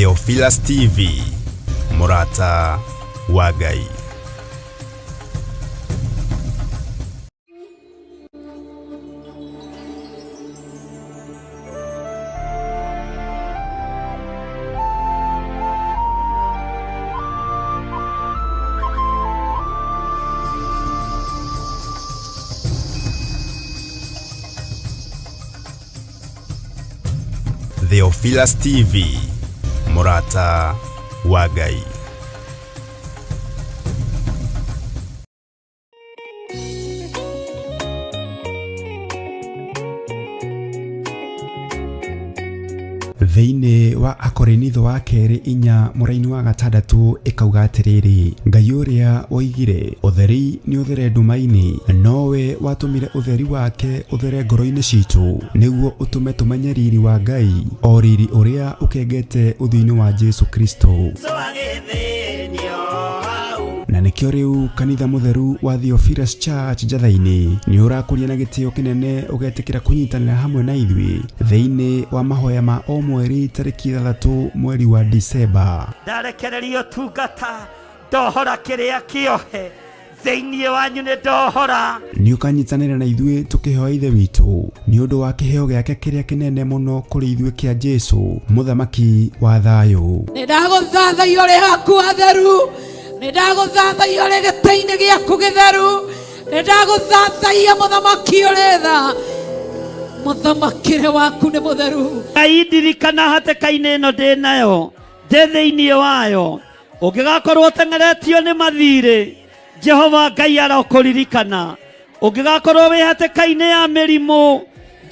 Theophilus TV, mũrata wa Ngai. Theophilus TV, mũrata wa Ngai. Thĩinĩ wa Akorinitho wa kerĩ inya mũraini wa gatandatũ ĩkauga atĩrĩrĩ, Ngai ũrĩa woigire ũtheri nĩ ũthere nduma-inĩ, nowe watũmire ũtheri wake ũthere ngoro-inĩ citũ, nĩguo ũtũme tũmenye riri wa Ngai, o riri ũrĩa ũkengete ũthiũ-inĩ wa Jesu Kristo. Na nĩkĩo rĩu kanitha mũtheru wa Theophilus Church Njatha-inĩ nĩ ũrakũria na gĩtĩo kĩnene ũgetĩkĩra kũnyitanĩra hamwe na ithuĩ thĩinĩ wa mahoya ma o mweri tarĩki 6 mweri wa Disemba. Ndarekereria ũtungata, ndohora kĩrĩa kĩohe thĩinĩ wanyu, nĩ ndohora. Nĩ ũkanyitanĩra na ithuĩ tũkĩhoya Ithe witũ nĩ ũndũ wa kĩheo gĩake kĩrĩa kĩnene mũno kũrĩ ithuĩ kĩa Jesu, mũthamaki wa thayũ. Nĩ ndagũthathaiya ũrĩ haku hatheru, nĩ ndagũthathaiya ũrĩ gĩtĩ-inĩ gĩaku gĩtheru, nĩ ndagũthathaiya mũthamaki ũrĩ tha, mũthamakĩre waku nĩ mũtheru. Ngai ndirikana hatĩka-inĩ ĩno ndĩ nayo, ndĩ thĩinĩ wayo, ũngĩgakorwo ũteng'eretio nĩ mathirĩ, Jehova Ngai arokũririkana. Ũngĩgakorwo wĩ hatĩka-inĩ ya mĩrimũ,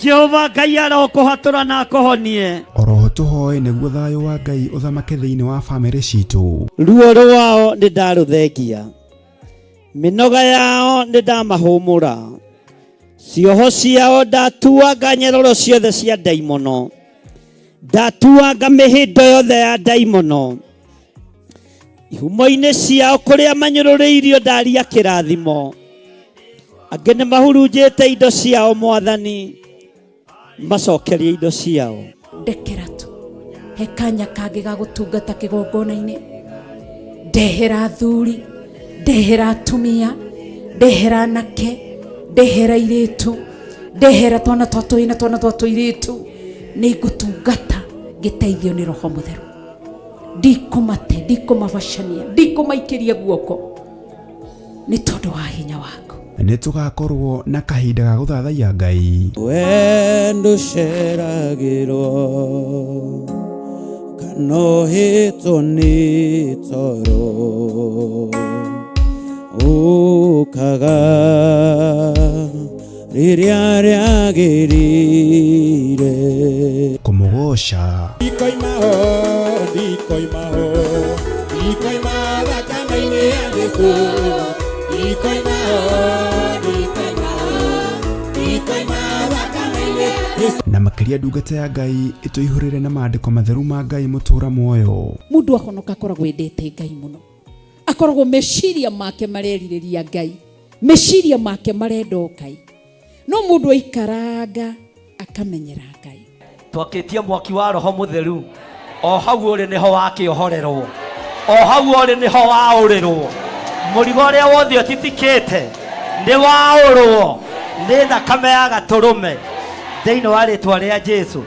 Jehova Ngai arokũhatũra na akũhonie. Oroho tũhoe nĩguo thayũ wa Ngai ũthamake thĩinĩ wa famĩlĩ citũ. Ruo rwao nĩ ndarũthengia, mĩnoga yao nĩ ndamahũmũra, cioho ciao ndatuanga nyeroro ciothe cia ndaimono, ndatuanga mĩhĩndo yothe ya ndaimono, ihumo-inĩ ciao kũrĩa manyũrũrĩirio ndaria kĩrathimo, angĩ nĩ mahurunjĩte indo ciao, Mwathani macokerie indo ciao. Ndekera tu he kanya kangĩ ga gũtungata kĩgongona-inĩ, ndehera athuri, ndehera atumia, ndehera anake, ndehera airĩtu, ndehera twana twa tũhĩĩ na twana twa tũirĩtu, nĩ ngũtungata ngĩteithio nĩ Roho Mũtheru. Ndikũmate, ndikũmabacania, ndikũmaikĩria guoko nĩ tondũ wa hinya waku. Nĩ tũgakorwo na kahinda ga gũthathaiya Ngai. We ndũceragĩrwo kana ũhĩtwo nĩ toro, ũkaga rĩrĩa rĩagĩrĩire. Kũmũgoca. Ndikoima ho, ndikoima ho, ndikoima thakame-inĩ ya Jesũ. Ndikoima ho, ndikoima ho, ndikoima thakame-inĩ ya Jesũ. Na makĩria ndungata ya Ngai ĩtũihũrĩre na maandĩko matheru ma Ngai mũtũra muoyo. Mũndũ ahonoka akoragwo endete Ngai mũno, akoragwo meciria make marerirĩria Ngai, meciria make marenda o Ngai. No mũndũ aikaranga akamenyera Ngai. Twakĩtie mwaki wa Roho Mũtheru, o hau ũrĩ nĩho wakĩohorerwo, o hau ũrĩ nĩho waũrĩrwo. Mũrigo ũrĩa wothe ũtitikĩte nĩ waũrwo nĩ thakame ya Gatũrũme thĩinĩ wa rĩtwa rĩa Jesu.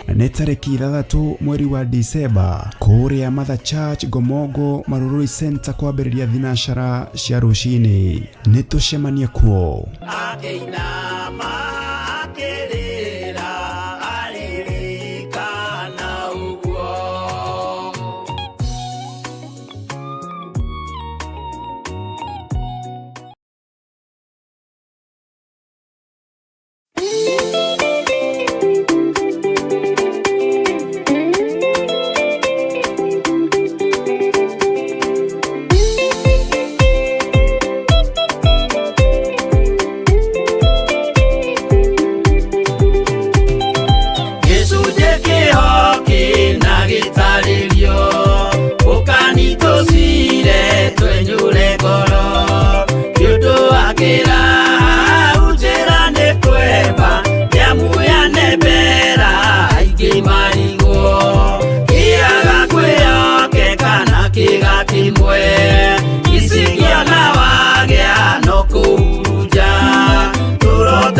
Nĩ tarĩki 6 mweri wa Disemba kũrĩa Mother Church Ngomongo Marurui Center kwambĩrĩria thinacara cia rũcinĩ. Nĩ tũcemanie kuo. Akĩinama akĩrĩra aririkana ũguo.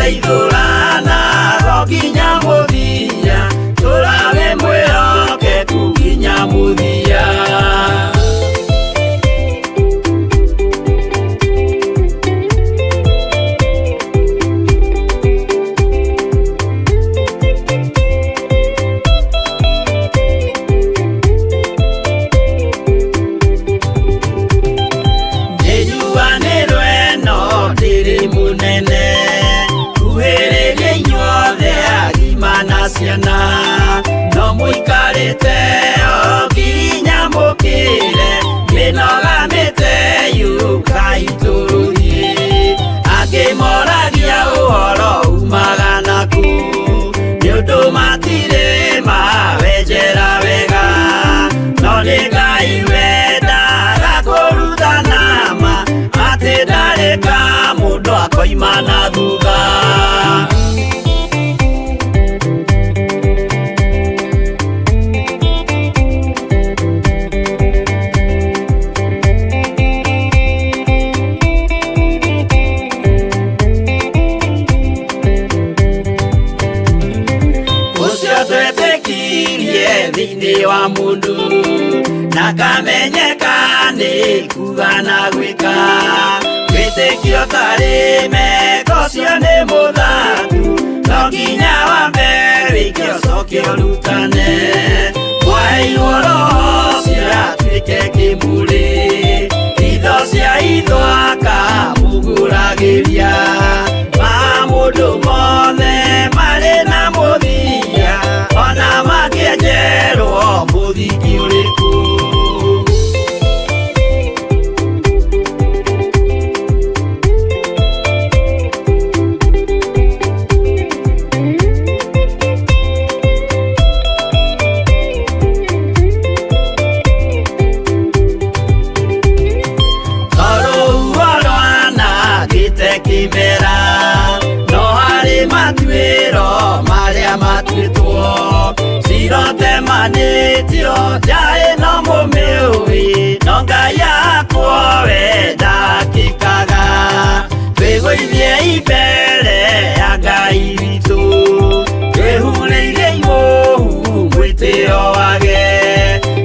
Teithũranago nginya mũthia, tũrawe mwĩhokeku nginya mũthia. Nĩnjuanĩrwo ĩno ndĩrĩ mũnene, kuhĩrĩria inyuothe agima na ciana, no mũikarĩte o nginya mũkĩre, mĩnoga mĩte yũkai tũthiĩ. Angĩ moragia ũhoro umaga naku, nĩ ũndũ matirĩ mawenjera wega, no nĩ Ngai wendaga kũrutana ma, atĩ ndarĩ ka mũndũ akoima na thutha. Ũcio twetĩkirie thĩinĩ wa mũndũ, na kamenyeka nĩ kuga na gwĩka, wĩtĩkio tarĩ meko ũcio nĩ mũthaku, no nginya wambe wĩke ũcoke ũrutane. Mwaheirwo roho ũcio atuĩke kĩmũrĩ, itho cia itho akamũgũragĩria, ma mũndũ mothe marĩ na mũthia, ona mangĩenjerwo mũthingi ũrĩkũ. Tondũ rwanangĩte kĩmera, no harĩ matuĩro marĩa matuĩtwo, cirotemanĩtio nja ĩno mũmĩũĩ, no Ngai yakwo we ndakĩkaga. Twĩgũithie mbere ya Ngai witũ, twĩhurĩire imũhu mwĩtĩo wage,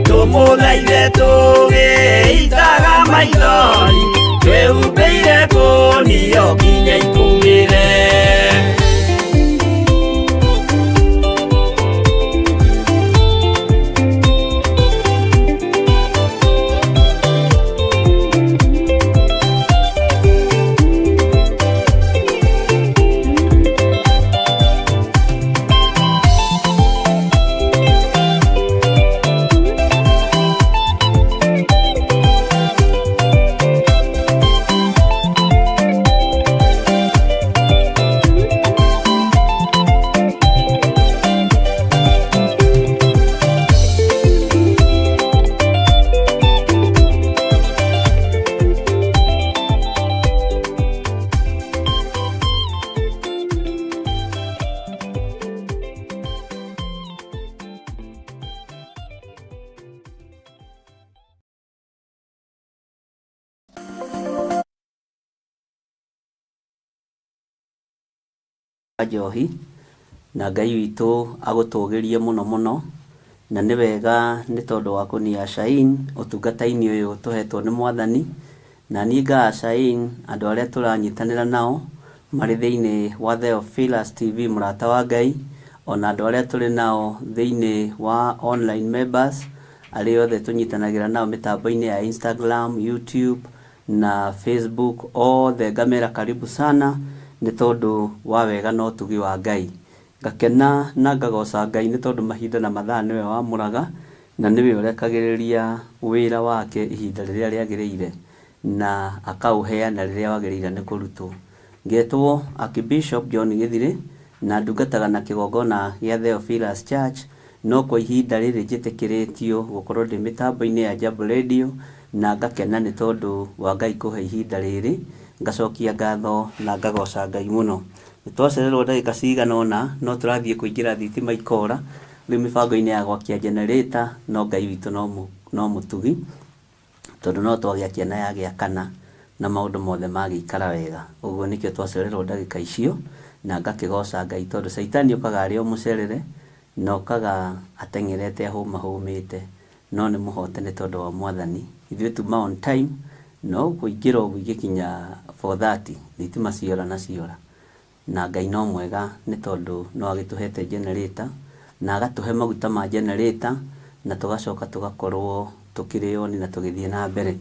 tũmũthaithe tũgĩitaga maithori, twĩhumbĩire ngũnio nginya ikũmĩre. Njohi na Ngai witũ agũtũgĩrie mũno mũno, na nĩ wega nĩ tondũ wa kũnia Shain ũtungata-inĩ ũyũ tũhetwo nĩ Mwathani, na niĩ nga Shain andũ arĩa tũranyitanĩra nao marĩ thĩinĩ wa Theophilus TV mũrata wa Ngai, ona andũ arĩa tũrĩ nao thĩinĩ wa online members arĩa othe tũnyitanagĩra nao mĩtambo-inĩ ya Instagram, YouTube na Facebook, othe ngamera karibu sana nĩ tondũ wa wega na ũtugi wa Ngai. Ngakena na ngagoca Ngai nĩ tondũ mahinda na mathaa nĩwe wamũraga, na nĩwe ũrekagĩrĩria wĩra wake ihinda rĩrĩa rĩagĩrĩire, na akaũheana rĩrĩa wagĩrĩire nĩ kũrutwo. Ngetwo Archbishop John Gĩthirĩ, na ndungataga na kĩgongona gĩa Theophilus Church, no kwa ihinda rĩrĩ njĩtĩkĩrĩtio gũkorwo ndĩ mĩtambo-inĩ ya Jambo Radio, na ngakena nĩ tondũ wa Ngai kũhe ihinda rĩrĩ, ngacokia ngatho na ngagoca Ngai mũno. Nĩ twacererwo ndagĩka cigana ũna, no tũrathiĩ kũingĩra thitima ikora, rĩu mĩbango-inĩ ya gwakia generator, no Ngai witũ no mũtugi, tondũ no twagĩakia na yagĩakana, na maũndũ mothe magĩikara wega. Ũguo nĩkĩo twacererwo ndagĩka icio, Na ngakĩgoca Ngai tondũ caitani okaga arĩ o mũcerere, na okaga ateng'erete ahũmahũmĩte, no nĩ mũhote nĩ tondũ wa Mwathani. Ithuĩ tuma on time, no kũingĩra ũguo igĩkinya 4:30, thitima ciora na ciora. Na Ngai no mwega nĩ tondũ no agĩtũhete generator, na agatũhe maguta ma generator, na tũgacoka tũgakorwo tũkĩrĩ on na tũgĩthiĩ na mbere.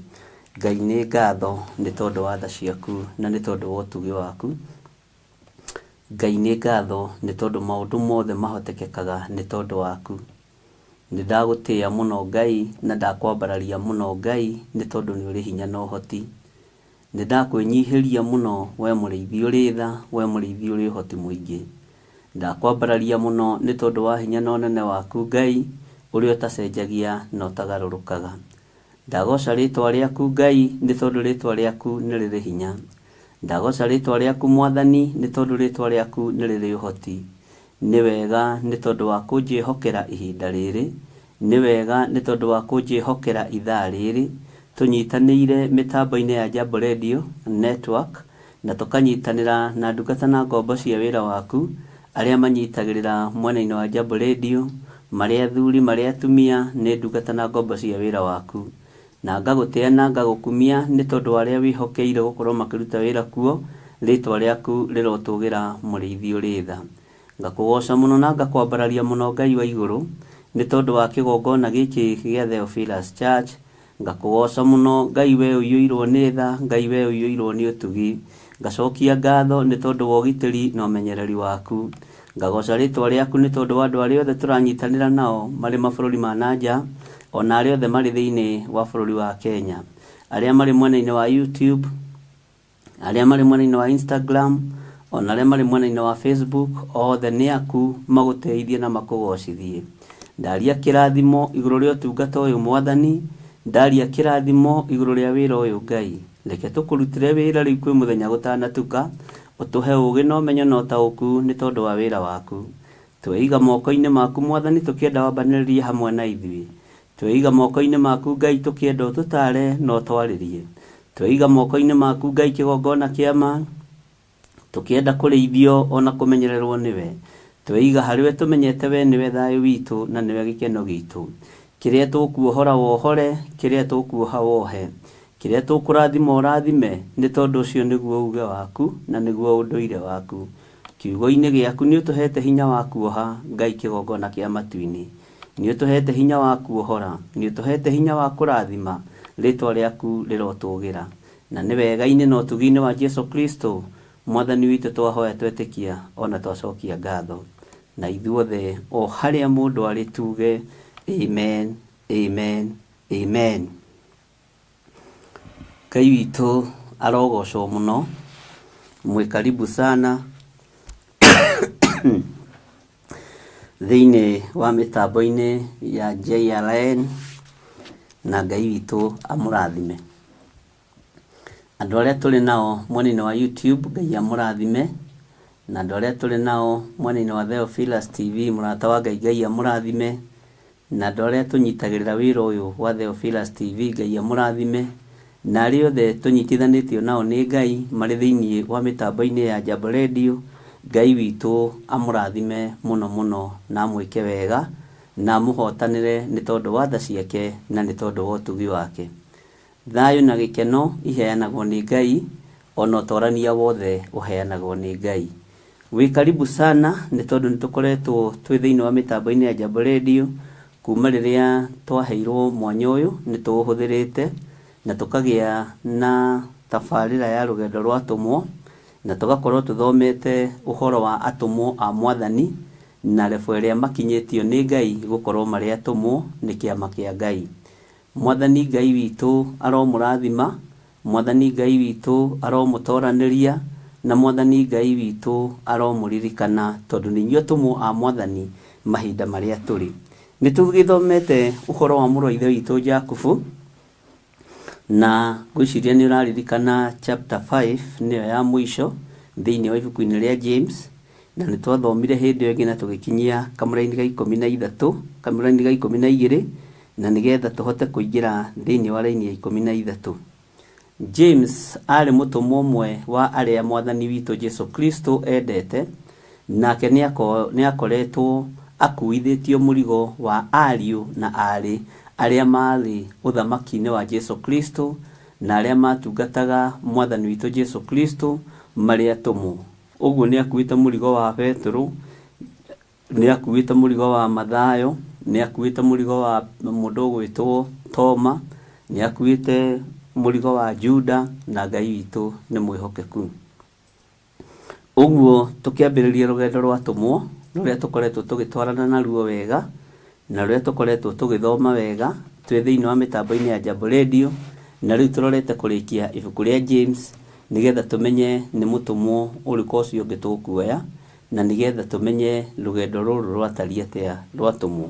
Ngai nĩ ngatho nĩ tondũ wa tha ciaku na nĩ tondũ wa ũtugi waku. Ngai nĩ ngatho nĩ tondũ maũndũ mothe mahotekekaga nĩ tondũ waku. Nĩ ndagũtĩĩa mũno Ngai na ndakwambararia mũno Ngai nĩ tondũ nĩ ũrĩ hinya na ũhoti. Nĩ ndakwĩnyihĩria mũno we mũrĩithi ũrĩ tha, we mũrĩithi ũrĩ ũhoti mũingĩ. Ndakwambararia mũno nĩ tondũ wa hinya na ũnene waku Ngai, ũrĩa ũtacenjagia na ũtagarũrũkaga. Ndagoca rĩtwa rĩaku Ngai nĩ tondũ rĩtwa rĩaku nĩ rĩrĩ hinya. Ndagoca rĩtwa rĩaku Mwathani nĩ tondũ rĩtwa rĩaku nĩ rĩrĩ ũhoti. Nĩ wega nĩ tondũ wa kũnjĩhokera ihinda rĩrĩ. Nĩ wega nĩ tondũ wa kũnjĩhokera ithaa rĩrĩ. Tũnyitanĩire mĩtambo-inĩ ya Jambo Radio Network na tũkanyitanĩra na ndungata na ngombo cia wĩra waku arĩa manyitagĩrĩra mwena-inĩ wa Jambo Radio, marĩ athuri marĩ atumia, nĩ ndungata na ngombo cia wĩra waku. Na ngagũtĩa na ngagũkumia nĩ tondũ wa arĩa wĩhokeire gũkorwo makĩruta wĩra kuo, rĩtwa rĩaku rĩrotũgĩra mũrĩithi ũrĩ tha. Ngakũgoca mũno na ngakwambararia mũno Ngai wa igũrũ, nĩ tondũ wa kĩgongona gĩkĩ gĩa Theophilus Church. Ngakũgoca mũno Ngai we ũiyũirwo nĩ tha, Ngai we ũiyũirwo nĩ ũtugi. Ngacokia ngatho nĩ tondũ wa ũgitĩri na ũmenyereri waku. Ngagoca rĩtwa rĩaku nĩ tondũ wa andũ arĩa othe tũranyitanĩra nao marĩ mabũrũri ma na nja, o na arĩa othe marĩ thĩinĩ wa bũrũri wa Kenya. Arĩa marĩ mwena-inĩ wa YouTube, arĩa marĩ mwena-inĩ wa Instagram, o na arĩa marĩ mwena-inĩ wa Facebook, othe nĩ aku magũteithie na makũgocithie. Ndaria kĩrathimo igũrũ rĩa ũtungata ũyũ Mwathani, ndaria kĩrathimo igũrũ rĩa wĩra ũyũ Ngai. Reke tũkũrutĩre wĩra rĩu kwĩ mũthenya gũtanatuka, ũtũhe ũũgĩ na ũmenyo na ũtaũku nĩ tondũ wa wĩra waku. Tweiga moko-inĩ maku Mwathani tũkĩenda wambanĩrĩrie hamwe na ithuĩ. Tweiga moko-inĩ maku Ngai tũkĩenda ũtũtaare na ũtwarĩrie. Tweiga moko-inĩ maku Ngai kĩgongona kĩa ma, tũkĩenda kũrĩithio o na kũmenyererwo nĩwe. Tweiga harĩ we tũmenyete we nĩwe thayũ witũ na nĩwe gĩkeno gitũ. Kĩrĩa tũkuohora wohore, kĩrĩa tũkuoha wohe. Kĩrĩa tũkũrathima ũrathime, nĩ tondũ ũcio nĩguo uge waku na nĩguo ũndũire waku. Kiugo-inĩ gĩaku nĩ ũtũhete hinya wa kuoha Ngai kĩgongona kĩa matu-inĩ. Nĩ ũtũhete hinya wa kuohora, nĩ ũtũhete hinya wa kũrathima, rĩtwa rĩaku rĩrotũgĩra. Na nĩ wega-inĩ na ũtugi-inĩ wa Jesu Kristo, Mwathani witũ twahoya twetĩkia o na twacokia ngatho. Na ithuothe o harĩa mũndũ arĩ tuge amen, amen, amen. Ngai witũ arogocwo mũno. Mwĩ karibu sana thĩinĩ wa mĩtambo-inĩ ya JRN na Ngai witũ amũrathime. Andũ arĩa tũrĩ nao mwena-inĩ wa YouTube, Ngai amũrathime. Na andũ arĩa tũrĩ nao mwena-inĩ wa Theophilus TV, mũrata wa Ngai, Ngai amũrathime. Na andũ arĩa tũnyitagĩrĩra wĩra ũyũ wa Theophilus TV, Ngai amũrathime. Na arĩa othe tũnyitithanĩtio nao nĩ Ngai marĩ thĩinĩ wa mĩtambo-inĩ ya Jambo Radio, Ngai witũ amũrathime mũno mũno na amwĩke wega na amũhotanĩre nĩ tondũ wa tha ciake na nĩ tondũ wa ũtugi wake. Thayũ na gĩkeno iheanagwo nĩ Ngai, o na ũtorania wothe ũheanagwo nĩ Ngai. Wĩ karibu sana nĩ tondũ nĩ tũkoretwo twĩ thĩinĩ wa mĩtambo-inĩ ya Jambo Radio kuma rĩrĩa twaheirwo mwanya ũyũ, nĩ tũũhũthĩrĩte na tũkagĩa na tabarĩra ya rũgendo rwa atũmwo, na tũgakorwo tũthomete ũhoro wa atũmwo a Mwathani na level ĩrĩa makinyĩtio nĩ Ngai gũkorwo marĩ atũmwo nĩ kĩama kĩa Ngai. Mwathani Ngai witũ aromũrathima, Mwathani Ngai witũ aromũtoranĩria, na Mwathani Ngai witũ aromũririkana, tondũ nĩ inyuĩ atũmwo a Mwathani mahinda marĩa tũrĩ. Nĩ tũgĩthomete ũhoro wa mũrũ wa Ithe witũ Jakubu, na ngwĩciria nĩ ũraririkana chapter 5 nĩyo ya mũico thĩinĩ wa ibuku-inĩ rĩa James, na nĩ twathomire hĩndĩ ĩyo ĩngĩ na tũgĩkinyia kamũraini ga ikũmi na ithatũ, kamũraini ga ikũmi na igĩrĩ, na nĩgetha tũhote kũingĩra thĩinĩ wa raini ya 13. James aarĩ mũtũmwo ũmwe wa arĩa Mwathani witũ Jesu Kristo endete, nake nĩakoretwo akuithĩtio mũrigo wa ariũ na aarĩ arĩa maarĩ ũthamaki-inĩ wa Jesu Kristo na arĩa maatungataga Mwathani witũ Jesu Kristo marĩ atũmwo. Ũguo nĩakuĩte mũrigo wa Petero, nĩakuĩte mũrigo wa Mathayo, nĩakuĩte mũrigo wa mũndũ ũgwĩtwo Toma, nĩakuĩte mũrigo wa Juda, na Ngai witũ nĩ mwĩhokeku. Ũguo tũkĩambĩrĩria rũgendo rwa atũmwo, rũrĩa tũkoretwo tũgĩtwarana naruo wega, na rũrĩa tũkoretwo tũgĩthoma wega twĩ thĩinĩ wa mĩtambo-inĩ ya Jambo Radio, na rĩu tũrorete kũrĩkia ibuku rĩa James, nĩgetha tũmenye nĩ mũtũmwo ũrĩkũ ũcio ũngĩ tũkuoya, na nĩgetha tũmenye rũgendo rũrũ rwatariĩ atĩa rwa atũmwo.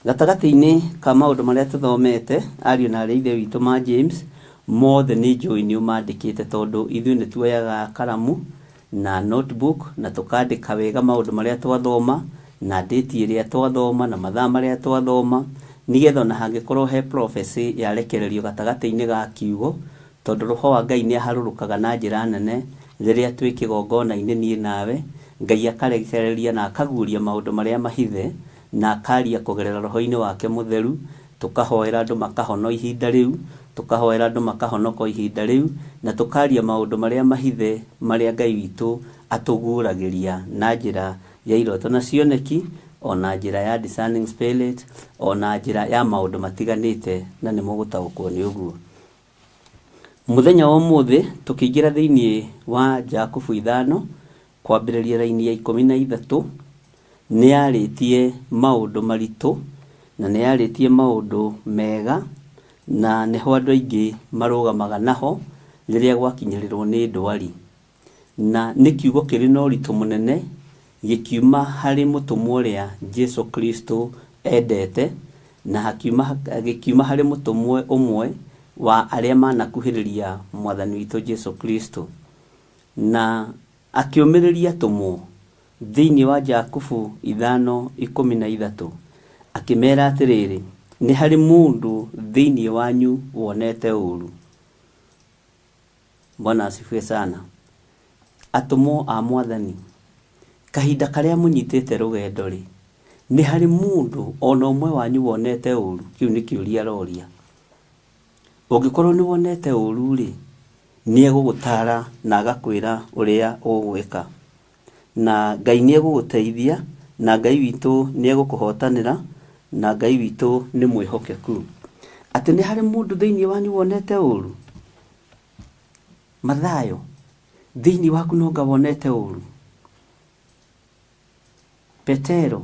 Gatagatĩ-inĩ ka maũndũ marĩa tũthomete, ariũ na aarĩ a Ithe witũ ma James, mothe nĩ njũĩ nĩ ũmandĩkĩte tondũ ithuĩ nĩ tuoyaga karamu na notebook na tũkandĩka wega maũndũ marĩa twathoma, na date ĩrĩa twathoma, na mathaa marĩa twathoma, nĩgetha ona hangĩkorwo he prophecy yarekererio gatagatĩ-inĩ ga kiugo, Tondũ Roho wa Ngai nĩaharũrũkaga na njĩra nene rĩrĩa twĩ kĩgongona-inĩ niĩ nawe, Ngai akarekereria na akaguũria maũndũ marĩa mahithe, na akaaria kũgerera Roho-inĩ wake Mũtheru, tũkahoera andũ makahona o ihinda rĩu, tũkahoera andũ makahonoka o ihinda rĩu, na tũkaaria maũndũ marĩa mahithe marĩa Ngai witũ atũguũragĩria na njĩra ya iroto na cioneki, o na njĩra ya discerning spirit, o na njĩra ya maũndũ matiganĩte, na nĩmũgũtaũkwo nĩ ũguo. Mũthenya wa ũmũthĩ tũkĩingĩra thĩinĩ wa Jakubu ithano kwambĩrĩria raini ya 13 nĩ yarĩtie maũndũ maritũ na nĩ yarĩtie maũndũ mega na nĩho andũ aingĩ marũgamaga naho rĩrĩa gwakinyĩrĩrwo nĩ ndwari. Na nĩ kiugo kĩrĩ na ũritũ mũnene gĩkiuma harĩ mũtũmwo ũrĩa Jesu Kristo endete, na hakiuma, gĩkiuma harĩ mũtũmwo ũmwe wa arĩa manakuhĩrĩria Mwathani witũ Jesu Kristo. Na akĩũmĩrĩria atũmwo thĩinĩ wa Jakubu 5:13, akĩmera atĩrĩrĩ, nĩ harĩ mũndũ thĩinĩ wanyu wonete ũũru? Bwana asifiwe sana. Atũmwo a Mwathani, kahinda karĩa mũnyitĩte rũgendo-rĩ, nĩ harĩ mũndũ o na ũmwe wanyu wonete ũũru? Kĩu nĩ kĩũria aroria. Ũngĩkorwo nĩ wonete ũũru-rĩ, nĩ egũgũtaara na agakwĩra ũrĩa ũgwĩka. Na Ngai nĩ egũgũteithia, na Ngai witũ nĩ egũkũhotanĩra, na Ngai witũ nĩ mwĩhokeku. Atĩ nĩ harĩ mũndũ thĩinĩ wanyu wonete ũũru? Mathayo, thĩinĩ waku nonga wonete ũũru? Petero,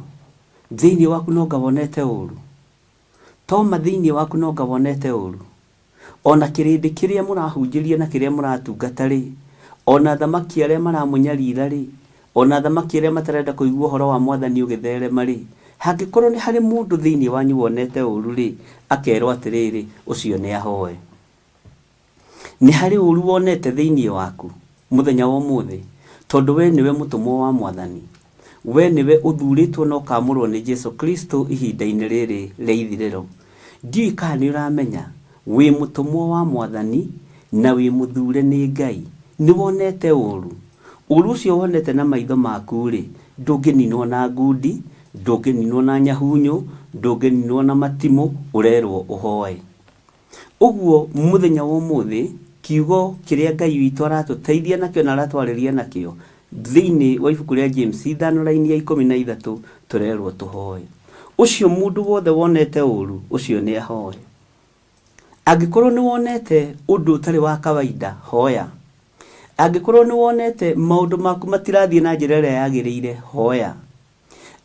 thĩinĩ waku nonga wonete ũũru? Toma, thĩinĩ waku nonga wonete ũũru? O na kĩrĩndĩ kĩrĩa mũrahunjĩria na kĩrĩa mũratungata-rĩ, o na athamaki arĩa maramũnyarira-rĩ, o na athamaki arĩa matarenda kũigua ũhoro wa Mwathani ũgĩtherema-rĩ, hangĩkorwo nĩ harĩ mũndũ thĩinĩ wanyu wonete ũũru-rĩ, akerwo atĩrĩrĩ, ũcio nĩahoe. Nĩ harĩ ũũru wonete thĩinĩ waku mũthenya wa ũmũthĩ? Tondũ wee nĩwe mũtũmwo wa Mwathani. Wee nĩwe ũthuurĩtwo na ũkaamũrwo nĩ Jesu Kristo ihinda-inĩ rĩrĩ rĩa ithirĩro. Ndiũĩ kana nĩ ũramenya, wĩ mũtũmwo wa Mwathani na wĩ mũthuure nĩ Ngai. Nĩ wonete ũũru? Ũũru ũcio wonete na maitho maku-rĩ, ndũngĩninwo na ngundi, ndũngĩninwo na nyahunyũ, ndũngĩninwo na matimũ, ũrerwo ũhoe. Ũguo mũthenya wa ũmũthĩ, kiugo kĩrĩa Ngai witũ aratũteithia nakĩo na aratwarĩria nakĩo thĩinĩ wa ibuku rĩa James ithano raini ya 13 tũrerwo tũhoe. Ũcio mũndũ wothe wonete ũru, ũcio nĩ ahoe. Angĩkorwo nĩ wonete ũndũ ũtarĩ wa kawaida, hoya. Angĩkorwo nĩ wonete maũndũ maku matirathiĩ na njĩra ĩrĩa yagĩrĩire, hoya.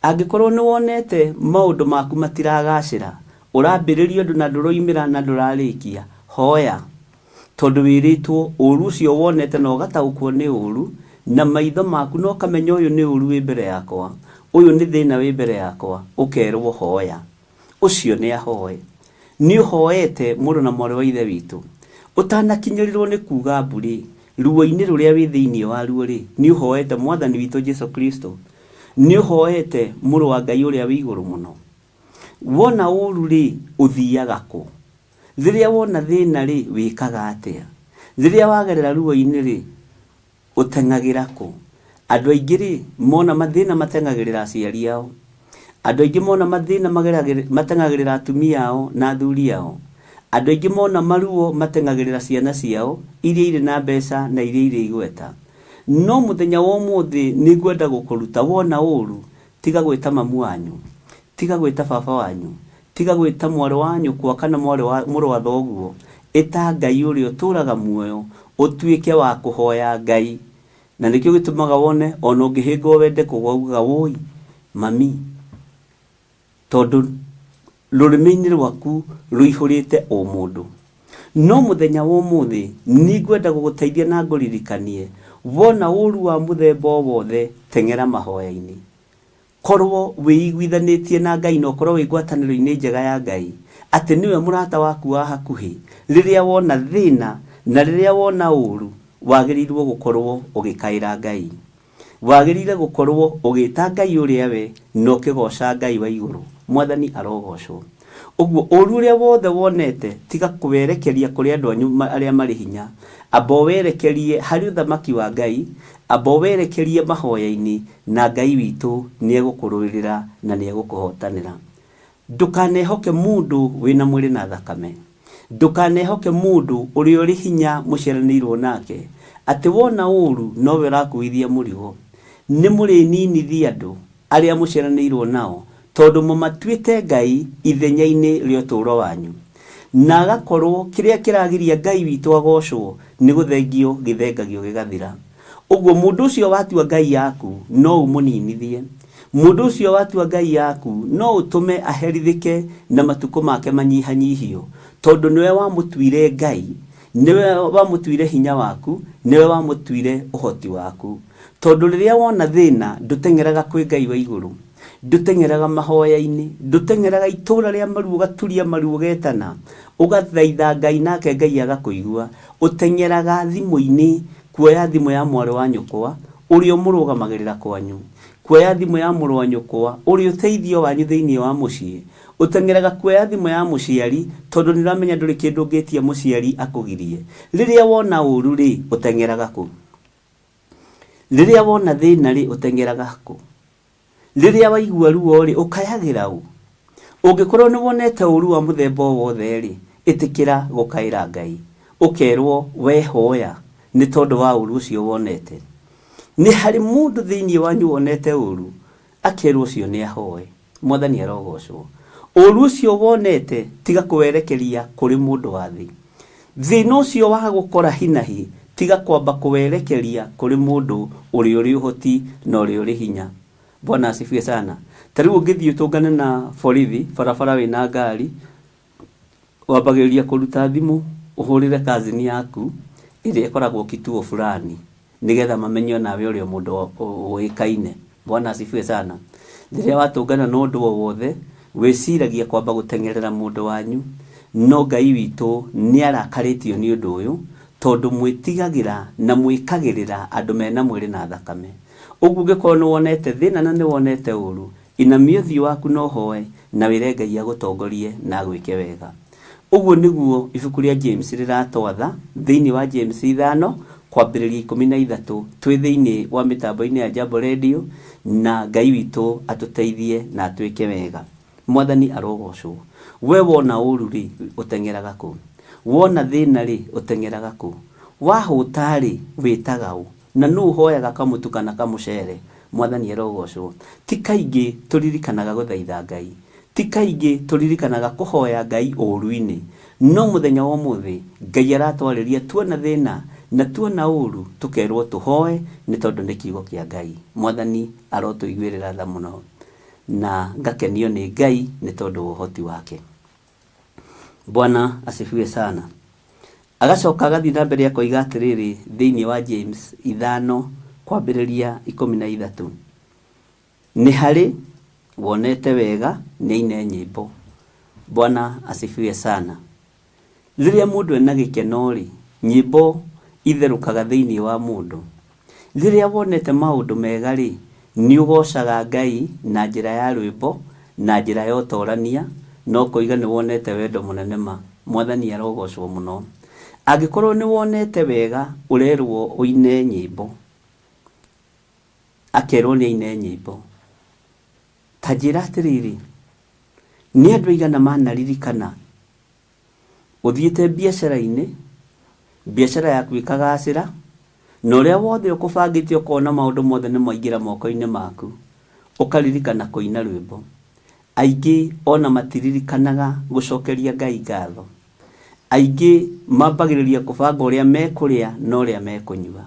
Angĩkorwo nĩ wonete maũndũ maku matiragacĩra, ũrambĩrĩria ũndũ na ndũroimĩra na ndũrarĩkia, hoya. Tondũ wĩrĩtwo ũru ũcio wonete na ũgataũkwo nĩ ũru na maitho maku na ũkamenya ũyũ nĩ ũru wĩ mbere yakwa, ũyũ nĩ thĩna wĩ mbere yakwa, ũkerwo hoya. Ũcio nĩ ahoe. Nĩ ũhoete mũrũ na mwarĩ wa Ithe witũ? Ũtanakinyĩrĩrwo nĩ kuuga mbu-rĩ, ruo-inĩ rũrĩa wĩ thĩinĩ waruo-rĩ, nĩ ũhoete Mwathani witũ Jesu Kristo? Nĩ ũhoete Mũrũ wa Ngai ũrĩa wĩ igũrũ mũno? Wona ũũru-rĩ, ũthiaga kũ? Rĩrĩa wona thĩna-rĩ, wĩkaga atĩa? Rĩrĩa wagerera ruo-inĩ rĩ, ũteng'agĩra kũ? Andũ aingĩ rĩ, mona mathĩna mateng'agĩrĩra aciari ao. Andũ aingĩ mona mathĩna mateng'agĩrĩra atumia ao na athuri ao. Andũ aingĩ mona maruo mateng'agĩrĩra ciana ciao iria irĩ na mbeca na iria irĩ igweta. No mũthenya wa ũmũthĩ nĩ ngwenda gũkũruta wona ũru, tiga gwĩta mamu wanyu, tiga gwĩta baba wanyu, tiga gwĩta mwarĩ wa nyũkwa kana mwarĩ wa mũrũ wa thoguo, ĩta Ngai ũrĩa ũtũraga muoyo, ũtuĩke wa kũhoya Ngai. Na nĩkĩo gĩtũmaga wone ona ũngĩhĩngwo wende kũgwa ugaga wũi mami, tondũ rũrĩmĩ-inĩ rwaku rũihũrĩte ũmũndũ. No mũthenya wa ũmũthĩ nĩngwenda gũgũteithia na ngũririkanie, wona ũru wa mũthemba o wothe teng'era mahoya-inĩ. Korwo wĩiguithanĩtie na Ngai na ũkorwo wĩ ngwatanĩro-inĩ njega ya Ngai, atĩ nĩwe mũrata waku wa hakuhĩ, rĩrĩa wona thĩna na rĩrĩa wona ũru, wagĩrĩirwo gũkorwo ũgĩkaĩra Ngai. Wagĩrĩire gũkorwo ũgĩta Ngai ũrĩa we na ũkĩgoca Ngai wa igũrũ. Mwathani arogocwo. Ũguo ũru ũrĩa wothe wonete tiga kũwerekeria kũrĩ andũ anyu arĩa marĩ hinya. Amba ũwerekerie harĩ ũthamaki wa Ngai, amba ũwerekerie mahoya-inĩ na Ngai witũ nĩegũkũrũĩrĩra na nĩegũkũhotanĩra. Ndũkanehoke mũndũ wĩna mwĩrĩ na thakame. Ndũkanehoke mũndũ ũrĩa ũrĩ hinya mũciaranĩirwo nake, atĩ wona ũũru nowe ũrakuithia mũrigo. Nĩ mũrĩninithia andũ arĩa mũciaranĩirwo nao, tondũ mũmatuĩte ngai ithenya-inĩ rĩa ũtũũro wanyu. Na agakorwo kĩrĩa kĩragiria Ngai witũ agocwo nĩ gũthengio gĩthengagio gĩgathira. Ũguo mũndũ ũcio watua ngai yaku no ũmũninithie. Mũndũ ũcio watua ngai yaku no ũtũme aherithĩke na matukũ make manyihanyihio, tondũ nĩwe wamũtuire ngai, nĩwe wamũtuire hinya waku, nĩwe wamũtuire ũhoti waku. Tondũ rĩrĩa wona thĩna ndũteng'eraga kwĩ Ngai wa igũrũ, ndũteng'eraga mahoya-inĩ, ndũteng'eraga itũra rĩa maru ũgaturia maru ũgetana, ũgathaitha Ngai nake Ngai agakũigua. Ũteng'eraga thimũ-inĩ kuoya thimũ ya mwarĩ wa nyũkwa ũrĩa ũmũrũgamagĩrĩra kwanyu, kuoya thimũ ya mũrũ wa nyũkwa ũrĩa ũteithio wanyu thĩinĩ wa mũciĩ. Ũteng'eraga kuoya thimũ ya mũciari tondũ nĩ ũramenya ndũrĩ kĩndũ ũngĩtia mũciari akũgirie. Rĩrĩa wona ũru-rĩ, ũteng'eraga kũ? Rĩrĩa wona thĩna-rĩ, ũteng'eraga kũ? Rĩrĩa waigua ruo-rĩ, ũkayagĩra ũ? Ũngĩkorwo nĩ wonete ũru wa mũthemba o wothe-rĩ, ĩtĩkĩra gũkaĩra Ngai. Ũkerwo we hoya nĩ tondũ wa ũru ũcio wonete. Nĩ harĩ mũndũ thĩinĩ wanyu wonete ũru, akerwo ũcio nĩ ahoe. Mwathani arogocwo. Ũru ũcio wonete tiga kũwerekeria kũrĩ mũndũ wa thĩ. Thĩna ũcio wa gũkora hinahi tiga kwamba kũwerekeria kũrĩ mũndũ ũrĩa ũrĩ ũhoti na ũrĩa ũrĩ hinya. Bwana asifiwe sana. Ta rĩu ũngĩthiĩ ũtũngane na borithi barabara wĩna ngari, wambagĩrĩria kũruta thimũ ũhũrĩre cousin yaku ĩrĩa ĩkoragwo kituo fulani nĩgetha mamenye onawe ũrĩ o mũndũ ũĩkaine. Bwana asifiwe sana. Rĩrĩa watũngana na ũndũ o wothe, wĩciragia kwamba gũteng'erera mũndũ wanyu, no Ngai witũ nĩ arakarĩtio nĩ ũndũ ũyũ, tondũ mwĩtigagĩra na mwĩkagĩrĩra andũ mena mwĩrĩ na thakame. Ũguo ũngĩkorwo nĩ wonete thĩna na nĩ wonete ũru, inamia ũthiũ waku na ũhoe na wĩre Ngai agũtongorie na agwĩke wega. Ũguo nĩguo ibuku rĩa James rĩratwatha thĩinĩ wa James 5 kwambĩrĩria 13 twĩ thĩinĩ wa mĩtambo-inĩ ya Jambo Radio, na Ngai witũ atũteithie na atwĩke wega. Mwathani arogocwo. We wona ũru-rĩ, ũteng'eraga kũ? Wona thĩna-rĩ, ũteng'eraga kũ? Wahũta-rĩ, wĩtaga ũ? Na nũ ũhoyaga kamũtu kana kamũcere? Mwathani arogocwo. Ti kaingĩ tũririkanaga gũthaitha Ngai. Ti kaingĩ tũririkanaga kũhoya Ngai ũũru-inĩ. No mũthenya wa ũmũthĩ, Ngai aratwarĩria tuona thĩna na tuona ũũru tũkerwo tũhoe nĩ tondũ nĩ kiugo kĩa Ngai. Mwathani arotũiguĩrĩra tha mũno na ngakenio nĩ Ngai nĩ tondũ wa ũhoti wake. Bwana asifiwe sana. Agacoka agathiĩ na mbere akoiga atĩrĩrĩ thĩinĩ wa James 5 kwambĩrĩria 13. Nĩ harĩ wonete wega nĩaine nyĩmbo. Bwana asifiwe sana. Rĩrĩa mũndũ ena gĩkeno-rĩ, nyĩmbo itherũkaga thĩinĩ wa mũndũ. Rĩrĩa wonete maũndũ mega-rĩ, nĩ ũgocaga Ngai na njĩra ya rwĩmbo, na njĩra ya ũtorania, na ũkoiga nĩ wonete wendo mũnene ma. Mwathani arogocwo mũno. Angĩkorwo nĩ wonete wega ũrerwo ũine nyĩmbo, akerwo nĩ aine nyĩmbo. Ta njĩra atĩrĩrĩ, nĩ andũ aigana manaririkana ũthiĩte biacara-inĩ, biacara yaku ĩkagacĩra, na ũrĩa wothe ũkũbangĩte ũkona maũndũ mothe nĩ maingĩra moko-inĩ maku, ũkaririkana kũina rwĩmbo. Aingĩ ona matiririkanaga gũcokeria Ngai ngatho. Aingĩ mambagĩrĩria kũbanga ũrĩa mekũrĩa na ũrĩa mekũnyua.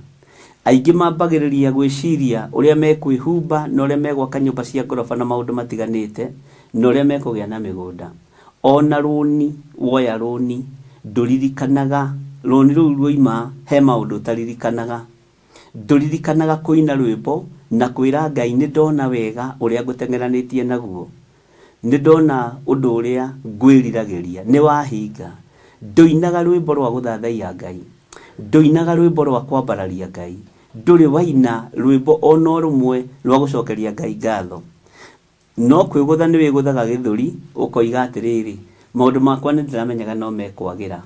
Aingĩ mambagĩrĩria gwĩciria ũrĩa mekwĩhumba na ũrĩa megwaka nyũmba cia ngoroba na maũndũ matiganĩte na ũrĩa mekũgĩa na mĩgũnda. Ona rũni, woya rũni, ndũririkanaga rũni rũu ruoima he maũndũ ũtaririkanaga. Ndũririkanaga kũina rwĩmbo na kwĩra Ngai nĩ ndona wega ũrĩa ngũteng'eranĩtie naguo. Nĩ ndona ũndũ ũrĩa ngwĩriragĩria, nĩ wahinga. Ndũinaga rwĩmbo rwa gũthathaiya Ngai. Ndũinaga rwĩmbo rwa kwambararia Ngai. Ndũrĩ waina rwĩmbo ona rũmwe rwa gũcokeria Ngai ngatho. No kwĩgũtha nĩ wĩgũthaga gĩthũri ũkoiga atĩrĩrĩ, maũndũ makwa nĩ ndĩramenyaga no mekwagĩra.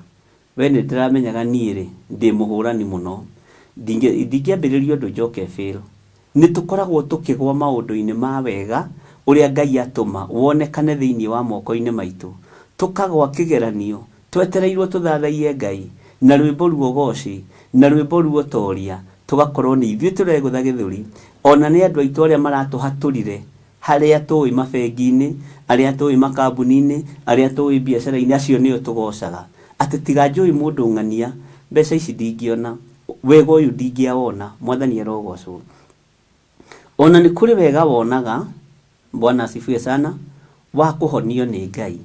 We nĩ ndĩramenyaga niĩ-rĩ, ndĩ mũhũrani mũno. Ndingĩambĩrĩria ũndũ njoke fail. Nĩ tũkoragwo tũkĩgwa maũndũ-inĩ ma wega ũrĩa Ngai atũma wonekane thĩinĩ wa moko-inĩ maitũ. Tũkagwa kĩgeranio twetereirwo tũthathaiye Ngai na rwĩmbo ruogoci na rwĩmbo ruotoria, tũgakorwo nĩ ithuĩ tũregũtha gĩthũri, ona nĩ andũ aitũ arĩa maratũhatũrire harĩa tũĩ mabengi-inĩ, arĩa tũĩ makambuni-inĩ, arĩa tũĩ biacara-inĩ, acio nĩo tũgocaga. Atĩ tiga njũĩ mũndũ ng'ania, mbeca ici ndingĩona, wega ũyũ ndingĩawona, Mwathani arogocwo. Ona nĩ kũrĩ wega wonaga, Bwana asifiwe sana, wa kũhonio nĩ Ngai.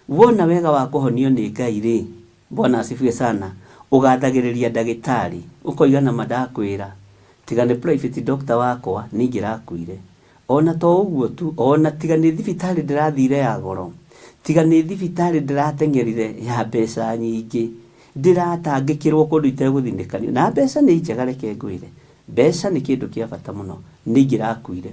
Wona wega wa kũhonio nĩ Ngai rĩ, Bwana asifiwe sana, ũgathagĩrĩria ndagĩtarĩ, ũkoiga nama ndakwĩra, tiga nĩ private doctor wakwa nĩ ingĩrakuire. Ona to ũguo tu, ona tiga nĩ thibitarĩ ndĩrathire ya goro, tiga nĩ thibitarĩ ndĩrateng'erire ya mbeca nyingĩ, ndĩratangĩkĩrwo kũndũ itegũthinĩkanio. Na mbeca nĩ njega reke ngwĩre, mbeca nĩ kĩndũ kĩa bata mũno, nĩ ingĩrakuire.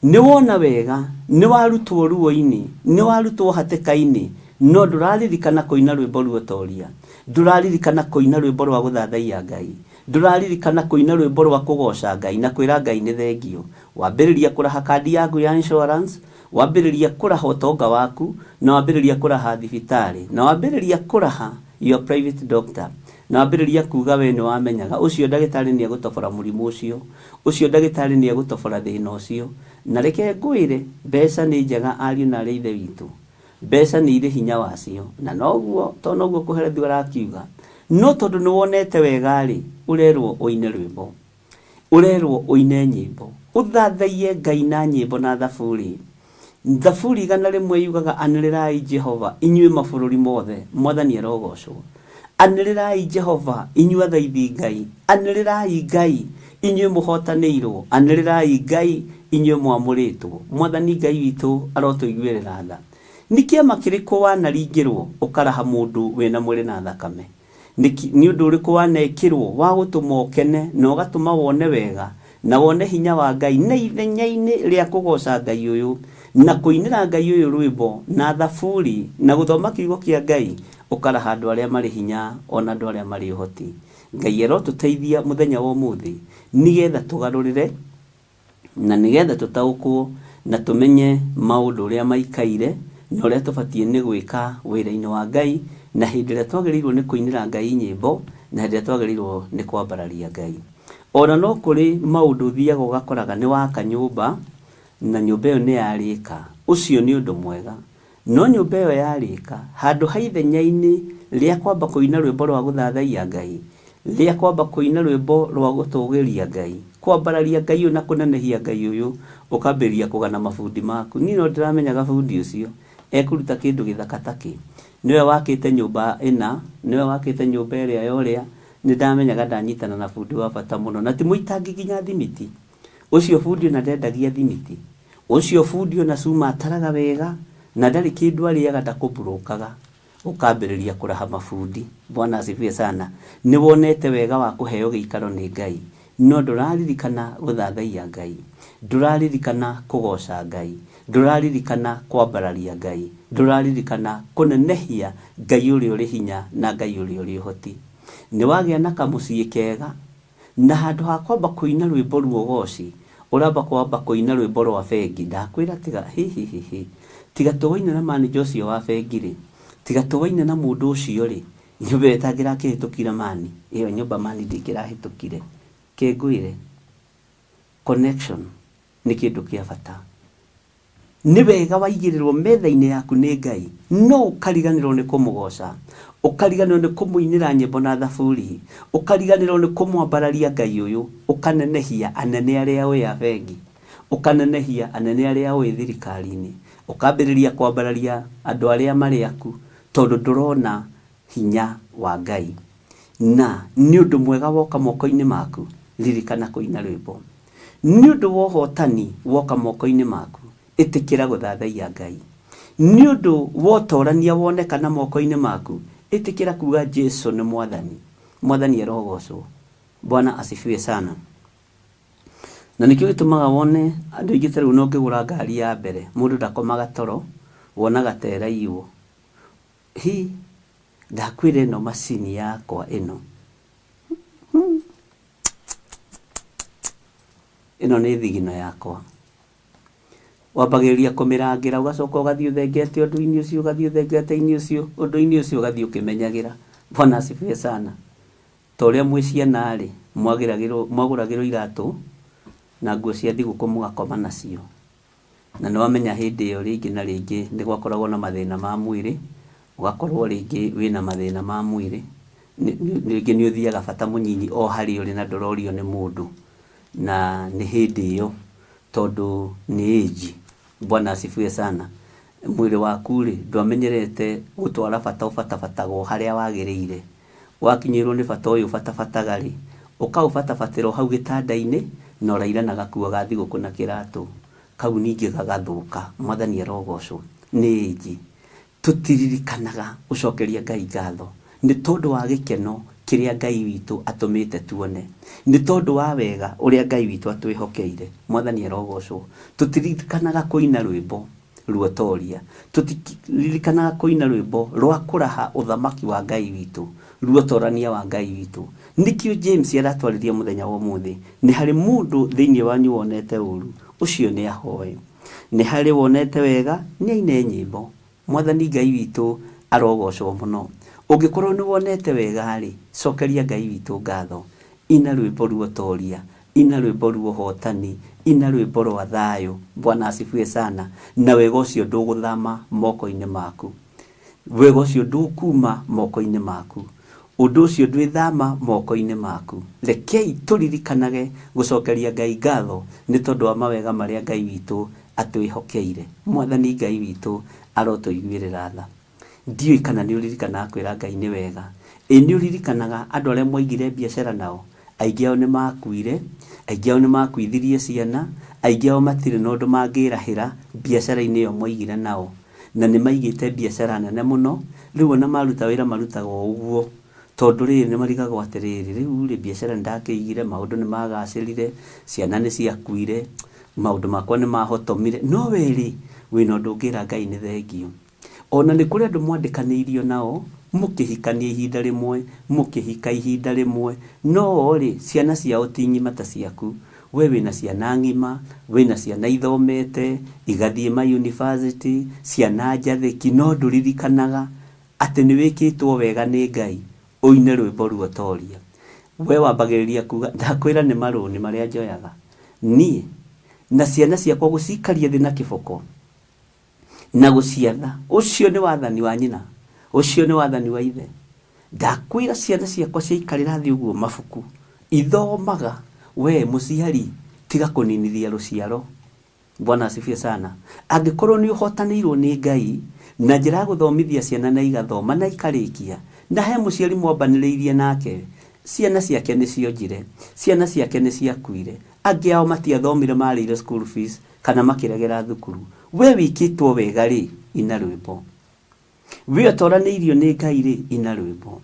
Nĩ wona wega, nĩ warutwo ruo-inĩ, nĩ warutwo hatĩka-inĩ, no ndũraririkana kũina rwĩmbo ruotoria, ndũraririkana kũina rwĩmbo rwa gũthathaiya Ngai, ndũraririkana kũina rwĩmbo rwa kũgoca Ngai na kwĩra Ngai nĩ thengio. Wambĩrĩria kũraha kandi yaku ya insurance, wambĩrĩria kũraha ũtonga waku, na wambĩrĩria kũraha thibitarĩ, na wambĩrĩria kũraha your private doctor, na wambĩrĩria kuga we nĩ wamenyaga ũcio ndagĩtarĩ nĩ egũtobora mũrimũ ũcio, ũcio ndagĩtarĩ nĩ egũtobora thĩna ũcio. Na reke ngwĩre, mbeca nĩ njega ariũ na arĩ a Ithe witũ. Mbeca nĩ irĩ hinya wacio, na noguo to noguo Kũherethu arakiuga. No tondũ nĩ wonete wega-rĩ, ũrerwo ũine rwĩmbo, ũrerwo ũine nyĩmbo, ũthathaiye Ngai na nyĩmbo na thaburi. Thaburi 100 yugaga anĩrĩrai Jehova inyuĩ mabũrũri mothe, Mwathani arogocwo. Anĩrĩrai Jehova inyuĩ athaithi Ngai, anĩrĩrai Ngai inyuĩ mũhotanĩirwo, anĩrĩrai Ngai inyuĩ mwamũrĩtwo. Mwathani Ngai witũ arotũiguĩrĩra tha. Nĩ kĩama kĩrĩkũ wanaringĩrwo ũkaraha mũndũ wĩna mwĩrĩ na thakame? Nĩ ũndũ ũrĩkũ wanekĩrwo wa gũtũma ũkene na ũgatũma wone wega na wone hinya wa Ngai na ithenya-inĩ rĩa kũgoca Ngai ũyũ na kũinĩra Ngai ũyũ rwĩmbo na thaburi na gũthoma kiugo kĩa Ngai, ũkaraha andũ arĩa marĩ hinya ona andũ arĩa marĩ ũhoti. Ngai arotũteithia mũthenya wa ũmũthĩ nĩgetha tũgarũrĩre na nĩgetha tũtaũkwo na tũmenye maũndũ ũrĩa maikaire na ũrĩa tũbatiĩ nĩ gwĩka wĩra-inĩ wa Ngai na hĩndĩ ĩrĩa twagĩrĩirwo nĩ kũinĩra Ngai nyĩmbo na hĩndĩ ĩrĩa twagĩrĩirwo nĩ kwambararia Ngai. Ona no kũrĩ maũndũ ũthiaga ũgakoraga nĩ waka nyũmba na nyũmba ĩyo nĩ yarĩka, ũcio nĩ ũndũ mwega. No nyũmba ĩyo yarĩka, handũ ha ithenya-inĩ rĩa kwamba kũina rwĩmbo rwa gũthathaiya Ngai, rĩa kwamba kũina rwĩmbo rwa gũtũgĩria Ngai, kwambararia Ngai ũyũ na kũnenehia Ngai ũyũ, ũkambĩrĩria kũgana mabundi maku. Niĩ no ndĩramenyaga bundi ũcio ekũruta kĩndũ gĩthaka ta kĩ. Nĩwe wakĩte nyũmba ĩna, nĩwe wakĩte nyũmba ĩrĩa ya ũrĩa, nĩ ndamenyaga ndanyitana na bundi wa bata mũno. Na ti mũitangi nginya thimiti. Ũcio bundi ona ndendagia thimiti. Ũcio bundi ona cuma ataraga wega na ndarĩ kĩndũ arĩaga ndakũmburũkaga. Ũkambĩrĩria kũraha mabundi. Bwana asifiwe sana. Nĩ wonete wega wa kũheo gĩikaro nĩ Ngai, no ndũraririkana gũthathaiya Ngai, ndũraririkana kũgoca Ngai, ndũraririkana kwambararia Ngai, ndũraririkana kũnenehia Ngai ũrĩa ũrĩ hinya na Ngai ũrĩa ũrĩ ũhoti. Nĩ wagĩa na kamũciĩ kega, na handũ ha kwamba kũina rwĩmbo rwa ũgoci, ũramba kwamba kũina rwĩmbo rwa bengi. Ndakwĩra tiga, hi hi hi hi, tiga tũwaine na manager ũcio wa bengi rĩ, tiga tũwaine na mũndũ ũcio rĩ, nyũmba ĩyo ĩtangĩrakĩhĩtũkire mani, ĩyo nyũmba mani ndĩngĩrahĩtũkire. Ke ngwĩre, connection nĩ kĩndũ kĩa bata. Nĩ wega waigĩrĩrwo metha-inĩ yaku nĩ Ngai, no ũkariganĩrwo nĩ kũmũgoca, ũkariganĩrwo nĩ kũmũinĩra nyĩmbo na thaburi, ũkariganĩrwo nĩ kũmwambararia Ngai ũyũ, ũkanenehia anene arĩa ũĩ a bengi, ũkanenehia anene arĩa ũĩ thirikari-inĩ, ũkambĩrĩria kwambararia andũ arĩa marĩ aku, tondũ ndũrona hinya wa Ngai. Na nĩ ũndũ mwega woka moko-inĩ maku, ririkana kũina rwĩmbo. Nĩ ũndũ wa ũhotani woka moko-inĩ maku, ĩtĩkĩra gũthathaiya Ngai. Nĩ ũndũ wa ũtorania wonekana moko-inĩ maku, ĩtĩkĩra kuga Jesu nĩ Mwathani. Mwathani arogocwo. Bwana asifiwe sana. Na nĩkĩo gĩtũmaga wone andũ aingĩ ta rĩu ona ũngĩgũra ngari ya mbere, mũndũ ndakomaga toro, wonaga ta ĩraiywo. Hi, ndakwĩra ĩno macini yakwa ĩno. Ĩno nĩ thigino yakwa. Wambagĩrĩria kũmĩrangĩra ũgacoka ũgathiĩ ũthengete ũndũ-inĩ ũcio, ũgathiĩ ũthengete-inĩ ũcio, ũndũ-inĩ ũcio ũgathiĩ ũkĩmenyagĩra. Bwana asifiwe sana. Ta ũrĩa mwĩ ciana-rĩ, mwagũragĩrwo iratũ na nguo cia thigũkũ mũgakoma nacio. Na nĩ wamenya hĩndĩ ĩyo rĩngĩ na rĩngĩ nĩ gwakoragwo na mathĩna ma mwĩrĩ, ũgakorwo rĩngĩ wĩna mathĩna ma mwĩrĩ, rĩngĩ nĩ ũthiaga bata mũnyinyi o harĩa ũrĩ na ndũrorio nĩ mũndũ. Na nĩ hĩndĩ ĩyo tondũ nĩ age, Bwana asifiwe sana, mwĩrĩ waku rĩ, ndwamenyerete gũtwara bata ũbatabataga o harĩa wagĩrĩire. Wakinyĩrwo nĩ bata ũyũ ũbatabataga-rĩ, ũkaũbatabatĩra o hau gĩtanda-inĩ na ũraira na gakuo ga thigũkũ na kĩratũ. Kau ningĩ gagathũka. Mwathani arogocwo. Nĩ ĩnji. Tũtiririkanaga gũcokeria Ngai ngatho nĩ tondũ wa gĩkeno kĩrĩa Ngai witũ atũmĩte tuone. Nĩ tondũ wa wega ũrĩa Ngai witũ atwĩhokeire. Mwathani arogocwo. Tũtiririkanaga kũina rwĩmbo. Ruotoria. Tũtiririkanaga kũina rwĩmbo rwa kũraha ũthamaki wa Ngai witũ, ruotorania wa Ngai witũ. Nĩkĩo James aratwarĩria mũthenya wa ũmũthĩ, nĩ harĩ mũndũ thĩinĩ wanyu wonete ũru, ũcio nĩ ahoe. Nĩ harĩ wonete wega, nĩ aine nyĩmbo. Mwathani Ngai witũ arogocwo mũno. Ũngĩkorwo nĩ wonete wega-rĩ, cokeria Ngai witũ ngatho. Ina rwĩmbo ruotoria. Ina rwĩmbo rwa ũhotani, ina rwĩmbo rwa thayũ. Bwana asifiwe sana. Na wega ũcio ndũgũthama moko-inĩ maku. Wega ũcio ndũkuma moko-inĩ maku. Ũndũ ũcio ndwĩthama moko-inĩ maku. Rekei tũririkanage gũcokeria Ngai ngatho nĩ tondũ wa mawega marĩa Ngai witũ atwĩhokeire. Mwathani Ngai witũ arotũiguĩrĩra tha. Ndiũĩ kana nĩ ũririkanaga kwĩra Ngai nĩ wega. Ĩ nĩ ũririkanaga andũ arĩa mwaigire biacara nao? Aingĩ ao nĩ makuire, aingĩ ao nĩ makuithirie ciana, aingĩ ao matirĩ na ũndũ mangĩrahĩra biacara-inĩ ĩyo mwaigire nao. Na nĩ maigĩte biacara nene mũno, rĩu ona maruta wĩra marutaga o ũguo. Tondũ rĩrĩ nĩ marigagwo atĩrĩrĩ, rĩu rĩ biacara nĩ ndakĩigire, maũndũ nĩ magacĩrire, ciana nĩ ciakuire, maũndũ makwa nĩ mahotomire, no we rĩ, wĩna ũndũ ũngĩra Ngai nĩ thengiũ. O na nĩ kũrĩ andũ mwandĩkanĩirio nao, mũkĩhikania ihinda rĩmwe, mũkĩhika ihinda rĩmwe, no o-rĩ, ciana ciao ti ng'ima ta ciaku. We wĩ na ciana ng'ima, wĩ na ciana ithomete, igathiĩ ma university, ciana njathĩki, no ndũririkanaga atĩ nĩ wĩkĩtwo wega nĩ Ngai, ũine rwĩmbo ruotoria. We wambagĩrĩria kuga, ndakwĩra nĩ marũni marĩa njoyaga, niĩ na ciana ciakwa gũcikaria thĩ na kĩboko. na gũciatha. Ũcio nĩ wathani wa nyina, ũcio nĩ wathani wa ithe. Ndakwĩra ciana ciakwa ciaikarĩra thĩ ũguo mabuku ithomaga, we mũciari tiga kũninithia rũciaro. Bwana asifiwe sana. Angĩkorwo nĩ ũhotanĩirwo nĩ Ngai na njĩra ya gũthomithia ciana na igathoma na ikarĩkia, na he mũciari mwambanĩrĩirie nake, ciana ciake nĩ cionjire, ciana ciake nĩ ciakuire, angĩ ao matiathomire marĩire school fees, kana makĩregera thukuru. We wĩkĩtwo wega-rĩ, ina rwĩmbo. We ũtoranĩirio nĩ Ngai-rĩ, ina rwĩmbo.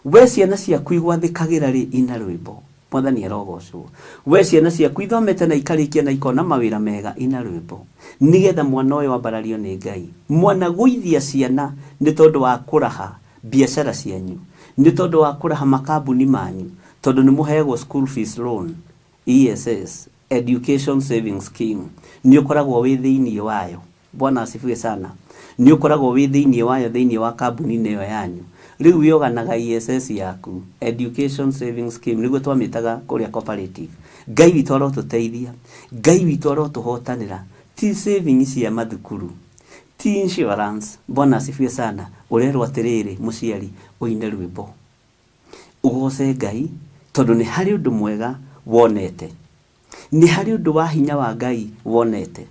We ciana ciaku igwathĩkagĩra-rĩ, ina rwĩmbo. Mwathani arogocwo. We ciana ciaku ithomete na ikarĩkia na ikona mawĩra mega, ina rwĩmbo. Nĩgetha mwana ũyũ ambarario nĩ Ngai. Mwanagũithia ciana nĩ tondũ wa kũraha biacara cianyu. Nĩ tondũ wa kũraha makambuni manyu, tondũ nĩ mũheagwo school fees loan, ESS, Education Savings Scheme, nĩ ũkoragwo wĩ thĩinĩ wayo. Bwana asifiwe sana. Nĩ ũkoragwo wĩ thĩinĩ wayo thĩinĩ wa kambuni-inĩ ĩyo yanyu. Rĩu wĩoganaga ESS yaku, Education Savings Scheme, nĩguo twamĩtaga kũrĩa cooperative. Ngai witũ arotũteithia, Ngai witũ arotũhotanĩra. Ti savings cia mathukuru, ti insurance. Bwana asifiwe sana. Ũrerwo atĩrĩrĩ mũciari, ũine rwĩmbo ũgoce Ngai tondũ nĩ harĩ ũndũ mwega wonete, nĩ harĩ ũndũ wa hinya wa Ngai wonete,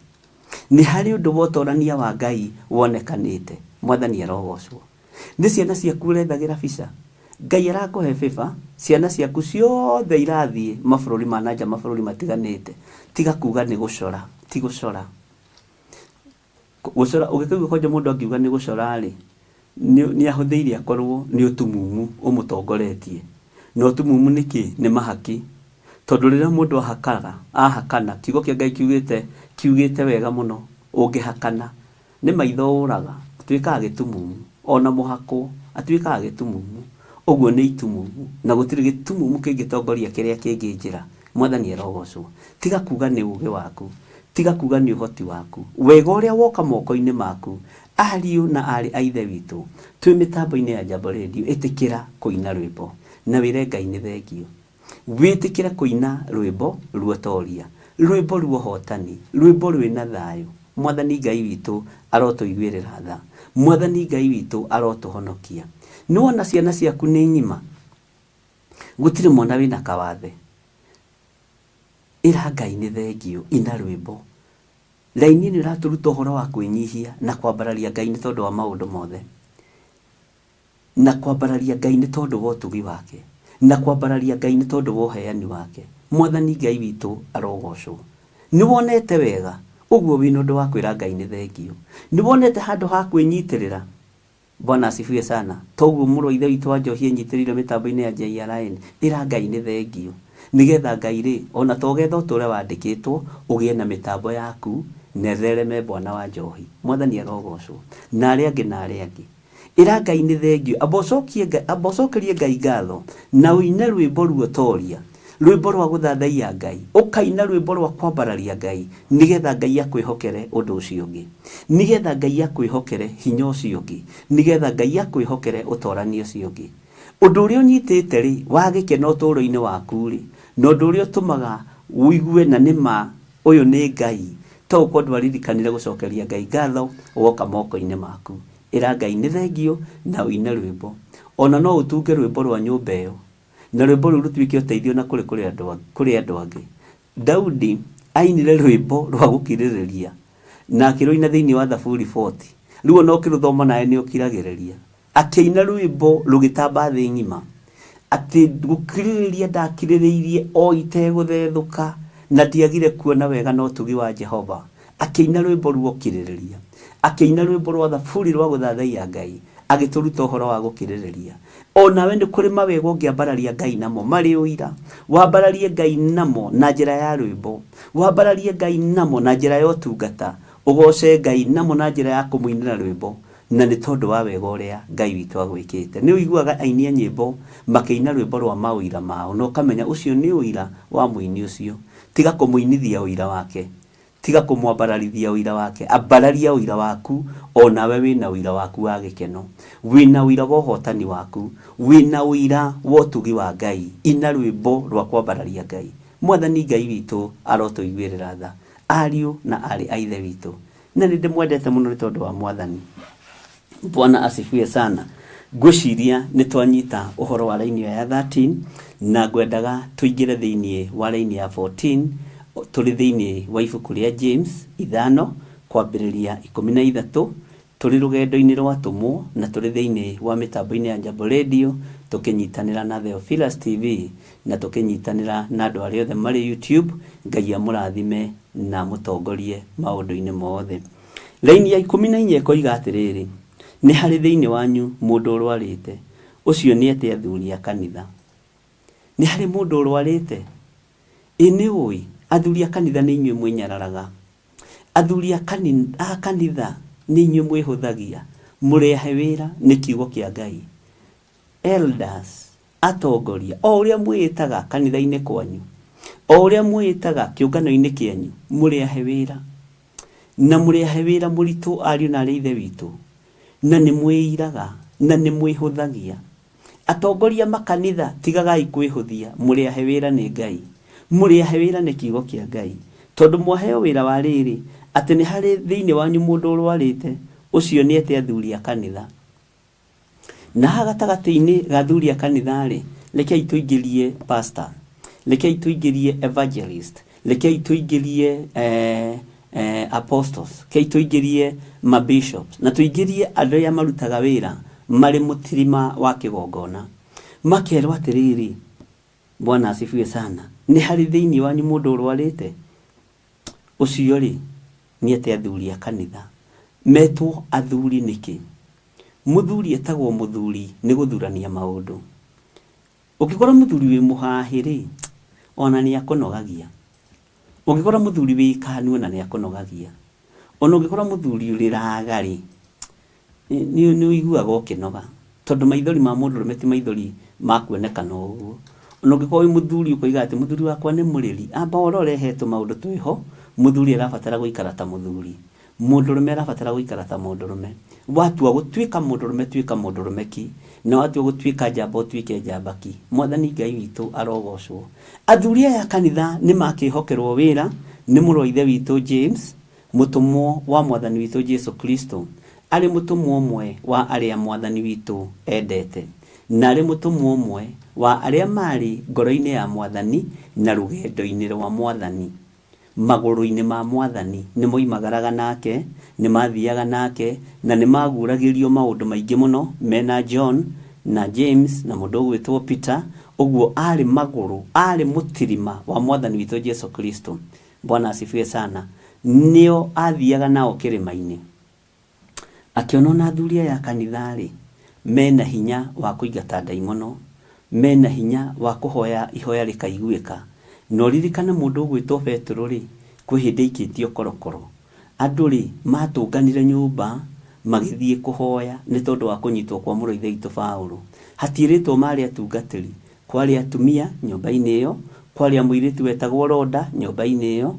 nĩ harĩ ũndũ wa ũtorania wa Ngai wonekanĩte. Mwathani arogocwo. Nĩ ciana ciaku ũrethagĩra bica, Ngai arakũhe favor, ciana ciaku ciothe irathiĩ mabũrũri ma nanja, mabũrũri matiganĩte. Tiga kuga nĩ gũcora, ti gũcora. Gũcora, ũngĩkaigua kwanja mũndũ angiuga nĩ gũcora rĩ, nĩ ahũthĩire akorwo nĩ ũtumumu ũmũtongoretie. Na ũtumumu nĩ kĩ? Nĩ mahaki. Tondũ rĩrĩa mũndũ ahakaga, ahakana, kiugo kĩa Ngai kiugĩte, kiugĩte wega mũno, ũngĩhakana, nĩ maitho ũraga, ũtuĩkaga gĩtumumu. Ona mũhakwo, atuĩkaga gĩtumumu. Ũguo nĩ itumumu. Na gũtirĩ gĩtumumu kĩngĩtongoria kĩrĩa kĩngĩ njĩra. Mwathani arogocwo. Tiga kuga nĩ ũgĩ waku. Tiga kuga nĩ ũhoti waku. Wega ũrĩa woka moko-inĩ maku, ariũ na aarĩ a Ithe witũ, twĩ mĩtambo-inĩ ya Jambo Radio, ĩtĩkĩra kũina rwĩmbo na wĩre Ngai nĩ thengio. Wĩtĩkĩre kũina rwĩmbo ruotoria, rwĩmbo ruohotani, rwĩmbo rwĩna thayũ. Mwathani Ngai witũ arotũiguĩrĩra tha. Mwathani Ngai witũ arotũhonokia. Nĩwona ciana ciaku nĩ ng'ima? Gũtirĩ mwana wĩna kawathe. Ĩra Ngai nĩ thengio, ina rwĩmbo. Raini ĩno ĩratũruta ũhoro wa kwĩnyihia na kwambararia Ngai nĩ tondũ wa maũndũ mothe. Na kwambararia Ngai nĩ tondũ wa ũtugi wake. Na kwambararia Ngai nĩ tondũ wa ũheani wake. Mwathani Ngai witũ arogocwo. Nĩ wonete wega, ũguo wĩna ũndũ wa kwĩra Ngai nĩ thengio. Nĩ wonete handũ ha kwĩnyitĩrĩra. Bwana asifiwe sana. Toguo mũrũ wa ithe witũ wa njohi enyitĩrĩire mĩtambo-inĩ ya JRN. Ĩra Ngai nĩ thengio. Nĩgetha Ngai rĩ, ona to getha ũtũre wandĩkĩtwo, ũgĩe na mĩtambo yaku, na ĩthereme bwana wa njohi. Mwathani arogocwo. Na arĩa angĩ na arĩa angĩ. Ĩra Ngai nĩ thengio. Amba ũcokie Ngai, amba ũcokerie Ngai ngatho, na ũine rwĩmbo ruotoria. Rwĩmbo rwa gũthathaiya Ngai. Ũkaina rwĩmbo rwa kwambararia Ngai, nĩgetha Ngai akwĩhokere ũndũ ũcio ũngĩ. Nĩgetha Ngai akwĩhokere hinya ũcio ũngĩ. Nĩgetha Ngai akwĩhokere ũtorania ũcio ũngĩ. Ũndũ ũrĩa ũnyitĩte rĩ, wa gĩkeno ũtũũro-inĩ waku rĩ, na ũndũ ũrĩa ũtũmaga ũigue na nĩ ma ũyũ nĩ Ngai, to gũkorwo ndwaririkanire gũcokeria Ngai ngatho woka moko-inĩ maku. Ĩra Ngai nĩ thengio na ũine rwĩmbo. Ona no ũtunge rwĩmbo rwa nyũmba ĩyo. Na rwĩmbo rũu rũtuĩke ũteithio na kũrĩ kũrĩ andũ kũrĩ andũ angĩ. Daudi ainire rwĩmbo rwa gũkirĩrĩria na akĩrũina thĩinĩ wa Thaburi 40. Rĩu ona ũkĩrũthoma nawe nĩ ũkiragĩrĩria. Akĩina rwĩmbo rũgĩtamba thĩ ng'ima atĩ gũkirĩrĩria ndakirĩrĩirie o itegũthethũka na ndiagire kuona wega na ũtugi wa Jehova. Akĩina rwĩmbo rwa ũkirĩrĩria. Akĩina rwĩmbo rwa Thaburi rwa gũthathaiya Ngai. Agĩtũruta ũhoro wa gũkirĩrĩria. O nawe nĩ kũrĩ mawega ũngĩambararia Ngai namo marĩ ũira. Wambararie Ngai namo na njĩra ya rwĩmbo. Wambararie Ngai namo na njĩra ya ũtungata. Ũgoce Ngai namo na njĩra ya kũmũinĩra rwĩmbo. Na nĩ tondũ wa wega ũrĩa Ngai witũ agwĩkĩte. Nĩ ũiguaga aini a nyĩmbo makĩina rwĩmbo rwa maũira mao na ũkamenya ũcio nĩ ũira wa mũini ũcio. Tiga kũmũinithia ũira wake. Tiga kũmwambararithia ũira wake. Ambararia ũira waku, o nawe wĩ na ũira waku wa gĩkeno. Wĩ na ũira wa ũhotani waku. Wĩ na ũira wa ũtugi wa Ngai. Ina rwĩmbo rwa kwambararia Ngai. Mwathani Ngai witũ arotũiguĩrĩra tha. Ariũ na aarĩ a Ithe witũ, na nĩ ndĩmwendete mũno nĩ tondũ wa Mwathani. Bwana asifiwe sana. Ngwĩciria nĩ twanyita ũhoro wa raini ĩyo ya 13 na ngwendaga tũingĩre thĩinĩ wa raini ya 14 tũrĩ thĩinĩ wa ibuku rĩa James ithano kwambĩrĩria 13 tũrĩ rũgendo-inĩ rwa atũmwo na tũrĩ thĩinĩ wa mĩtambo-inĩ ya Jambo Radio tũkĩnyitanĩra na Theophilus TV na tũkĩnyitanĩra na andũ arĩa othe marĩ YouTube. Ngai amũrathime na amũtongorie maũndũ-inĩ mothe. Raini ya 14 ĩkoiga atĩrĩrĩ, Nĩ harĩ thĩinĩ wanyu mũndũ ũrwarĩte? Ũcio nĩete athuri a kanitha. Nĩ harĩ mũndũ ũrwarĩte? Ĩ nĩ ũĩ, athuri a kanitha nĩ inyuĩ mwĩnyararaga. Athuri a kanitha nĩ inyuĩ mwĩhũthagia. Mũrĩ ahe wĩra nĩ kiugo kĩa Ngai. Elders, atongoria, o ũrĩa mwĩĩtaga kanitha-inĩ kwanyu, o ũrĩa mwĩĩtaga kĩũngano-inĩ kĩanyu, mũrĩ ahe wĩra. Na mũrĩ ahe wĩra mũritũ ariũ na arĩ ithe witũ, na nĩ mwĩiraga, na nĩ mwĩhũthagia. Atongoria makanitha, tigagai kwĩhũthia, mũrĩ ahe wĩra nĩ Ngai. Mũrĩ ahe wĩra nĩ kiugo kĩa Ngai. Tondũ mwaheo wĩra wa rĩrĩ, atĩ nĩ harĩ thĩinĩ wanyu mũndũ ũrwarĩte, ũcio nĩ ete athuri a kanitha. Na haha gatagatĩ-inĩ ga athuri a kanitha-rĩ, rekei tũingĩrie pastor, rekei tũingĩrie evangelist, rekei tũingĩrie eh, eh, apostles, rekei tũingĩrie mabishops, na tũingĩrie andũ arĩa marutaga wĩra marĩ mũtirima wa kĩgongona. Makerwo atĩrĩrĩ, Bwana asifiwe sana, nĩ harĩ thĩinĩ wanyu mũndũ ũrwarĩte? Ũcio-rĩ, nĩ ete athuri a kanitha. Metwo athuri nĩkĩ? Mũthuri etagwo mũthuri nĩ gũthurania maũndũ. Ũngĩkora mũthuri wĩ mũhahĩ-rĩ, ona nĩ akũnogagia. Ũngĩkora mũthuri wĩ kanu ona nĩ akũnogagia. Ona ũngĩkora mũthuri ũrĩraga-rĩ, nĩ nĩ ũiguaga ũkĩnoga. Tondũ maithori ma mũndũrũme ti maithori ma kuonekana ũguo. Ona ũngĩkorwo wĩ mũthuri ũkoiga atĩ mũthuri wakwa nĩ mũrĩri, amba ũrore he tũmaũndũ twĩho, mũthuri arabatara gũikara ta mũthuri. Mũndũrũme arabatara gũikara ta mũndũrũme. Watua gũtuĩka mũndũrũme tuĩka mũndũrũme ki, na watua gũtuĩka njamba ũtuĩke njamba ki. Mwathani Ngai witũ arogocwo. Athuri aya a kanitha nĩ makĩhokerwo wĩra nĩ mũrũ wa ithe witũ James, mũtũmwo wa Mwathani witũ Jesu Kristo, arĩ mũtũmwo ũmwe wa arĩa Mwathani witũ endete, na arĩ mũtũmwo ũmwe wa arĩa maarĩ ngoro-inĩ ya Mwathani na rũgendo-inĩ rwa Mwathani. Magũrũ-inĩ ma Mwathani, nĩmoimagaraga nake, nĩmathiaga nake, na nĩmaguũragĩrio maũndũ maingĩ mũno, mena John, na James, na mũndũ ũgwĩtwo Peter, ũguo arĩ magũrũ, arĩ mũtirima wa Mwathani witũ Jesu Kristo. Bwana asifiwe sana. Nĩo athiaga nao kĩrĩma-inĩ. Akĩona ona athuri aya a kanitha-rĩ, mena hinya wa kũingata ndaimono, mena hinya wa kũhoya ihoya rĩkaiguĩka. Na ũririkane mũndũ ũgwĩtwo Petero-rĩ, kwĩ hĩndĩ aikĩtio korokoro. Andũ-rĩ, matũnganire nyũmba magĩthiĩ kũhoya nĩ tondũ wa kũnyitwo kwa mũrũ wa ithe witũ Paũlũ. Hatiĩrĩtwo marĩ atungatĩri, kwarĩ atumia nyũmba-inĩ ĩyo, kwarĩ a mũirĩtu wetagwo Roda nyũmba-inĩ ĩyo,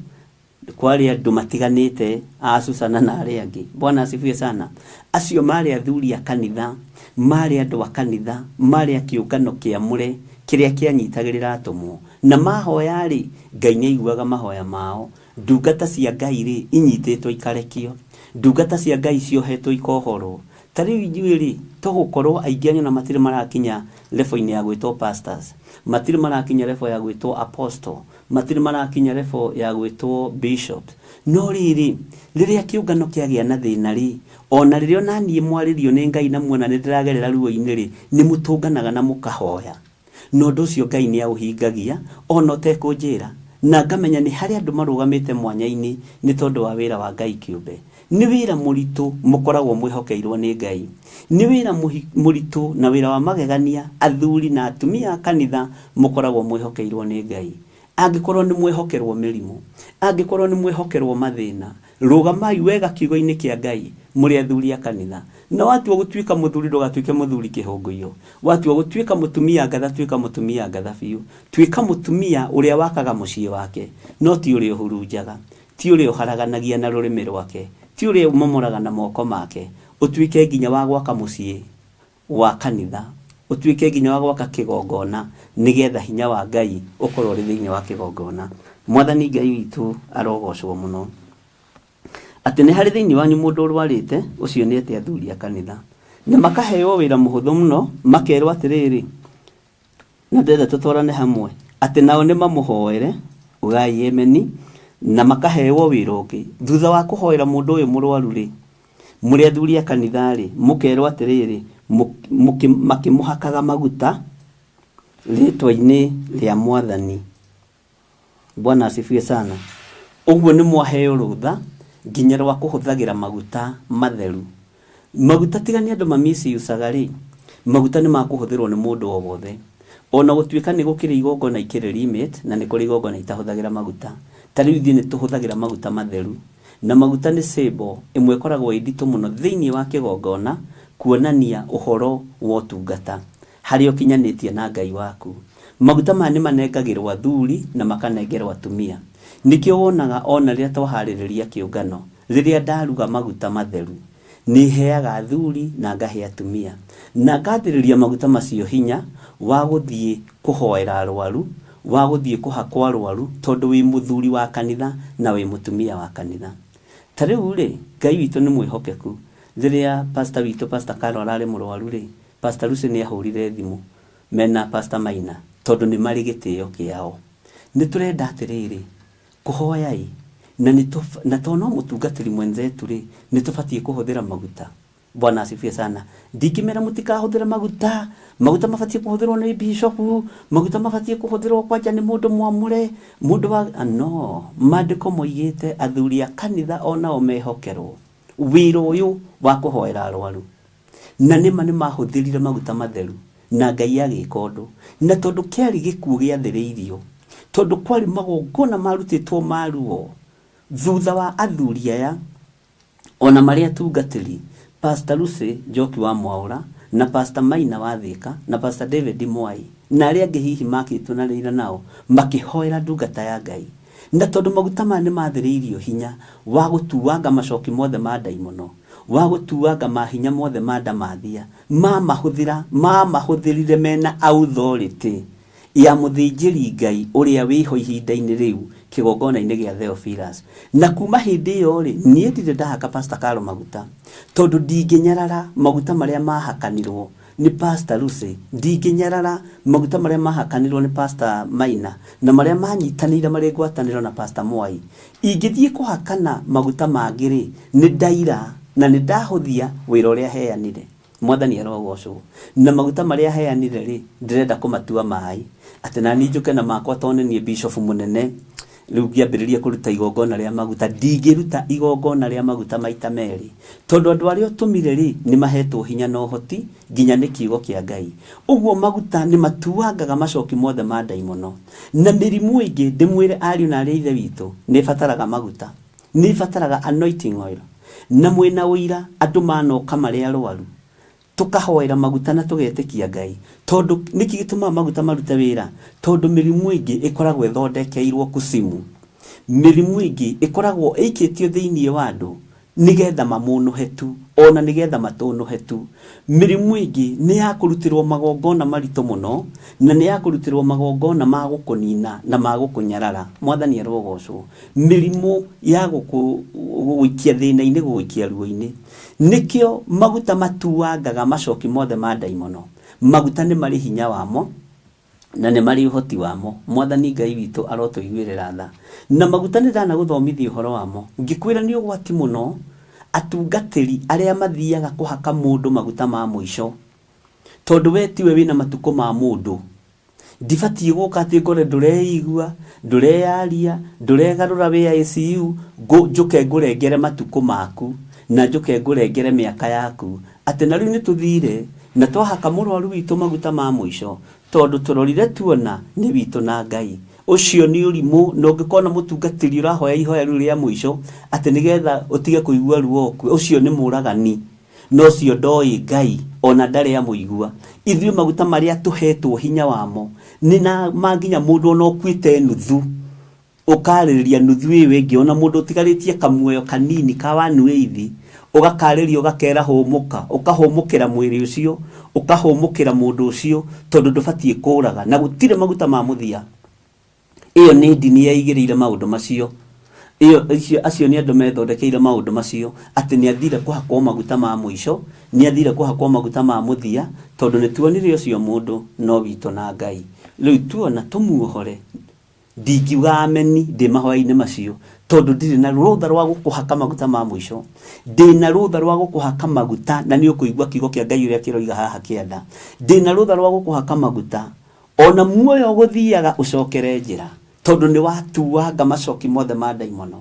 Kwarĩ andũ matiganĩte a Susana na arĩa angĩ. Bwana asifiwe sana. Acio marĩ athuri a kanitha, marĩ andũ a kanitha, marĩ a kĩũngano kĩamũre kĩrĩa kĩanyitagĩrĩra atũmwo. Na mahoya-rĩ, Ngai nĩ aiguaga mahoya mao. Ndungata cia Ngai-rĩ, inyitĩtwo ikarekio. Ndungata cia Ngai ciohetwo ikohorwo. Ta rĩu ithuĩ-rĩ, to gũkorwo aingĩ anyu ona matirĩ marakinya level-inĩ ya gwĩtwo pastors, matirĩ marakinya level ya gwĩtwo apostle, Matirĩ marakinya level ya gwĩtwo bishop. No rĩrĩ, rĩrĩa kĩũngano kĩagĩa na thĩna-rĩ, o na rĩrĩa o na niĩ mwarĩrio nĩ Ngai na muona nĩ ndĩragerera ruo-inĩ-rĩ, nĩ mũtũnganaga na mũkahoya. Na ũndũ ũcio Ngai nĩ aũhingagia o na ũtekũnjĩra. Na ngamenya nĩ harĩ andũ marũgamĩte mwanya-inĩ nĩ tondũ wa wĩra wa Ngai kĩũmbe. Nĩ wĩra mũritũ mũkoragwo mwĩhokeirwo nĩ Ngai. Nĩ wĩra mũritũ na wĩra wa magegania athuri na atumia a kanitha mũkoragwo mwĩhokeirwo nĩ Ngai. Angĩkorwo nĩ mwehokerwo mĩrimũ, angĩkorwo nĩ mwehokerwo mathĩna, rũgamai wega kiugo-inĩ kĩa Ngai mũrĩ athuri a kanitha. Na watua gũtuĩka mũthuri ndũgatuĩke mũthuri kĩhũngũiyũ. Watua gũtuĩka mũtumia ngatha tuĩka mũtumia ngatha biũ. Tuĩka mũtumia ũrĩa wakaga mũciĩ wake, no ti ũrĩa ũhurunjaga. Ti ũrĩa ũharaganagia na rũrĩmĩ rwake, ti ũrĩa ũmomoraga na moko make, ũtuĩke nginya wa gwaka mũciĩ wa kanitha, ũtuĩke nginya wa gwaka kĩgongona, nĩgetha hinya wa Ngai ũkorwo ũrĩ thĩinĩ wa kĩgongona. Mwathani Ngai witũ arogocwo mũno. Atĩ nĩ harĩ thĩinĩ wanyu mũndũ ũrwarĩte, ũcio nĩ ete athuri a kanitha. Na makaheo wĩra mũhũthũ mũno, makerwo atĩrĩrĩ, Na ndĩrenda tũtwarane hamwe, atĩ nao nĩ mamũhoere, ugai ameni, na makaheo wĩra ũngĩ. Thutha wa kũhoera mũndũ ũyũ mũrwaru-rĩ, mũrĩ athuri a kanitha-rĩ, mũkerwo atĩrĩrĩ, makĩmũhakaga maguta rĩtwa-inĩ rĩa Mwathani. Bwana asifiwe sana. Ũguo nĩ mwaheo rũtha nginya rwa kũhũthagĩra maguta matheru. Maguta tiga nĩ andũ ma misuse-aga rĩ, maguta nĩ ma kũhũthĩrwo nĩ mũndũ o wothe. Ona gũtuĩka nĩ gũkĩrĩ igongona ikĩrĩ limit na nĩ kũrĩ igongona itahũthagĩra maguta. Ta rĩu ithuĩ nĩ tũhũthagĩra maguta matheru. Na maguta nĩ symbol ĩmwe ĩkoragwo ĩ nditũ mũno thĩinĩ wa kĩgongona kuonania ũhoro wa ũtungata. Harĩa ũkinyanĩtie na Ngai waku. Maguta maya nĩ manengagĩrwo athuri na makanengerwo atumia. Nĩkĩo wonaga ona rĩrĩa twaharĩrĩria kĩũngano, rĩrĩa ndaruga maguta matheru, nĩ heaga athuri na ngahe atumia. Na ngathĩrĩria maguta macio hinya wa gũthiĩ kũhoera arwaru, wa gũthiĩ kũhakwo arwaru, tondũ wĩ mũthuri wa kanitha na wĩ mũtumia wa kanitha. Ta rĩu rĩ, Ngai witũ nĩ mwĩhokeku. Rĩrĩa pastor witũ Pastor Carol ararĩ mũrwaru rĩ, Pastor Lucy nĩ ahũrire thimũ mena Pastor Maina tondũ nĩ marĩ gĩtĩo kĩao. Nĩ tũrenda atĩrĩrĩ, kũhoya ĩ, na nĩ tũ, na tondũ no mũtungatĩri mwenzetu rĩ, nĩ tũbatiĩ kũhũthĩra maguta. Bwana asifiwe sana. Ndingĩmera mũtikahũthĩre maguta, maguta mabatiĩ kũhũthĩrwo nĩ bishop, maguta mabatiĩ kũhũthĩrwo kwanja nĩ mũndũ mwamũre, mũndũ wa no, maandĩko moigĩte athuri a kanitha onao mehokerwo wĩra ũyũ wa kũhoera arwaru. Na nĩma nĩmahũthĩrire maguta matheru, na Ngai agĩka ũndũ. Na tondũ kĩarĩ gĩkuũ gĩathĩrĩirio, tondũ kwarĩ magongona marutĩtwo ma ruo, thutha wa athuri aya, ona marĩ atungatĩri, Pastor Lucy Njoki wa Mwaũra, na Pastor Maina wa Thĩka, na Pastor David Mwai, na arĩa angĩ hihi makĩtwo na rĩira nao, makĩhoera ndungata ya Ngai. Na tondũ maguta maya nĩmathĩrĩirio hinya wa gũtuanga macoki mothe ma ndaimono, wa gũtuanga mahinya mothe ma ndamathia, mamahũthĩra, mamahũthĩrire mena authority ya mũthĩnjĩri Ngai ũrĩa wĩho ihinda-inĩ rĩu kĩgongona-inĩ gĩa Theophilus. Na kuma hĩndĩ ĩyo-rĩ, niĩ ndirĩ ndahaka Pastor Carol maguta, tondũ ndingĩnyarara maguta marĩa mahakanirwo nĩ Pastor Lucy, ndingĩnyarara maguta marĩa mahakanirwo nĩ Pastor Maina na marĩa manyitanĩire marĩ ngwatanĩro na Pastor Mwai. Ingĩthiĩ kũhakana maguta mangĩ-rĩ, nĩ ndaira na nĩ ndahũthia wĩra ũrĩa heanire. Mwathani arogocwo. Na maguta marĩa heanire-rĩ, ndĩrenda kũmatua maĩ. Atĩ naniĩ njũke na makwa tondũ nĩ niĩ bishop mũnene, Rĩu ngĩambĩrĩria kũruta igongona rĩa maguta, ndingĩruta igongona rĩa maguta maita merĩ, tondũ andũ arĩa ũtũmire-rĩ, nĩ mahetwo hinya na ũhoti nginya nĩ kiugo kĩa Ngai. Ũguo maguta nĩ matuangaga macoki mothe ma ndaimono. Na mĩrimũ ĩngĩ, ndĩmwĩre ariũ na aarĩ a Ithe witũ, nĩ ĩbataraga maguta. Nĩ ĩbataraga anointing oil. Na mwĩna ũira andũ manoka marĩ arwaru, Tũkahoera maguta na tũgetĩkia Ngai. Tondũ, nĩkĩ gĩtũmaga maguta marute wĩra? Tondũ mĩrimũ ĩngĩ ĩkoragwo ĩthondekeirwo kucimu. Mĩrimũ ĩngĩ ĩkoragwo ĩikĩtio thĩinĩ wa andũ nĩgetha mamũnũhe tu, ona nĩgetha matũnũhe tu. Mĩrimũ ĩngĩ nĩ ya kũrutĩrwo magongona maritũ mũno, na nĩ ya kũrutĩrwo magongona ma gũkũnina na ma gũkũnyarara. Mwathani arogocwo. Mĩrimũ ya gũgũikia thĩna-inĩ, gũgũikia ruo-inĩ. Nĩkĩo maguta matuangaga macoki mothe ma ndaimono. Maguta nĩ marĩ hinya wamo na nĩ marĩ ũhoti wamo. Mwathani Ngai witũ arotũiguĩrĩra tha. Na maguta nĩ ndanagũthomithia ũhoro wamo, ngĩkwĩra nĩ ũgwati mũno atungatĩri arĩa mathiaga kũhaka mũndũ maguta ma mũico, tondũ we tiwe wĩna matukũ ma mũndũ. Ndibatiĩ gũka atĩ ngore ndũreigua, ndũreyaria, ndũregarũra wĩ ICU, njũke ngũrengere matukũ maku, na njũke ngũrengere mĩaka yaku, atĩ na rĩu nĩtũthire na twahaka mũrwaru witũ maguta ma mũico, tondũ tũrorire tuona nĩ witũ na Ngai. Ũcio nĩ ũrimũ, na ũngĩkona mũtungatĩri ũrahoya ihoya rĩu rĩa mũico atĩ nĩgetha ũtige kũigua ruo ũkue, ũcio nĩ mũragani. Na ũcio ndoĩ Ngai, o na ndarĩ amũigua. Ithuĩ maguta marĩa tũheetwo hinya wamo, nĩ na ma nginya mũndũ o na ũkuĩte nuthu, ũkaarĩrĩria nuthu ĩyo ĩngĩ, o na mũndũ ũtigarĩtie kamuoyo kanini ka one eighth, ũgakaarĩria ũgakera hũmũka, ũkahũmũkĩra mwĩrĩ ũcio, ũkahũmũkĩra mũndũ ũcio, tondũ ndũbatiĩ kũũraga. Na gũtirĩ maguta ma mũthia. Ĩyo nĩ ndini yeigĩrĩire maũndũ macio. Ĩyo, icio, acio nĩ andũ methondekeire maũndũ macio, atĩ nĩ athire kũhakwo maguta ma mũico, nĩ athire kũhakwo maguta ma mũthia, tondũ nĩ tuonire ũcio mũndũ no witũ na Ngai. Rĩu tuona tũmuohore, ndingiuga ameni ndĩ mahoya-inĩ macio, tondũ ndirĩ na rũtha rwa gũkũhaka maguta ma mũico. Ndĩna rũtha rwa gũkũhaka maguta, na nĩ ũkũigua kiugo kĩa Ngai ũrĩa kĩroiga haha kĩanda. Ndĩna rũtha rwa gũkũhaka maguta, Ona muoyo ũgũthiaga ũcokere njĩra, tondũ nĩ watuanga macoki mothe ma ndaimono,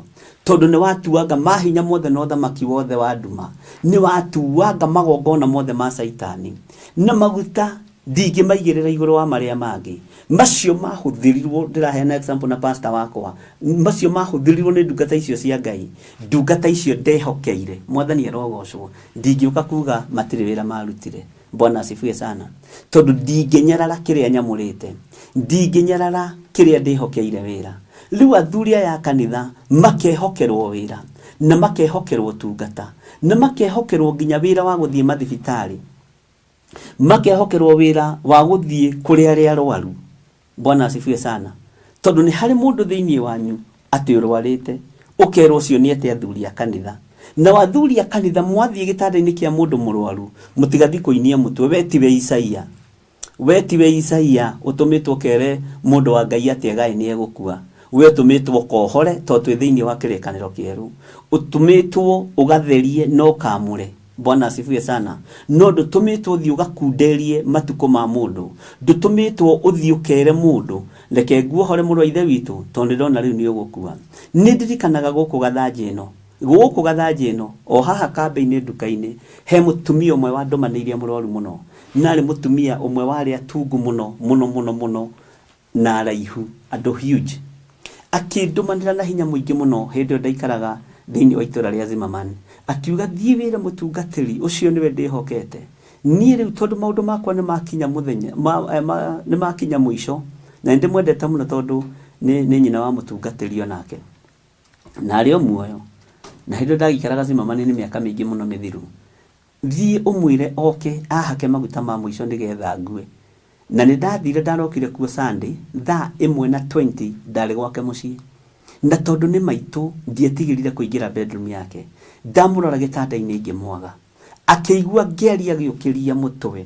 tondũ nĩ watuanga mahinya mothe na ũthamaki wothe wa nduma, nĩ watuanga magongona mothe ma Caitani. Na maguta ndingĩmaigĩrĩra igũrũ wa marĩa mangĩ. Macio mahũthĩrirwo, ndĩraheana example na pastor wakwa, macio mahũthĩrirwo nĩ ndungata icio cia Ngai, ndungata icio ndehokeire, Mwathani arogocwo, ndingĩũka kuga matirĩ wĩra marutire. Bwana asifiwe sana. Tondũ ndingĩnyarara kĩrĩa nyamũrĩte, ndingĩnyarara kĩrĩa ndĩhokeire wĩra. Rĩu athuri aya a kanitha makehokerwo wĩra na makehokerwo ũtungata na makehokerwo nginya wĩra wa gũthiĩ mathibitarĩ, makehokerwo wĩra wa gũthiĩ kũrĩ arĩa arwaru. Bwana asifiwe sana. Tondũ nĩ harĩ mũndũ thĩinĩ wanyu atĩ ũrwarĩte, ũkerwo ũcio nĩ ete athuri a kanitha. Nao athuri a kanitha mwathiĩ gĩtanda-inĩ kĩa mũndũ mũrwaru, mũtigathiĩ kũinia mũtwe, we tiwe Isaia. We tiwe Isaia ũtũmĩtwo ũkere mũndũ wa Ngai atĩ agaĩ nĩ egũkua. We ũtũmĩtwo ũkohore tondũ twĩ thĩinĩ wa kĩrĩkanĩro kĩerũ. Ũtũmĩtwo ũgatherie na ũkamũre. Bwana asifiwe sana. No ndũtũmĩtwo ũthiĩ ũgakunderie matukũ ma mũndũ. Ndũtũmĩtwo ũthiĩ ũkere mũndũ, reke nguohore mũrũ wa ithe witũ tondũ ndĩrona rĩu nĩ ũgũkua. Nĩ ndirikanaga gũkũ gathanjĩ ĩno, gũkũ gathanjĩ ĩno, o haha kambĩ-inĩ nduka-inĩ, he mũtumia ũmwe wandũmanĩirie mũrwaru mũno. Na arĩ mũtumia ũmwe warĩ atungu mũno, mũno mũno mũno na araihu, andũ huge. Akĩndũmanĩra na hinya mũingĩ mũno hĩndĩ ĩyo ndaikaraga thĩinĩ wa itũra rĩa Zimmerman. Akiuga thiĩ wĩre mũtungatĩri ũcio nĩwe ndĩhokete. Niĩ rĩu tondũ maũndũ makwa nĩ makinya mũthenya, ma, eh, ma, nĩ makinya mũico, na nĩ ndĩmwendete mũno tondũ nĩ, nĩ nyina wa mũtungatĩri onake. Na arĩ o muoyo. Na hĩndĩ ĩyo ndagĩikaraga Zimmerman nĩ mĩaka mĩingĩ mũno mĩthiru. Thiĩ ũmwĩre oke ahake maguta ma mũico nĩgetha ngue. Na nĩ ndathire ndarokire kuo Sunday thaa ĩmwe na 20 ndarĩ gwake mũciĩ. Na tondũ nĩ maitũ ndietigĩrire kũingĩra bedroom yake. Ndamũrora gĩtanda-inĩ ngĩmwaga. Akĩigua ngĩaria agĩũkĩria mũtwe.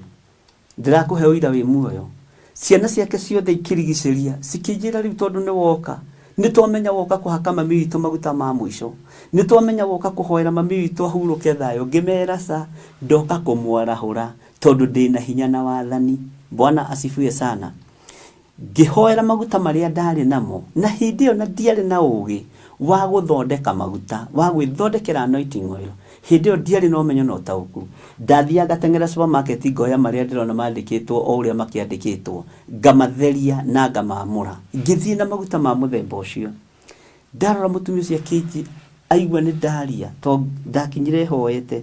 Ndĩrakũhe ũira wĩ muoyo. Ciana ciake ciothe ikĩrigicĩria, cikĩnjĩra rĩu tondũ nĩ woka, nĩ twamenya woka kũhaka mami witũ maguta ma mũico. Nĩ twamenya woka kũhoera mami witũ ahurũke thayũ. Ngĩmera ca, ndoka kũmwarahũra tondũ ndĩna hinya na wathani. Bwana asifiwe sana. Ngĩhoera maguta marĩa ndaarĩ namo, na hĩndĩ ĩyo na ndiarĩ na ũũgĩ wa gũthondeka maguta, wa gwĩthondekera anointing oil. Hĩndĩ ĩyo ndiarĩ na ũmenyo na ũtaũku. Ndathiaga ngateng'era supermarket ngoya marĩa ndĩrona mandĩkĩtwo o ũrĩa makĩandĩkĩtwo, ngamatheria na ngamaamũra. Ngĩthiĩ na maguta ma mũthemba ũcio. Ndarora mũtumia ũcio akĩnjĩ, aigua nĩ ndaria, tondũ ndakinyire hoete,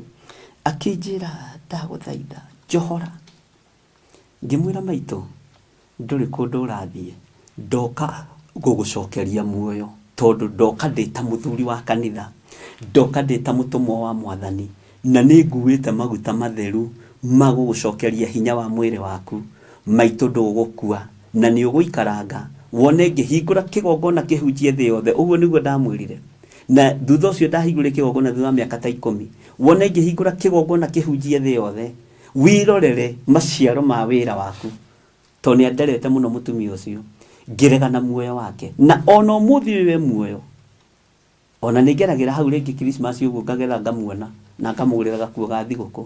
akĩnjĩra ndagũthaitha njohora. Ngĩmwĩra maitũ, ndũrĩ kũndũ ũrathiĩ, ndoka gũgũcokeria muoyo tondũ ndoka ndĩ ta mũthuri wa kanitha, ndoka ndĩ ta mũtũmwo wa mwathani na nĩ nguĩte maguta matheru ma gũgũcokeria hinya wa mwĩrĩ waku. Maitũ ndũgũkua na nĩ ũgũikaranga wone ngĩhingũra kĩgongona kĩhunjie thĩ yothe. Ũguo nĩguo ndamwĩrire. Na thutha ũcio ndahingũrire kĩgongona thutha wa mĩaka ta ikũmi, wone ngĩhingũra kĩgongona kĩhunjie thĩ yothe. Wĩrorere maciaro ma wĩra waku. Tondũ nĩ anderete mũno mũtumia ũcio, ngĩrega na muoyo wake. Na ona ũmũthĩ ũyũ e muoyo. Ona nĩ ngeragĩra hau rĩngĩ Christmas ũguo ngagetha ngamuona na ngamũgũrĩra gakuo ga thigũkũ.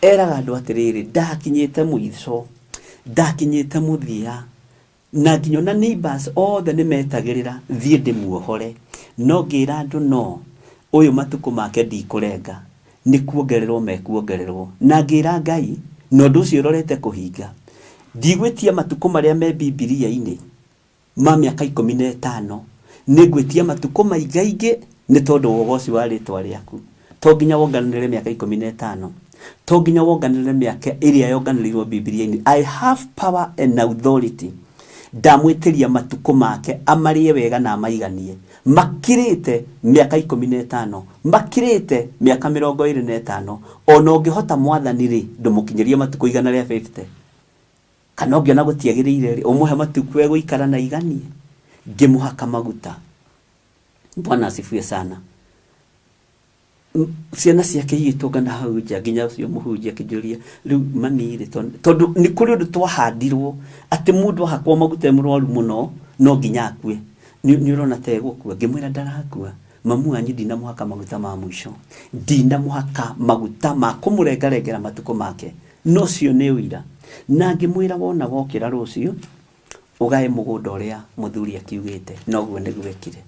Eraga andũ atĩrĩrĩ, ndakinyĩte mũico, ndakinyĩte mũthia. Na nginya ona neighbors othe nĩ metagĩrĩra thiĩ ndĩmuohore. No ngĩra andũ no, ũyũ matukũ make ndikũrenga, nĩ kuongererwo mekuongererwo. Na ngĩra Ngai, na ũndũ ũcio ũrorete kũhinga, ndigwĩtia matukũ marĩa me Bibilia-inĩ ma mĩaka 15, nĩngwĩtia matukũ maingaingĩ nĩ tondũ wa ũgoci wa rĩtwa rĩaku. To nginya wonganĩrĩre mĩaka 15. To nginya wonganĩrĩre mĩaka ĩrĩa yonganĩrĩirwo Bibilia-inĩ. I have power and authority. Ndamwĩtĩria matukũ make amarĩe wega na amaiganie. Makĩrĩte mĩaka 15. Makĩrĩte mĩaka 25. Ona ũngĩhota mwathani rĩ, ndũmũkinyĩrie matukũ 150. Kana ũngĩona gũtiagĩrĩire rĩ, ũmũhe matukũ egũikara na aiganie. Ngĩmũhaka maguta. Bwana asifiwe sana. Ciana ciake igĩtũngana hau nja nginya ũcio mũhunjia akĩnjũria rĩu mami rĩ tondũ nĩ kũrĩ ũndũ twahandirwo atĩ mũndũ ahakwo maguta e mũrwaru mũno no nginya akue. Nĩ ũrona ta egũkua? Ngĩmwĩra ndarakua. Mamu wanyu ndinamũhaka maguta ma mũico. Ndinamũhaka maguta ma kũmũrengarengera matukũ make. Na ũcio nĩ ũira. Na ngĩmwĩra wona wokĩra rũciũ ũgae mũgũnda ũrĩa mũthuri akiugĩte. Na ũguo nĩguo ekire.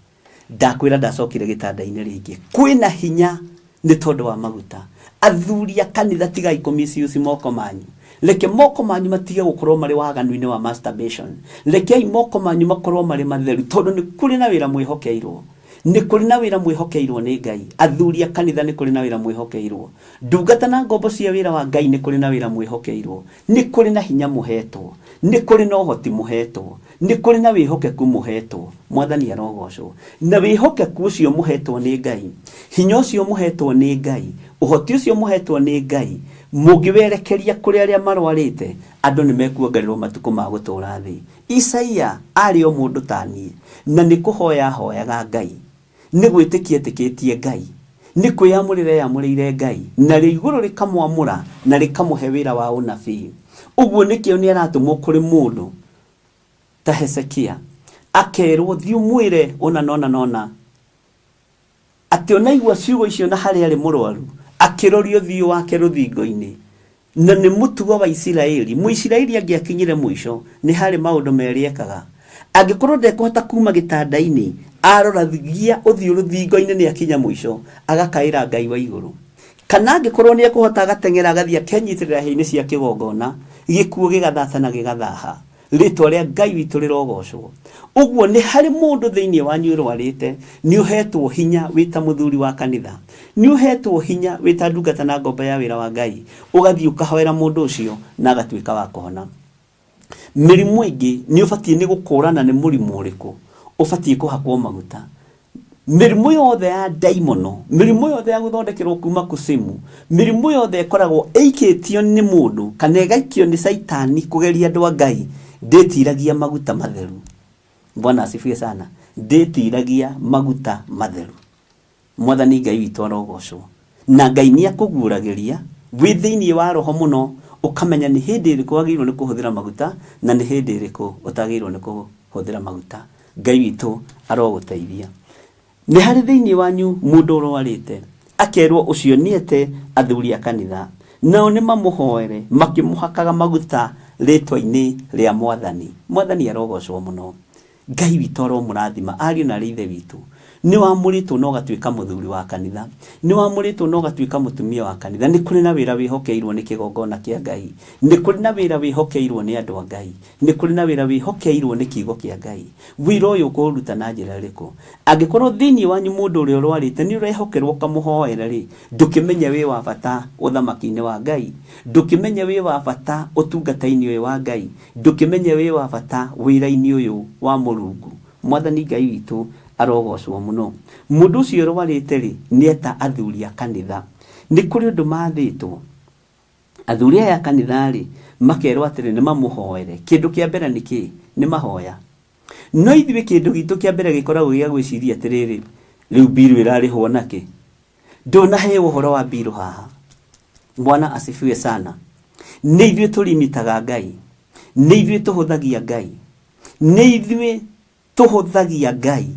Ndakwĩra ndacokire gĩtanda-inĩ rĩngĩ. Kwĩna hinya nĩ tondũ wa maguta. Athuri a kanitha tigai kũ misuse moko manyu. Reke moko manyu matige gũkorwo marĩ waganu-inĩ wa masturbation. Rekei moko manyu makorwo marĩ matheru tondũ nĩ kũrĩ na wĩra mwĩhokeirwo. Nĩ kũrĩ na wĩra mwĩhokeirwo nĩ Ngai. Athuri a kanitha nĩ kũrĩ na wĩra mwĩhokeirwo. Ndungata na ngombo cia wĩra wa Ngai nĩ kũrĩ na wĩra mwĩhokeirwo. Nĩ kũrĩ na hinya mũhetwo. Nĩ kũrĩ na ũhoti mũhetwo. Nĩ kũrĩ na wĩhokeku mũhetwo. Mwathani arogocwo. Na wĩhokeku ũcio mũhetwo nĩ Ngai, hinya ũcio mũhetwo nĩ Ngai, ũhoti ũcio mũhetwo nĩ Ngai, mũngĩwerekeria kũrĩ arĩa marwarĩte, andũ nĩ mekuongererwo matukũ ma gũtũũra thĩ. Isaia aarĩ o mũndũ ta niĩ, na nĩ kũhoya ahoyaga Ngai, nĩ gwĩtĩkia etĩkĩtie Ngai, nĩ kwĩyamũrĩra eyamũrĩire Ngai, narĩo igũrũ rĩkamwamũra na rĩkamũhe wĩra wa ũnabii. Ũguo nĩkĩo nĩ aratũmwo kũrĩ mũndũ ta Hezekia, akerwo thiĩ ũmwĩre ũna na ũna na ũna, atĩ ona aigua ciugo icio na harĩa arĩ mũrwaru, akĩroria ũthiũ wake rũthingo-inĩ. Na nĩ mũtugo wa Isiraeli, Mũisiraeli angĩakinyire mũico, nĩ harĩ maũndũ merĩ ekaga. Angĩkorwo ndekũhota kuma gĩtanda-inĩ, aroragia ũthiũ rũthingo-inĩ nĩ akinya mũico, agakaĩra Ngai wa igũrũ. Kana angĩkorwo nĩ ekũhota agateng'era agathiĩ akenyitĩrĩra hĩa-inĩ cia kĩgongona, gĩkuũ gĩgathata na gĩgathaha. Rĩtwa rĩa Ngai witũ rĩrogocwo. Ũguo nĩ harĩ mũndũ thĩinĩ wanyu ũrwarĩte, nĩ ũhetwo hinya wĩ ta mũthuri wa kanitha, nĩ ũhetwo hinya wĩ ta ndungata na ngombo ya wĩra wa Ngai, ũgathiĩ ũkahoera mũndũ ũcio na agatuĩka wa kũhona. Mĩrimũ ĩngĩ nĩ ũbatiĩ nĩ gũkũrana nĩ mũrimũ ũrĩkũ ũbatiĩ kũhakwo maguta. Mĩrimũ yothe ya ndaimono, mĩrimũ yothe ya gũthondekerwo kuma kusimu, mĩrimũ yothe ĩkoragwo ĩikĩtio nĩ mũndũ kana ĩgaikio nĩ caitani kũgeria andũ a Ngai, ndĩtiragia maguta matheru. Bwana asifiwe sana. Ndĩtiragia maguta matheru. Mwathani Ngai witũ arogocwo. Na Ngai nĩ akũguũragĩria wĩ thĩinĩ wa roho mũno, ũkamenya nĩ hĩndĩ ĩrĩkũ wagĩrĩirwo nĩ kũhũthĩra maguta na nĩ hĩndĩ ĩrĩkũ ũtagĩrĩirwo nĩ kũhũthĩra maguta. Ngai witũ arogũteithia. Nĩ harĩ thĩinĩ wanyu mũndũ ũrwarĩte? Akerwo ũcio nĩete athuri a kanitha, nao nĩmamũhoere makĩmũhakaga maguta rĩtwa-inĩ rĩa Mwathani. Mwathani arogocwo mũno. Ngai witũ aromũrathima ariũ na arĩ ithe witũ. Nĩ wamũrĩtwo na ũgatuĩka mũthuri wa kanitha. Nĩ wamũrĩtwo na ũgatuĩka mũtumia wa kanitha. Nĩ kũrĩ na wĩra wĩhokeirwo nĩ kĩgongona kĩa Ngai. Nĩ kũrĩ na wĩra wĩhokeirwo nĩ andũ a Ngai. Nĩ kũrĩ na wĩra wĩhokeirwo nĩ kiugo kĩa Ngai. Wĩra ũyũ ũkũũruta na njĩra ĩrĩkũ? Angĩkorwo thĩinĩ wanyu mũndũ ũrĩa ũrwarĩte nĩ ũrehokerwo ũkamũhoere-rĩ, ndũkĩmenye wĩ wa bata ũthamaki-inĩ wa Ngai? Ndũkĩmenye wĩ wa bata ũtungata-inĩ ũyũ wa Ngai? Ndũkĩmenye wĩ wa bata wĩra-inĩ ũyũ wa Mũrungu? Mwathani Ngai witũ arogocwo mũno. Mũndũ ũcio ũrwarĩte-rĩ, nĩeta athuri a kanitha. Nĩ kũrĩ ũndũ mathĩtwo. Athuri aya a kanitha-rĩ, makerwo atĩrĩ nĩmamũhoere. Kĩndũ kĩa mbere nĩ kĩĩ? Nĩ mahoya. No ithuĩ kĩndũ gitũ kĩa mbere gĩkoragwo gĩa gwĩciria atĩrĩrĩ, rĩu mbirũ ĩrarĩhwo nakĩ? Ndũnaheo ũhoro wa mbirũ haha. Bwana asifiwe sana. Nĩ ithuĩ tũrimitaga Ngai. Nĩ ithuĩ tũhũthagia Ngai. Nĩ ithuĩ tũhũthagia Ngai.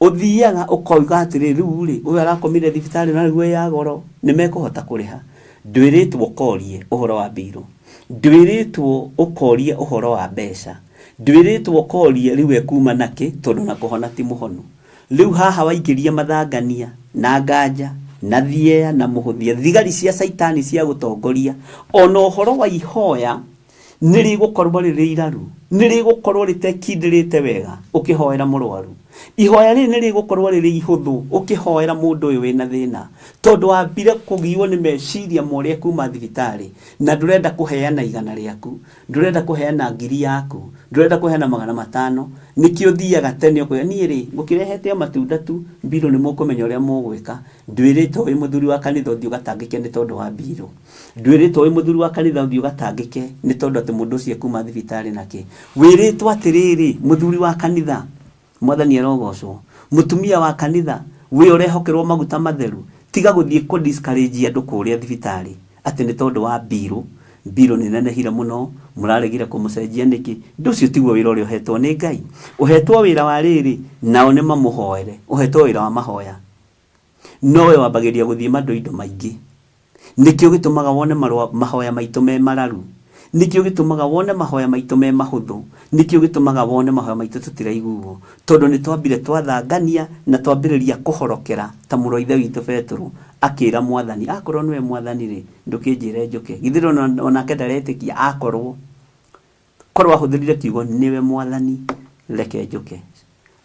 Ũthiaga ũkoiga atĩrĩrĩ, rĩu rĩ, ũyũ arakomire thibitarĩ na nĩguo ya goro, nĩ mekũhota kũrĩha? Ndwĩrĩtwo ũkorie ũhoro wa mbirũ. Ndwĩrĩtwo ũkorie ũhoro wa mbeca. Ndwĩrĩtwo ũkorie rĩu ekuma nakĩ tondũ ona kũhona ti mũhonu. Rĩu haha waingĩria mathangania, na nganja, na thieya, na mũhũthia, thigari cia caitani cia gũtongoria, ona ũhoro wa ihoya nĩ rĩgũkorwo rĩrĩ iraru, nĩ rĩgũkorwo rĩtekindĩrĩte wega ũkĩhoera mũrwaru. Ihoya rĩrĩ nĩ rĩgũkorwo rĩrĩ ihũthũ ũkĩhoera mũndũ ũyũ wĩna thĩna, tondũ wambire kũgiywo nĩ meciria ma ũrĩa ekuma thibitarĩ, na ndũrenda kũheana igana rĩaku, ndũrenda kũheana ngiri yaku, ndũrenda kũheana 500, nĩkĩo ũthiaga tene ũkoiga niĩ rĩ, ngũkĩrehete o matunda tu, mbirũ nĩ mũkũmenya ũrĩa mũgwĩka. Ndwĩrĩtwo wĩ mũthuri wa kanitha ũthiĩ ũgatangĩke nĩ tondũ wa mbirũ. Ndwĩrĩtwo wĩ mũthuri wa kanitha ũthiĩ ũgatangĩke nĩ tondũ atĩ mũndũ ũcio ekuma thibitarĩ nakĩ. Wĩrĩtwo atĩrĩrĩ, mũthuri wa kanitha, Mwathani arogocwo, mũtumia wa kanitha, we ũrehokerwo maguta matheru, tiga gũthiĩ kũ discourage andũ kũrĩa thibitarĩ atĩ nĩ tondũ wa mbirũ, mbirũ nĩ nenehire mũno, mũraregire kũmũcenjia nĩkĩ. Ũndũ ũcio tiguo wĩra ũrĩa ũhetwo nĩ Ngai. Ũhetwo wĩra wa rĩrĩ, nao nĩ mamũhoere, ũhetwo wĩra wa mahoya. No we wambagĩrĩria gũthiĩ mandoindo maingĩ. Nĩkĩo gĩtũmaga wone marũa, mahoya maitũ me mararu. Nĩkĩo gĩtũmaga wone mahoya maitũ me mahũthũ. Nĩkĩo gĩtũmaga wone mahoya maitũ tũtiraiguo. Tondũ nĩ twambire twathangania na twambĩrĩria kũhorokera ta mũrũ wa ithe witũ Betũrũ akĩra Mwathani, akorwo nĩwe Mwathani-rĩ, ndũkĩnjĩre njũke. Githĩ ndũrona onake ndaretĩkia akorwo. Korwo ahũthĩrire kiugo nĩwe Mwathani, reke njũke.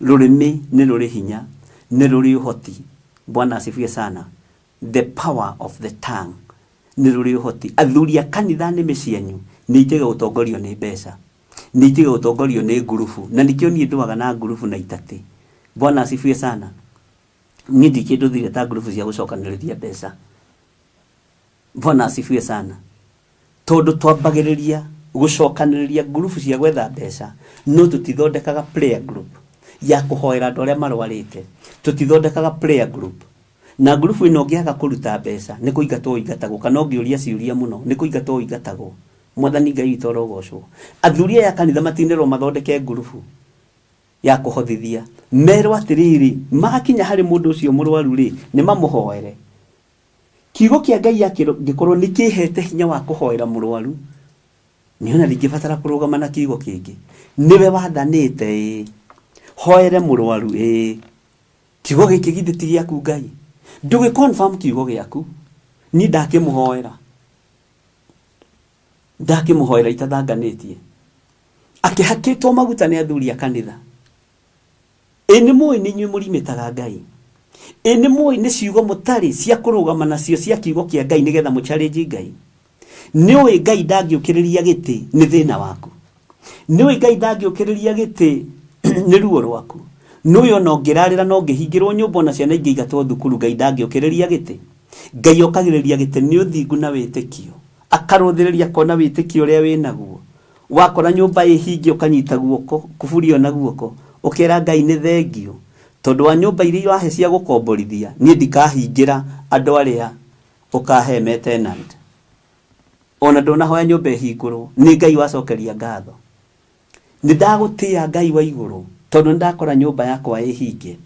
Rũrĩmĩ nĩ rũrĩ hinya, nĩ rũrĩ ũhoti. Bwana asifiwe sana. The power of the tongue nĩ rũrĩ ũhoti. Athuri a kanitha nĩmĩ cianyu nĩ itige gũtongorio nĩ mbeca, nĩ itige gũtongorio nĩ ngurubu. Na nĩkĩo niĩ ndũaga na ngurubu na itatĩ. Bwana asifiwe sana. Niĩ ndirĩ kĩndũ thire ta ngurubu cia gũcokanĩrĩria mbeca. Bwana asifiwe sana. Tondũ twambagĩrĩria gũcokanĩrĩria ngurubu cia gwetha mbeca, no tũtithondekaga prayer group ya kũhoera andũ arĩa marwarĩte. Tũtithondekaga prayer group. Na ngurubu ĩno ũngĩaga kũruta mbeca, nĩ kũingatwo ũingatagwo, kana ũngĩũria ciũria mũno, nĩ kũingatwo ũingatagwo. Mwathani Ngai witũ arogocwo. Athuri aya a kanitha matinerwo mathondeke ngurubu ya kũhothithia. Merwo atĩrĩrĩ, makinya harĩ mũndũ ũcio mũrwaru-rĩ, nĩ mamũhoere. Kiugo kĩa Ngai angĩkorwo nĩ kĩhete hinya wa kũhoera mũrwaru, niĩ ona ndingĩbatara kũrũgama na kiugo kĩngĩ. Nĩwe wathanĩte ĩĩ, hoere mũrwaru ĩĩ. Kiugo gĩkĩ githĩ ti gĩaku Ngai? Ndũgĩ confirm kiugo gĩaku. Niĩ ndakĩmũhoera. Ndakĩmũhoera itathanganĩtie. Akĩhakĩtwo maguta nĩ athuri a kanitha. Ĩ nĩ mũĩ nĩ inyuĩ mũrimĩtaga Ngai? Ĩ nĩ mũĩ nĩ ciugo mũtarĩ cia kũrũgama nacio cia kiugo kĩa Ngai nĩgetha mũ challenge Ngai? Nĩ ũĩ Ngai ndangĩũkĩrĩria gĩtĩ nĩ thĩna waku? Nĩ ũĩ Ngai ndangĩũkĩrĩria gĩtĩ nĩ ruo rwaku? Nĩ ũĩ ona ũngĩrarĩra na ũngĩhingĩrwo nyũmba ona ciana ingĩingatwo thukuru Ngai ndangĩũkĩrĩria gĩtĩ? Ngai okagĩrĩria gĩtĩ nĩ ũthingu na wĩtĩkio. Akarũthĩrĩria akona wĩtĩkio ũrĩa wĩnaguo. Wakora nyũmba ĩ hinge ũkanyita guoko, kuburi ĩyo na guoko, ũkera Ngai nĩ thengiũ tondũ wa nyũmba iria ũrahe cia gũkomborithia, niĩ ndikahingĩra andũ arĩa ũkahe me tenant. Ona ndũnahoya nyũmba ĩhingũrwo, nĩ Ngai wacokeria ngatho. Nĩ ndagũtĩa Ngai wa igũrũ tondũ nĩ ndakora nyũmba yakwa ĩ hinge.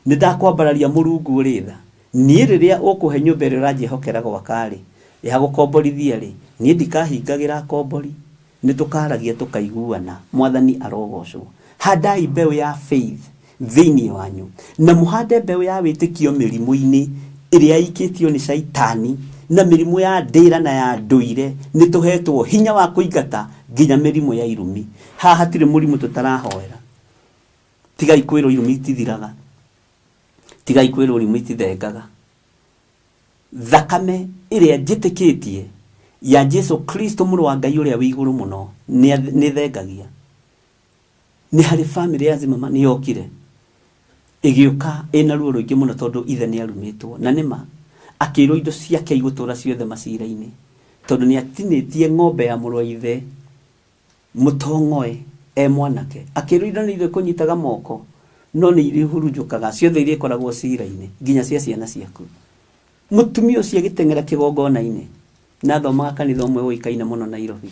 Nĩ ndakwambararia Mũrungu ũrĩ tha. Niĩ rĩrĩa ũkũhe nyũmba ĩrĩa ũranjĩhokera gwaka-rĩ, ya gũkomborithia-rĩ, niĩ ndikahingagĩra akombori. Nĩ tũkaragia tũkaiguana. Mwathani arogocwo. Handai mbeũ ya faith thĩinĩ wanyu, na mũhande mbeũ ya wĩtĩkio mĩrimũ-inĩ ĩrĩa ĩikĩtio nĩ Shaitani, na mĩrimũ ya ndĩra na ya ndũire. Nĩ tũhetwo hinya wa kũingata nginya mĩrimũ ya irumi. Haha hatirĩ mũrimũ tũtarahoera. Tigai kwĩrwo irumi itithiraga. Tigai kwĩrwo irumi itithengaga. Thakame ĩrĩa njĩtĩkĩtie ya Jesu Kristo mũrũ wa Ngai ũrĩa wĩ igũrũ mũno nĩ thengagia. Nĩ harĩ famĩlĩ ya Zimmerman yokire ĩgĩũka ĩna ruo rũingĩ mũno tondũ ithe nĩ arumĩtwo na nĩma akĩrwo indo ciake igũtũra ciothe macira-inĩ tondũ nĩ atinĩtie ng'ombe ya mũrũ wa ithe mũtong'oe e mwanake. Akĩrwo indo nĩ irĩkũnyitaga moko no nĩ irĩhurunjũkaga ciothe irĩkoragwo cira-inĩ nginya cia ciana ciaku. Mũtumia ũcio agĩteng'era kĩgongona-inĩ na athomaga kanitha ũmwe ũĩkaine mũno Nairobi.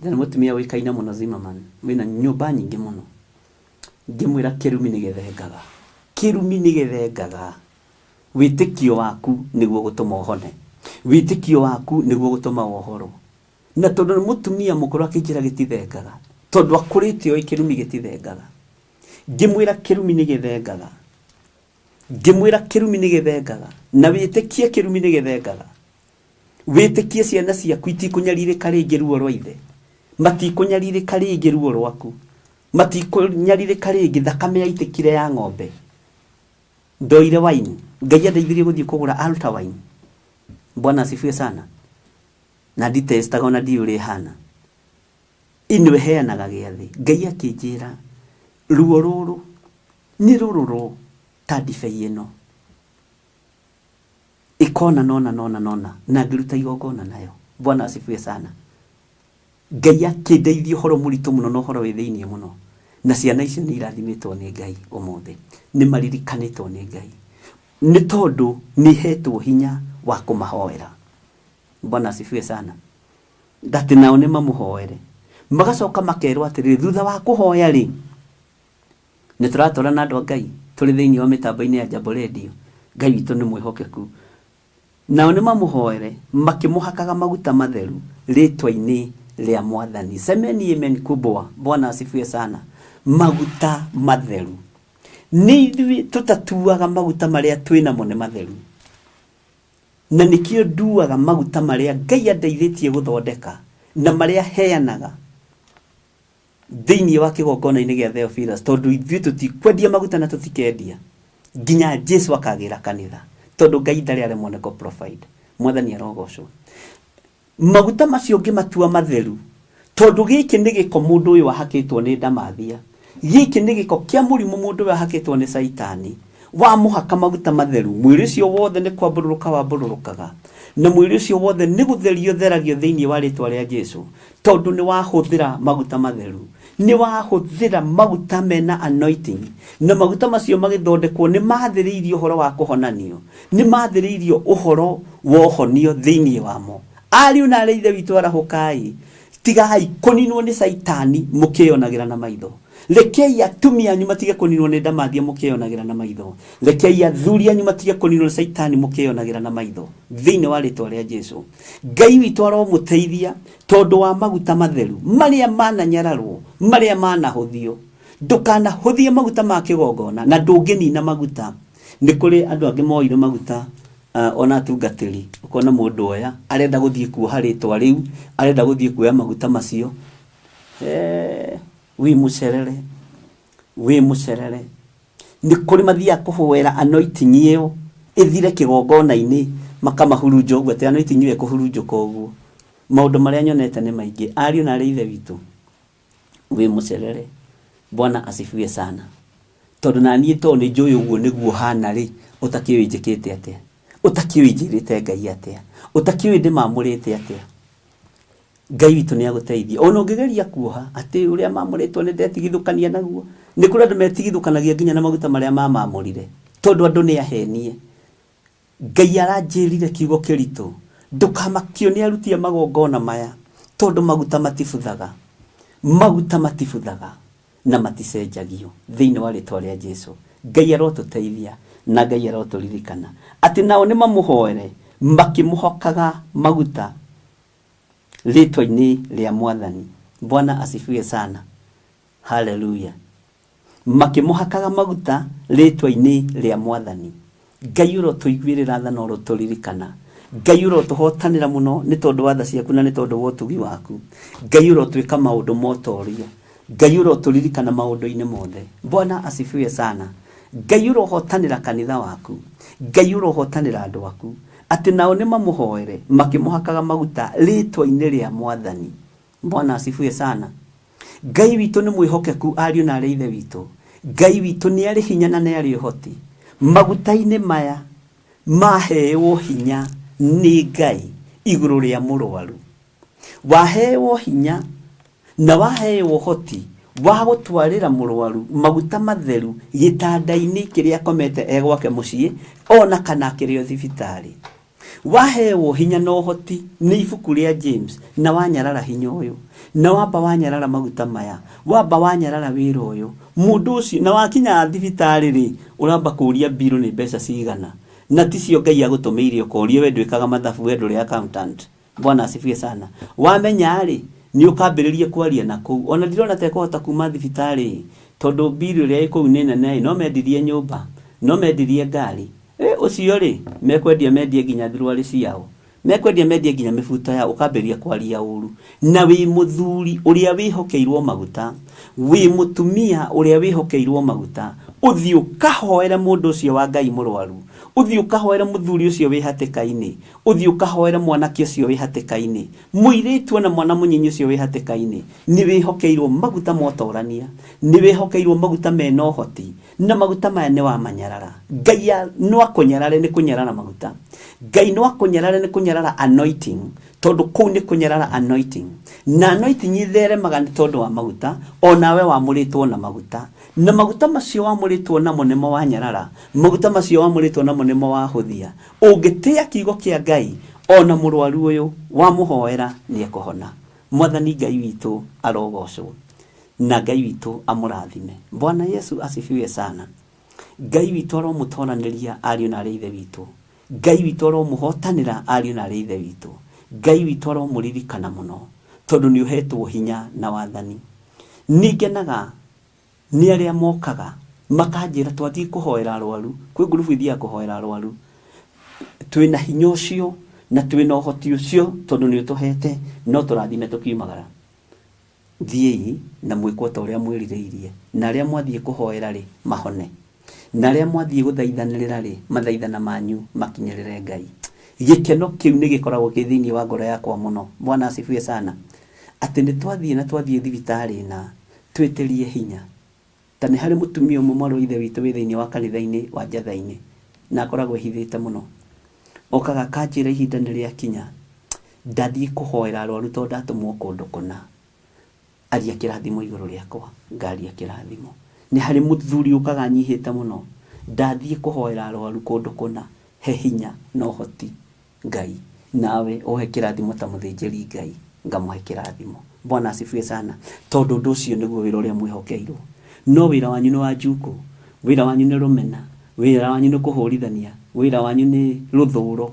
Ndarĩ mũtumia ũĩkaine mũno Zimmerman wĩna nyũmba nyingĩ mũno. Ngĩmwĩra kĩrumi nĩ gĩthengaga. Kĩrumi nĩ gĩthengaga. Wĩtĩkio waku nĩguo ũgũtũma ũhone. Wĩtĩkio waku nĩguo ũgũtũma wohorwo. Na tondũ nĩ mũtumia mũkũrũ akĩnjĩra gĩtithengaga. Tondũ akũrĩte oĩ kĩrumi gĩtithengaga. Ngĩmwĩra kĩrumi nĩ gĩthengaga. Ngĩmwĩra kĩrumi nĩ gĩthengaga. Na wĩtĩkie kĩrumi nĩ gĩthengaga. Wĩtĩkie ciana ciaku itikũnyarirĩka rĩngĩ ruo rwa ithe, matikũnyarirĩka rĩngĩ ruo rwaku, matikũnyarirĩka rĩngĩ thakame yaitĩkire ya ng'ombe. Ndoire wine, Ngai andeithirie gũthiĩ kũgũra altar wine. Bwana asifiwe sana. Na nditestaga ona ndiũĩ ũrĩa ĩhana. Ĩno ĩheanaga gĩathĩ. Ngai akĩnjĩra ruo rũrũ nĩ rũrũrũ ta ndibei ĩno. Ĩkona nona nona nona na ngĩruta igongona nayo. Bwana asifiwe sana. Ngai akĩndeithia ũhoro mũritũ mũno na ũhoro wĩ thĩinĩ mũno. Na ciana icio nĩ irathimĩtwo nĩ Ngai ũmũthĩ. Nĩ maririkanĩtwo nĩ Ngai. Nĩ tondũ nĩ hetwo hinya wa kũmahoera. Bwana asifiwe sana. Atĩ nao nĩ mamũhoere. Magacoka makerwo atĩrĩrĩ, thutha wa kũhoya rĩ, Nĩ tũratwara na andũ a Ngai tũrĩ thĩinĩ wa mĩtambo-inĩ ya Jambo Radio. Ngai witũ nĩ mwĩhokeku. Nao nĩ mamũhoere makĩmũhakaga maguta matheru rĩtwa-inĩ rĩa Mwathani. Semeni amen kubwa. Bwana asifiwe sana. Maguta matheru. Nĩ ithuĩ tũtatuaga maguta marĩa twĩ namo nĩ matheru. Na nĩkĩo nduaga maguta marĩa Ngai andeithĩtie gũthondeka na marĩa heanaga. Thĩinĩ wa kĩgongona-inĩ gĩa Theophilus, tondũ ithuĩ tũtikwendia maguta na tũtikendia nginya Jesu akagĩra kanitha, tondũ Ngai ndarĩ aremwo nĩ kũ provide. Mwathani arogocwo. Maguta macio ngĩmatua matheru, tondũ gĩkĩ nĩ gĩko mũndũ ũyũ ahakĩtwo nĩ ndamathia, gĩkĩ nĩ gĩko kĩa mũrimũ mũndũ ũyũ ahakĩtwo nĩ Caitani. Wamũhaka maguta matheru, mwĩrĩ ũcio wothe nĩ kwambũrũrũka wambũrũrũkaga, na mwĩrĩ ũcio wothe nĩ gũtherio ũtheragio thĩinĩ wa rĩtwa rĩa Jesu, tondũ nĩ wahũthĩra maguta matheru, nĩ wahũthĩra maguta mena anointing, na maguta macio magĩthondekwo nĩ mathĩrĩirio ũhoro wa kũhonanio, nĩ mathĩrĩirio ũhoro wa ũhonio thĩinĩ wamo. Ariũ na aarĩ a Ithe witũ, arahũkai, tigai kũninwo nĩ Caitani mũkĩyonagĩra na maitho. Rekei atumia anyu matige kũninwo nĩ ndamathia mũkĩyonagĩra na maitho. Rekei athuri anyu matige kũninwo nĩ Caitani mũkĩyonagĩra na maitho. Thĩinĩ wa rĩtwa rĩa Jesu. Ngai witũ aromũteithia tondũ wa maguta matheru marĩa mananyararwo, marĩa manahũthio. Ndũkanahũthie maguta ma kĩgongona na ndũngĩnina maguta. Nĩ kũrĩ andũ angĩ moire maguta ona atungatĩri, ũkona mũndũ oya arenda gũthiĩ kuoha rĩtwa rĩu, arenda gũthiĩ kuoya maguta macio. Wĩ mũcerere, wĩ mũcerere. Nĩ kũrĩ mathiaga kũhoera anointing ĩyo ĩthire kĩgongona-inĩ, makamahurunja ũguo, atĩ anointing ĩyo ĩkũhurunjũka ũguo. Maũndũ marĩa nyonete nĩ maingĩ. Ariũ na aarĩ a Ithe witũ, wĩ mũcerere. Bwana asifiwe sana. Tondũ naniĩ tondũ nĩ njũĩ ũguo nĩguo hana rĩ, ũtakĩũĩ njĩkĩte atĩa? Ũtakĩũĩ njĩrĩte Ngai atĩa? Ũtakĩũĩ ndĩmamũrĩte atĩa? Ngai witũ nĩ agũteithie. Ona ũngĩgeria kuoha atĩ ũrĩa mamũrĩtwo nĩ ndetigithũkania naguo, nĩ kũrĩ andũ metigithũkanagia nginya na maguta marĩa mamamũrire, tondũ andũ nĩ ahenie. Ngai aranjĩrire kiugo kĩritũ, ndũkamakio nĩ aruti a magongona maya, tondũ maguta matibuthaga. Maguta matibuthaga na maticenjagio thĩinĩ wa rĩtwa rĩa Jesu. Ngai arotũteithia na Ngai arotũririkana atĩ nao nĩ mamũhoere makĩmũhokaga maguta rĩtwa-inĩ rĩa Mwathani. Bwana asifiwe sana. Haleluya. Makĩmũhakaga maguta rĩtwa-inĩ rĩa Mwathani. Ngai ũrotũiguĩrĩra tha na ũrotũririkana. Ngai ũrotũhotanĩra mũno nĩ tondũ wa tha ciaku na nĩ tondũ wa ũtugi waku. Ngai ũrotwĩka maũndũ ma ũtoria. Ngai ũrotũririkana maũndũ-inĩ mothe. Bwana asifiwe sana. Ngai ũrohotanĩra kanitha waku. Ngai ũrohotanĩra andũ aku. Atĩ nao nĩ mamũhoere makĩmũhakaga maguta rĩtwa-inĩ rĩa Mwathani. Bwana asifiwe sana. Ngai witũ nĩ mwĩhokeku ariũ na arĩ ithe witũ. Ngai witũ nĩ arĩ hinya na nĩ arĩ ũhoti. Maguta-inĩ maya maheewo hinya nĩ Ngai igũrũ rĩa mũrwaru. Waheewo hinya na waheewo ũhoti wa gũtwarĩra mũrwaru maguta matheru gĩtanda-inĩ kĩrĩa akomete e gwake mũciĩ ona kana akĩrĩ o thibitarĩ. Waheewo hinya na ũhoti nĩ ibuku rĩa James na wanyarara hinya ũyũ, na wamba wanyarara maguta maya, wamba wanyarara wĩra ũyũ, mũndũ ũcio, na wakinya thibitarĩ rĩ, ũramba kũria mbirũ nĩ mbeca cigana, na ticio Ngai agũtũmĩire ũkorio we ndwĩkaga mathabu we ndũrĩ accountant. Bwana asifiwe sana. Wamenya rĩ, nĩ ũkambĩrĩria kwaria na kũu. Ona ndirona ta ĩkũhota kuma thibitarĩ tondũ mbirũ ĩrĩa ĩ kũu nĩ nene ĩ, no mendirie nyũmba, no mendirie ngari. Ĩ ũcio rĩ, mekwendia mendie nginya thuruarĩ ciao. Mekwendia mendie nginya mĩbuto yao, ũkambĩrĩria kwaria ũru. Na wĩ mũthuri ũrĩa wĩhokeirwo maguta, wĩ mũtumia ũrĩa wĩhokeirwo maguta, ũthiĩ ũkahoere mũndũ ũcio wa Ngai mũrwaru, ũthiĩ ũkahoere mũthuri ũcio wĩ hatĩka-inĩ, Ũthiĩ ũkahoere mwanake ũcio wĩ hatĩka-inĩ, mũirĩtu o na mwana mũnyinyi ũcio wĩ hatĩka-inĩ. Nĩ wĩhokeirwo maguta ma ũtorania, nĩ wĩhokeirwo maguta mena ũhoti, na maguta maya nĩ wamanyarara. Ngai no akũnyarare nĩ kũnyarara maguta. Ngai no akũnyarare nĩ kũnyarara anointing, tondũ kũu nĩ kũnyarara anointing. Na anointing ĩtheremaga nĩ tondũ wa maguta, o nawe wamũrĩtwo na maguta. Na maguta macio wamũrĩtwo namo nĩmo wanyarara, maguta macio wamũrĩtwo namo nĩmo wahũthia. Ũngĩtĩa kiugo kĩa Ngai, o na mũrwaru ũyũ wamũhoera nĩekũhona. Mwathani Ngai witũ arogocwo, na Ngai witũ amũrathime. Bwana Yesu asifiwe sana. Ngai witũ aromũtoranĩria ariũ na arĩ ithe witũ. Ngai witũ aromũhotanĩra ariũ na arĩ ithe witũ. Ngai witũ aromũririkana mũno, tondũ nĩ ũhetwo hinya na wathani. Nĩngenaga Nĩ arĩa mokaga makanjĩra twathiĩ kũhoera arwaru, kwĩ ngurubu ithiaga kũhoera arwaru, twĩna hinya ũcio na twĩna ũhoti ũcio tondũ nĩ ũtũhete no tũrathime tũkiumagara. Thiĩi na mwĩkwo ta ũrĩa mwĩrirĩirie, na arĩa mwathiĩ kũhoera-rĩ, mahone, na arĩa mwathiĩ gũthaithanĩrĩra-rĩ, mathaithana manyu makinyĩrĩre Ngai. Gĩkeno kĩu nĩ gĩkoragwo kĩ thĩinĩ wa ngoro yakwa mũno. Bwana asifiwe sana. Atĩ nĩ twathiĩ na twathiĩ thibitarĩ na twĩtĩrie hinya. Ta nĩ harĩ mũtumia ũmwe mwarĩ wa ithe witũ wĩ thĩinĩ wa kanitha-inĩ wa Njatha-inĩ, na akoragwo ehithĩte mũno. Okaga akanjĩra ihinda nĩ rĩakinya, ndathiĩ kũhoera arwaru tondũ ndatũmwo kũndũ kũna. Aria kĩrathimo igũrũ rĩakwa, ngaria kĩrathimo. Nĩ harĩ mũthuri ũkaga anyihĩte mũno, ndathiĩ kũhoera arwaru kũndũ kũna, he hinya na ũhoti Ngai, nawe ũhe kĩrathimo ta mũthĩnjĩri Ngai, ngamũhe kĩrathimo. Bwana asifiwe sana. Tondũ ũndũ ũcio nĩguo wĩra ũrĩa mwĩhokeirwo. No wĩra wanyu nĩ wa njukũ, wĩra wanyu nĩ rũmena, wĩra wanyu nĩ kũhũrithania, wĩra wanyu nĩ rũthũro.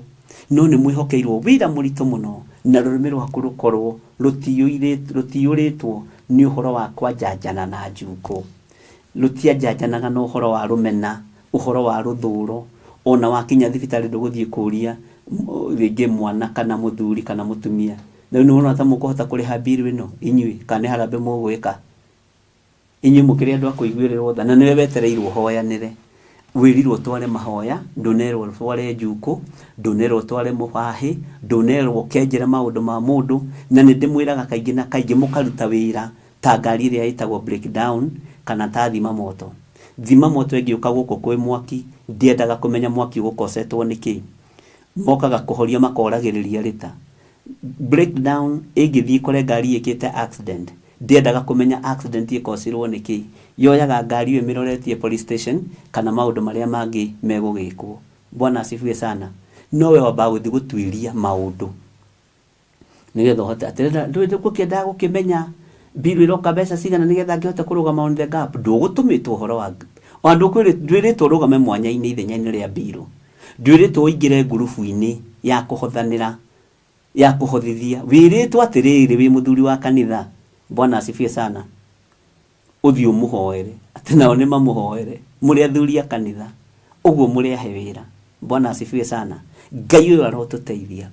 No nĩ mwĩhokeirwo wĩra mũritũ mũno, na rũrĩmĩ rwaku rũkorwo rũtiyũrĩtwo nĩ ũhoro wa kwanjanjana na njukũ. Rũtianjanjanaga na ũhoro wa rũmena, ũhoro wa rũthũro. Ona wakinya thibitarĩ ndũgũthiĩ kũria rĩngĩ mwana kana mũthuri kana mũtumia, rĩu nĩ ũrona ta mũkũhota kũrĩha bill ĩno inyuĩ, kana nĩ harambee mũgwĩka? Inyuĩ mũkĩrĩ andũ a kũiguĩrĩrwo tha, na nĩwe wetereirwo ũhoyanĩre. Wĩrirwo ũtware mahoya, ndũnerwo ũtware njukũ, ndũnerwo ũtware mũbahĩ, ndũnerwo ũkenjere maũndũ ma mũndũ, na nĩ ndĩmwĩraga kaingĩ na kaingĩ mũkaruta wĩra ta ngari ĩrĩa ĩtagwo breakdown kana ta thima moto. Thima moto ĩngĩũka gũkũ kwĩ mwaki, ndĩendaga kũmenya mwaki ũgũkosetwo nĩkĩ. Mokaga kũhoria makoragĩrĩria rĩta. Breakdown ĩngĩthiĩ ĩkore ngari ĩkĩte accident, ndĩendaga kũmenya accident ĩkocirwo nĩkĩ, yoyaga ngari ĩyo ĩmĩroretie police station kana maũndũ marĩa mangĩ megũgĩkwo. Bwana asifiwe sana. Nowe wambaga gũthiĩ gũtuĩria maũndũ nĩgetha ũhote atĩ ndũĩ ngũkĩendaga gũkĩmenya bill ĩroka mbeca cigana nĩgetha ngĩhote kũrũgama on the gap. Ndũgũtũmĩtwo ũhoro wa ona ndwĩrĩtwo ũrũgame mwanya-inĩ ithenya-inĩ rĩa bill. Ndwĩrĩtwo ũingĩre ngurubu-inĩ ya kũhothanĩra ya kũhothithia. Wĩrĩtwo atĩrĩrĩ wĩ mũthuri wa kanitha, Bwana asifiwe sana, ũthiĩ ũmũhoere, atĩ nao nĩ mamũhoere, mũrĩ athuri a kanitha, ũguo mũrĩ ahe wĩra. Bwana asifiwe sana. Ngai ũyũ arotũteithia.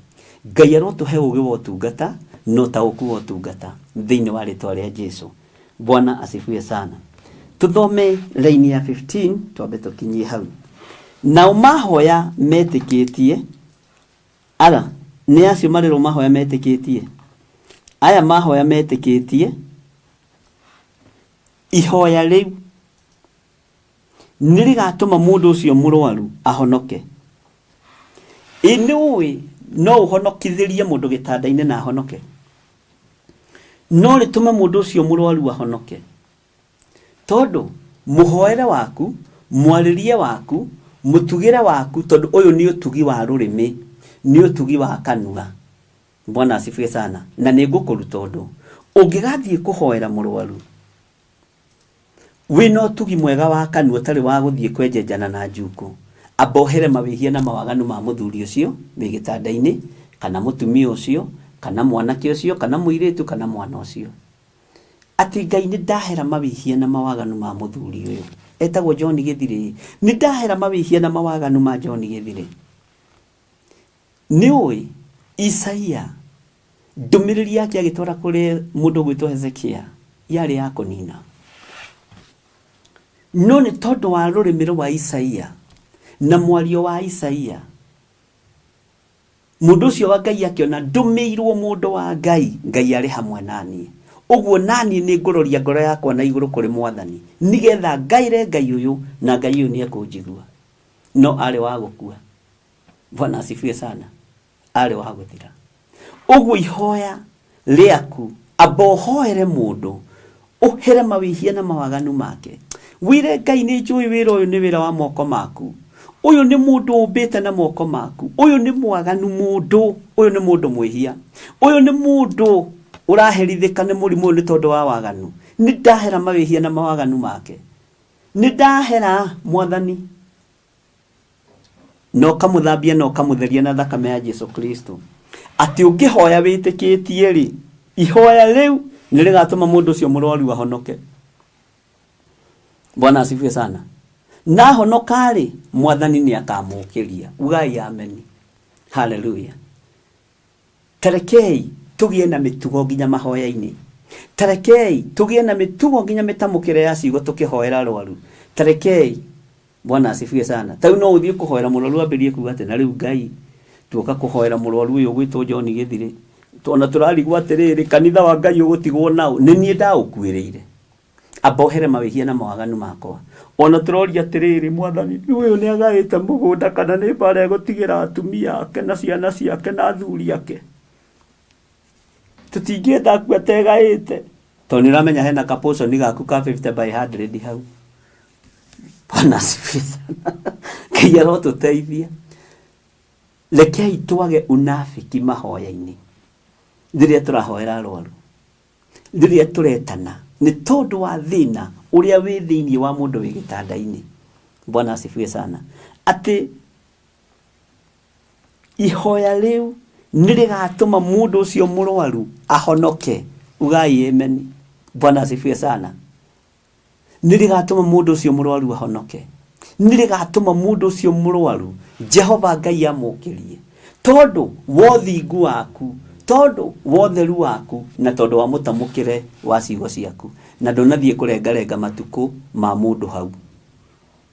Ngai arotũhe ũgĩ wa ũtungata na ũtaũku wa ũtungata thĩinĩ wa rĩtwa rĩa Jesu. Bwana asifiwe sana. Tuthome raini ya 15 twambe tũkinyie hau. Nao mahoya metĩkĩtie Ara, nĩ acio marĩrwo mahoya metĩkĩtie? Aya mahoya metĩkĩtie, ihoya rĩu nĩ rĩgatũma mũndũ ũcio mũrwaru ahonoke. Ĩ nĩ ũĩ no ũhonokithĩrie mũndũ gĩtanda-inĩ na ahonoke? No rĩtũme mũndũ ũcio mũrwaru ahonoke. Tondũ mũhoere waku, mwarĩrie waku, mũtugĩre waku, tondũ ũyũ nĩ ũtugi wa rũrĩmĩ, nĩ ũtugi wa kanua. Bwana asifiwe sana. Na nĩ ngũkũruta ũndũ. Ũngĩgathiĩ kũhoera mũrwaru, wĩna ũtugi mwega wa kanua ũtarĩ wa gũthiĩ kwenjenjana na njukũ, amba ũhere mawĩhia na mawaganu ma mũthuri ũcio wĩ gĩtanda-inĩ, kana mũtumia ũcio, kana mwanake ũcio, kana mũirĩtu, kana mwana ũcio. Atĩ Ngai nĩ ndahera mawĩhia na mawaganu ma mũthuri ũyũ etagwo John Gĩthirĩ, nĩ ndahera mawĩhia na mawaganu ma John Gĩthirĩ. Nĩ ũĩ Isaia ndũmĩrĩri yake agĩtwara kũrĩ mũndũ ũgwĩtwo Hezekia yarĩ ya kũnina. No nĩ tondũ wa rũrĩmĩ rwa Isaia na mwario wa Isaia Mũndũ ũcio wa Ngai akĩona ndũmĩirwo mũndũ wa Ngai, Ngai arĩ hamwe na niĩ. Ũguo na niĩ nĩngũroria ngoro yakwa na igũrũ kũrĩ Mwathani, nĩgetha ngaĩre Ngai ũyũ, na Ngai ũyũ nĩekũnjigua. No aarĩ wa gũkua. Bwana asifiwe sana. Aarĩ wa gũthira. Ũguo ihoya rĩaku, amba ũhoere mũndũ, ũhere mawĩhia na mawaganu make. Wĩre Ngai nĩ njũĩ wĩra ũyũ nĩ wĩra wa moko maku. Ũyũ nĩ mũndũ ũmbĩte na moko maku. Ũyũ nĩ mwaganu mũndũ. Ũyũ nĩ mũndũ mwĩhia. Ũyũ nĩ mũndũ ũraherithĩka nĩ mũrimũ ũyũ nĩ tondũ wa waganu. Nĩ ndahera mawĩhia na mawaganu make. Nĩ ndahera Mwathani. Na ũkamũthambia na ũkamũtheria na thakame ya Jesu Kristo. Atĩ ũngĩhoya wĩtĩkĩtie rĩ, ihoya rĩu nĩ rĩgatũma mũndũ ũcio mũrwaru ahonoke. Bwana asifiwe sana. Na ahonoka rĩ, Mwathani nĩ akamũkĩria. Ugai ameni. Haleluya. Ta rekei tũgĩe na mĩtugo nginya mahoya-inĩ. Tarekei tũgĩe na mĩtugo nginya mĩtamũkĩre ya ciugo tũkĩhoera arwaru. Tarekei Bwana asifiwe sana. Ta rĩu no ũthiĩ kũhoera mũrwaru ambĩrĩrie kuga atĩ na rĩu Ngai tuoka kũhoera mũrwaru ũyũ ũgwĩtwo John Gĩthirĩ ona tũrarigwo atĩrĩrĩ kanitha wa Ngai ũgũtigwo naũ nĩ niĩ ndaũkuĩrĩire amba ohere mawĩhia na mawaganu makwa ona tũroria atĩrĩrĩ mwathani ũyũ nĩ agaĩte mũgũnda kana nĩ mbara egũtigĩra atumia ake na ciana ciake na athuri ake tũtingĩenda akue ategaĩte tondũ nĩ ũramenya hena kapoconi gaku ka 50 by 100 hau Bwana asifiwe sana. Ngai arotũteithia. Rekei twage unafiki mahoya-inĩ rĩrĩa tũrahoera arwaru, rĩrĩa tũretana nĩ tondũ wa thĩna ũrĩa wĩ thĩinĩ wa mũndũ wĩ gĩtanda-inĩ. Bwana asifiwe sana. Atĩ ihoya rĩu nĩ rĩgatũma mũndũ ũcio mũrwaru ahonoke. Ugai amen. Bwana asifiwe sana. Nĩ rĩgatũma mũndũ ũcio mũrwaru ahonoke. Nĩ rĩgatũma mũndũ ũcio mũrwaru Jehova Ngai amũkĩrie, tondũ wa ũthingu waku, tondũ wa ũtheru waku, na tondũ wa mũtamũkĩre wa ciugo ciaku. Na ndũnathiĩ kũrengarenga matukũ ma mũndũ hau.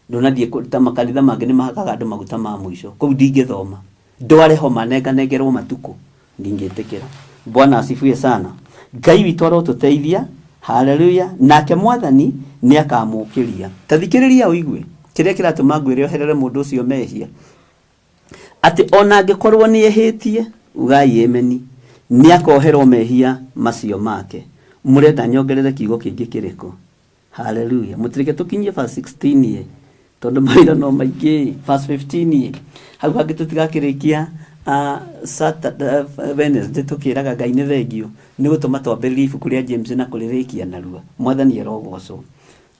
Ndũnathiĩ kũ- ta makanitha mangĩ nĩ mahakaga andũ maguta ma mũico. Kũu ndingĩthoma. Ndware homa nenganengerwo matukũ. Ndingĩtĩkĩra. Bwana asifiwe sana. Ngai witũ arotũteithia. Haleluya. Nake mwathani nĩ akamũkĩria. Ta thikĩrĩria ũigue kĩrĩa kĩratũma ngwĩre oherere mũndũ ũcio mehia. Atĩ ona angĩkorwo nĩ ehĩtie, ugai ameni, nĩ akoherwo mehia macio make. Mũrenda nyongerere kiugo kĩngĩ kĩrĩkũ? Haleluya. Mũtireke tũkinyie verse 16 ĩ. Tondũ mawĩra no maingĩ. Verse 15 ĩ. Hau hangĩ tũtigakĩrĩkia Saturday, Wednesday tũkĩraga Ngai nĩ thengiũ nĩ gũtũma twambĩrĩrie ibuku rĩa James na kũrĩrĩkia narua. Mwathani arogocwo.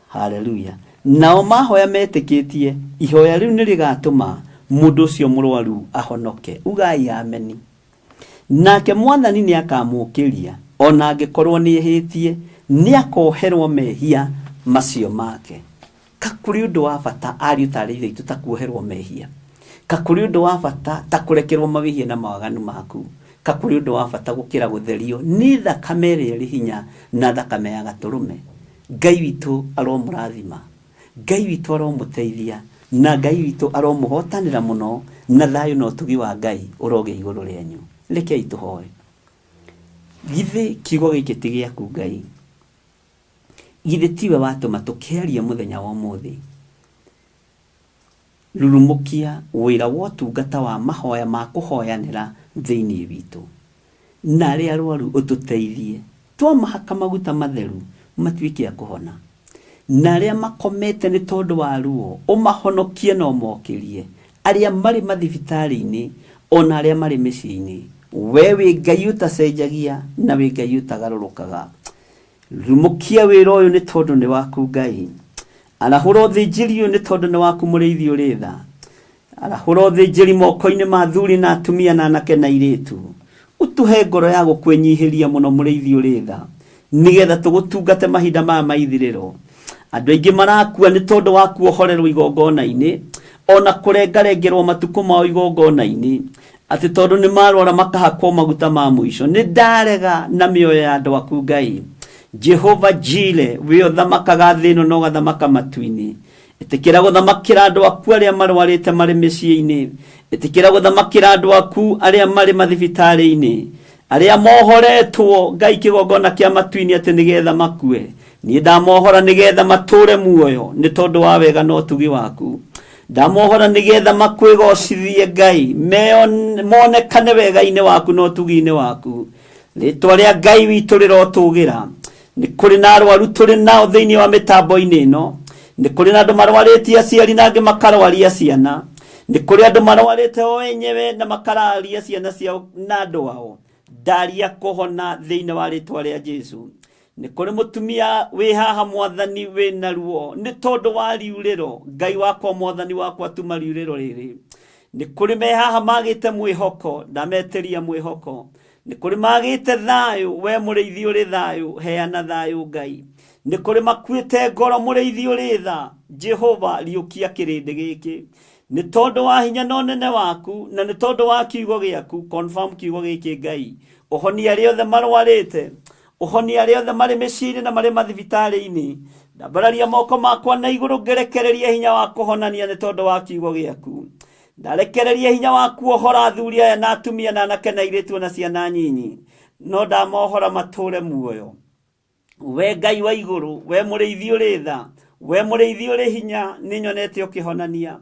Haleluya. Nao mahoya metĩkĩtie, ihoya rĩu nĩ rĩgatũma mũndũ ũcio mũrwaru ahonoke. Ugai ameni. Nake Mwathani nĩakamũũkĩria, o na angĩkorwo nĩehĩtie, nĩakoherwo mehia macio make. Ka kũrĩ ũndũ wa bata ariũ ta arĩ ithe witũ ta kuoherwo mehia? Ka kũrĩ ũndũ wa bata ta kũrekerwo mawĩhia na mawaganu maku? Ka kũrĩ ũndũ wa bata gũkĩra gũtherio nĩ thakame ĩrĩa ĩrĩ hinya na thakame ya Gatũrũme? Ngai witũ aromũrathima. Ngai witũ aromũteithia, na Ngai witũ aromũhotanĩra mũno, na thayũ na ũtugi wa Ngai ũrogĩa igũrũ rĩanyu. Rekei tũhoe. Githĩ kiugo gĩkĩ ti gĩaku Ngai? Githĩ tiwe watũma tũkĩaria mũthenya wa ũmũthĩ? Rurumũkia wĩra wa ũtungata wa mahoya ma kũhoyanĩra thĩinĩ witũ. Na arĩa arwaru ũtũteithie, twamahaka maguta matheru matuĩke a kũhona. Na arĩa makomete nĩ tondũ wa ruo, ũmahonokie na ũmokĩrie. Arĩa marĩ mathibitarĩ-inĩ, o na arĩa marĩ mĩciĩ-inĩ. Wee wĩ Ngai ũtacenjagia na wĩ Ngai ũtagarũrũkaga. Rumũkia wĩra ũyũ nĩ tondũ nĩ waku Ngai. Arahũra ũthĩnjĩri ũyũ nĩ tondũ nĩ waku mũrĩithi ũrĩ tha. Arahũra ũthĩnjĩri moko-inĩ ma athuri na atumia na anake na airĩtu. Ũtũhe ngoro ya gũkwĩnyihĩria mũno mũrĩithi ũrĩ tha, nĩgetha tũgũtungate mahinda maya ma ithirĩro. Andũ aingĩ marakua nĩ tondũ wa kuohorerwo igongona-inĩ, ona kũrengarengerwo matukũ mao igongona-inĩ, atĩ tondũ nĩ marwara makahakwo maguta ma mũico. Nĩ ndarega na mĩoyo ya andũ aku Ngai. Jehova Jire, we ũthamakaga thĩ ĩno na ũgathamaka matu-inĩ. Ĩtĩkĩra gũthamakĩra andũ aku arĩa marwarĩte marĩ mĩciĩ-inĩ. Ĩtĩkĩra gũthamakĩra andũ aku arĩa marĩ mathibitarĩ-inĩ. Arĩa mohoretwo Ngai kĩgongona kĩa matu-inĩ atĩ nĩgetha makue. Niĩ ndamohora nĩgetha matũũre muoyo nĩ tondũ wa wega na ũtugi waku. Ndamohora nĩgetha makwĩgocithie Ngai, monekane wega-inĩ waku na ũtugi-inĩ waku. Rĩtwa rĩa Ngai witũ rĩrotũgĩra. Nĩ kũrĩ na arwaru tũrĩ nao thĩinĩ wa mĩtambo-inĩ ĩno. Nĩ kũrĩ na andũ marwarĩtie aciari na angĩ makarwaria ciana. Nĩ kũrĩ andũ marwarĩte o enyewe na makararia ciana ciao na andũ ao. Ndaria kũhona thĩinĩ wa rĩtwa rĩa Jesu. Nĩ kũrĩ mũtumia wĩ haha mwathani wĩ na ruo nĩ tondũ wa riurĩro. Ngai wakwa mwathani wakwa tuma riurĩro rĩrĩ. Nĩ kũrĩ me haha magĩte mwĩhoko, ndametĩria mwĩhoko. Nĩ kũrĩ magĩte thayũ, we mũrĩithi ũrĩ thayũ, heana thayũ Ngai. Nĩ kũrĩ makuĩte ngoro, mũrĩithi ũrĩ tha, Jehova riũkia kĩrĩndĩ gĩkĩ. Nĩ tondũ wa hinya na ũnene waku, na nĩ tondũ wa kiugo gĩaku, confirm kiugo gĩkĩ Ngai. Ũhonie arĩa othe marwarĩte, Ũhonie arĩa othe marĩ mĩciĩ-inĩ na marĩ mathibitarĩ-inĩ. Ndambararia moko makwa na igũrũ ngerekererie hinya wa kũhonania nĩ tondũ wa kiugo gĩaku. Ndarekereria hinya wa kuohora athuri aya na atumia na anake na airĩtu na ciana nyinyi, no ndamohora matũre muoyo. We Ngai wa igũrũ, we mũrĩithi ũrĩ tha, we mũrĩithi ũrĩ hinya, nĩ nyonete ũkĩhonania.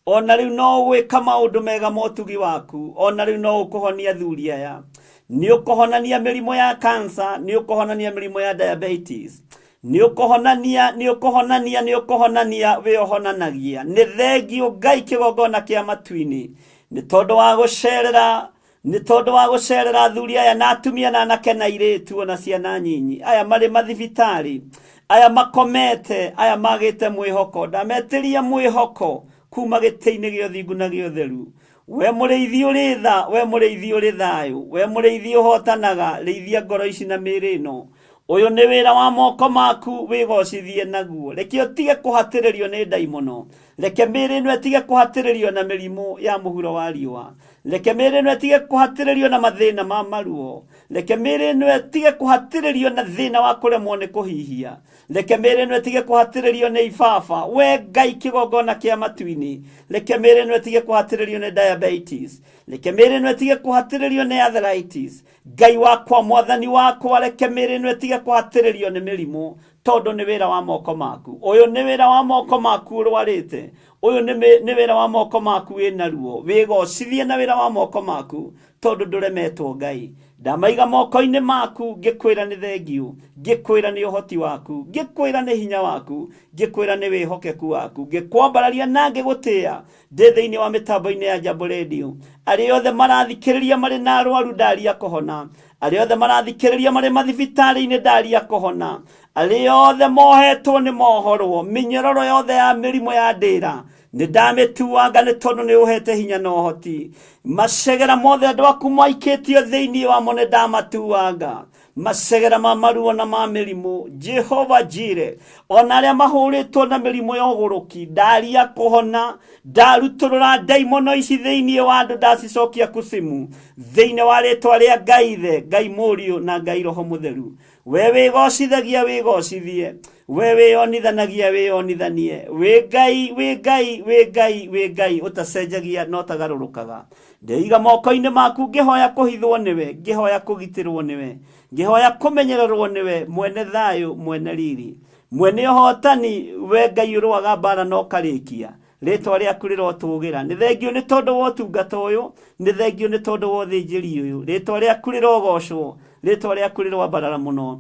Ona rĩu no ũgwĩka maũndũ mega ma ũtugi waku, ona rĩu no ũkũhonia athuri aya. Nĩ ũkũhonania mĩrimũ ya kansa, nĩ ũkũhonania mĩrimũ ya diabetes, nĩ ũkũhonania, nĩ ũkũhonania, nĩ ũkũhonania, wĩ ũhonanagia. Nĩ thengio Ngai kĩgongona kĩa matu-inĩ, nĩ tondũ wa gũcerera, nĩ tondũ wa gũcerera athuri aya na atumia na anake na airĩtu ona ciana nyinyi, aya marĩ mathibitarĩ, aya makomete, aya magĩte mwĩhoko. Ndametĩria mwĩhoko kuma gĩtĩ-inĩ gĩa ũthingu na gĩa ũtheru. We mũrĩithi ũrĩ tha, we mũrĩithi ũrĩ thayũ, we mũrĩithi ũhotanaga, rĩithia ngoro ici na mĩĩrĩ ĩno. Ũyũ nĩ wĩra wa moko maku, wĩgocithie naguo. Reke ũtige kũhatĩrĩrio nĩ ndaimono. Reke mĩĩrĩ ĩno ĩtige kũhatĩrĩrio na mĩrimũ ya mũhuro wa riũa. Reke mĩĩrĩ ĩno ĩtige kũhatĩrĩrio na mathĩna ma maruo. Reke mĩĩrĩ ĩno ĩtige kũhatĩrĩrio na thĩna wa kũremwo nĩ kũhihia. Reke mĩĩrĩ ĩno ĩtige kũhatĩrĩrio nĩ ibaba. We Ngai kĩgongona kĩa matu-inĩ, reke mĩĩrĩ ĩno ĩtige kũhatĩrĩrio nĩ diabetes. Reke mĩĩrĩ ĩno ĩtige kũhatĩrĩrio nĩ arthritis. Ngai wakwa, mwathani wakwa, reke mĩĩrĩ ĩno ĩtige kũhatĩrĩrio nĩ mĩrimũ, tondũ nĩ wĩra wa moko maku. Ũyũ nĩ wĩra wa moko maku ũrwarĩte. Ũyũ nĩ wĩra wa moko maku wĩna ruo. Wĩgocithie na wĩra wa moko maku, tondũ ndũremetwo Ngai. Ndamaiga moko-inĩ maku, ngĩkwĩra nĩ thengio, ngĩkwĩra nĩ ũhoti waku, ngĩkwĩra nĩ hinya waku, ngĩkwĩra nĩ wĩhokeku waku, ngĩkwambararia na ngĩgũtĩĩa ndĩ thĩinĩ wa mĩtambo-inĩ ya Jambo Radio. Arĩa othe marathikĩrĩria marĩ na arwaru ndaria kũhona, arĩa othe marathikĩrĩria marĩ mathibitarĩ-inĩ ndaria kũhona, arĩa othe mohetwo nĩ mohorwo, mĩnyororo yothe ya mĩrimũ ya ndĩra nĩ ndamĩtuanga nĩ tondũ nĩ ũhete hinya na ũhoti. Macegera mothe andũ aku maikĩtio thĩinĩ wamo nĩ ndamatuanga, macegera ma maruo na ma mĩrimũ. Jehova Jire, ona arĩa mahũrĩtwo na mĩrimũ ya ũgũrũki ndaria kũhona, ndarutũrũra ndaimono ici thĩinĩ wa andũ, ndacicokia kucimu thĩinĩ wa rĩtwa rĩa Ngai Ithe, Ngai Mũriũ na Ngai Roho Mũtheru. We wĩgocithagia wĩgocithie, we wĩyonithanagia wĩyonithanie, wĩ Ngai, wĩ Ngai, wĩ Ngai, wĩ Ngai ũtacenjagia na ũtagarũrũkaga. Ndeiga moko-inĩ maku ngĩhoya kũhithwo nĩwe, ngĩhoya kũgitĩrwo nĩwe, ngĩhoya kũmenyererwo nĩwe, mwene thayũ, mwene riri, mwene ũhotani, we Ngai ũrũaga mbara na ũkarĩkia. Rĩtwa rĩaku rĩrotũgĩra. Nĩ thengio nĩ tondũ wa ũtungata ũyũ, nĩ thengio nĩ tondũ wa ũthĩnjĩri ũyũ. Rĩtwa rĩaku rĩrogocwo, rĩtwa rĩaku rĩroambarara mũno.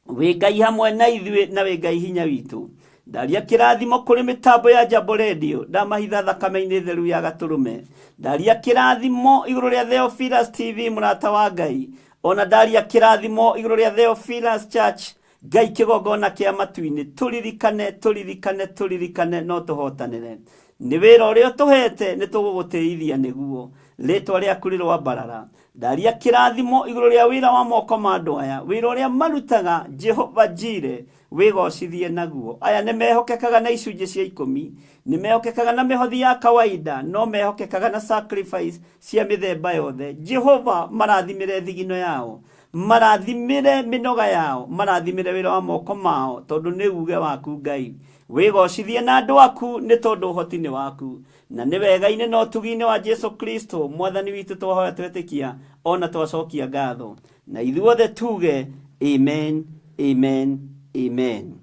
Wĩ Ngai hamwe na ithuĩ na wĩ Ngai hinya witũ. Ndaria kĩrathimo kũrĩ mĩtambo ya Jambo Radio, ndamahitha thakame-inĩ theru ya gatũrũme. Ndaria kĩrathimo igũrũ rĩa Theophilus TV, mũrata wa Ngai. Ona ndaria kĩrathimo igũrũ rĩa Theophilus Church, Ngai kĩgongona kĩa matu-inĩ. Tũririkane, tũririkane, tũririkane, no tũhotanĩre. Nĩ wĩra ũrĩa ũtũhete, nĩ tũgũgũtĩithia nĩguo. Rĩtwa rĩaku rĩroambarara. Ndaria kĩrathimo igũrũ rĩa wĩra wa moko ma andũ aya, wĩra ũrĩa marutaga, Jehova Jire, wĩgocithie naguo. Aya nĩ mehokekaga na icunjĩ cia ikũmi, nĩ mehokekaga na mĩhothi ya kawaida, no mehokekaga na sacrifice cia mĩthemba yothe. Jehova, marathimĩre thigino yao, marathimĩre mĩnoga yao, marathimĩre wĩra wa moko mao, tondũ nĩ uge waku Ngai. Wĩgocithie na andũ aku nĩ tondũ ũhoti nĩ waku, na nĩ wega-inĩ na ũtugi-inĩ wa Jesu Kristo mwathani witũ twahoya twetĩkia ona twacokia ngatho, na ithuothe tuge amen, amen, amen.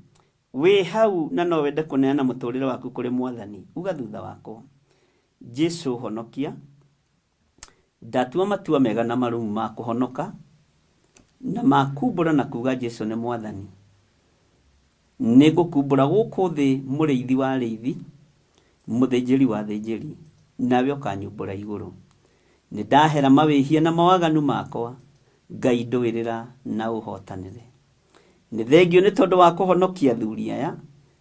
Wĩ hau na no wende kũneana mũtũrĩre waku kũrĩ mwathani, uga thutha wakwa, Jesu honokia, ndatua matua mega na marũmu ma kũhonoka na ma kumbũra na kuga Jesu nĩ mwathani. Nĩ ngũkumbũra gũkũ thĩ mũrĩithi wa arĩithi, mũthĩnjĩri wa athĩnjĩri, nawe ũkanyumbũra igũrũ. Nĩ ndahera mawĩhia na mawaganu makwa, Ngai ndũĩrĩra na ũhotanĩre. Nĩ thengio nĩ tondũ wa kũhonokia athuri aya,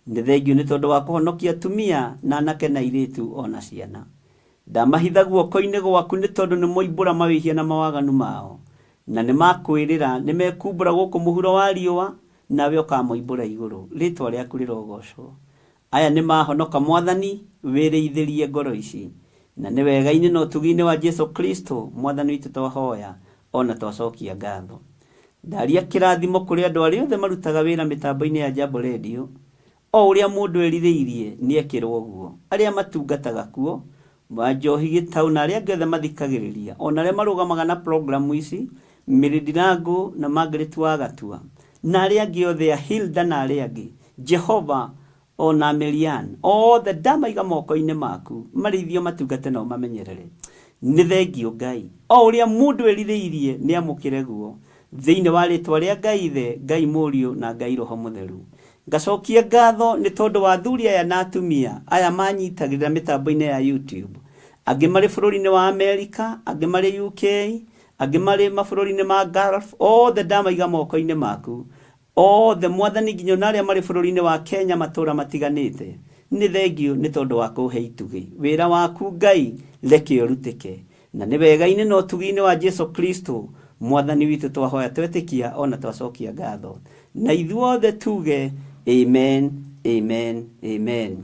nĩ thengio nĩ tondũ wa kũhonokia atumia na anake na airĩtu ona ciana. Ndamahitha guoko-inĩ gwaku nĩ tondũ nĩ moimbũra mawĩhia na mawaganu mao, na nĩ makwĩrĩra, nĩ mekumbũra gũkũ mũhuro wa riũa, nawe ũkamoimbũra igũrũ. Rĩtwa rĩaku rĩrogocwo. Aya nĩ mahonoka mwathani, wĩrĩithĩrie ngoro ici. Na nĩ wega-inĩ na ũtugi-inĩ wa Jesu Kristo mwathani witũ twahoya ona twacokia ngatho. Ndaria kĩrathimo kũrĩ andũ arĩa othe marutaga wĩra mĩtambo-inĩ ya Jambo Radio, o ũrĩa mũndũ erirĩirie nĩekĩrwo guo, arĩa matungataga kuo, Wanjohi Gĩtaũ na arĩa angĩ othe mathikagĩrĩria, o na arĩa marũgamaga na programu ici, Mary Ndirangu na Margaret Wagatua, na arĩa angĩ othe a Hilda na arĩa angĩ, Jehova o na Marianne, othe ndamaiga moko-inĩ maku, marĩithio matungate na ũmamenyerere. Nĩ thengio Ngai. O ũrĩa mũndũ erirĩirie nĩ amũkĩre guo. Thĩinĩ wa rĩtwa rĩa Ngai Ithe, Ngai Mũriũ na Ngai Roho Mũtheru. Ngacokia ngatho nĩ tondũ wa athuri aya na atumia aya manyitagĩrĩra mĩtambo-inĩ ya YouTube. Angĩ marĩ bũrũri-inĩ wa Amerika, angĩ marĩ UK, angĩ marĩ mabũrũri-inĩ ma Gulf, othe ndamaiga moko-inĩ maku. Othe Mwathani nginya ona arĩa marĩ bũrũri-inĩ wa Kenya matũra matiganĩte. Nĩ thengiũ nĩ tondũ wa kũhe itugĩ. Wĩra waku Ngai reke ũrutĩke. Na nĩ wega-inĩ na ũtugi-inĩ wa Jesu Kristo Mwathani witũ twahoya twetĩkia ona twacokia ngatho. Na ithuothe tuge amen, amen, amen.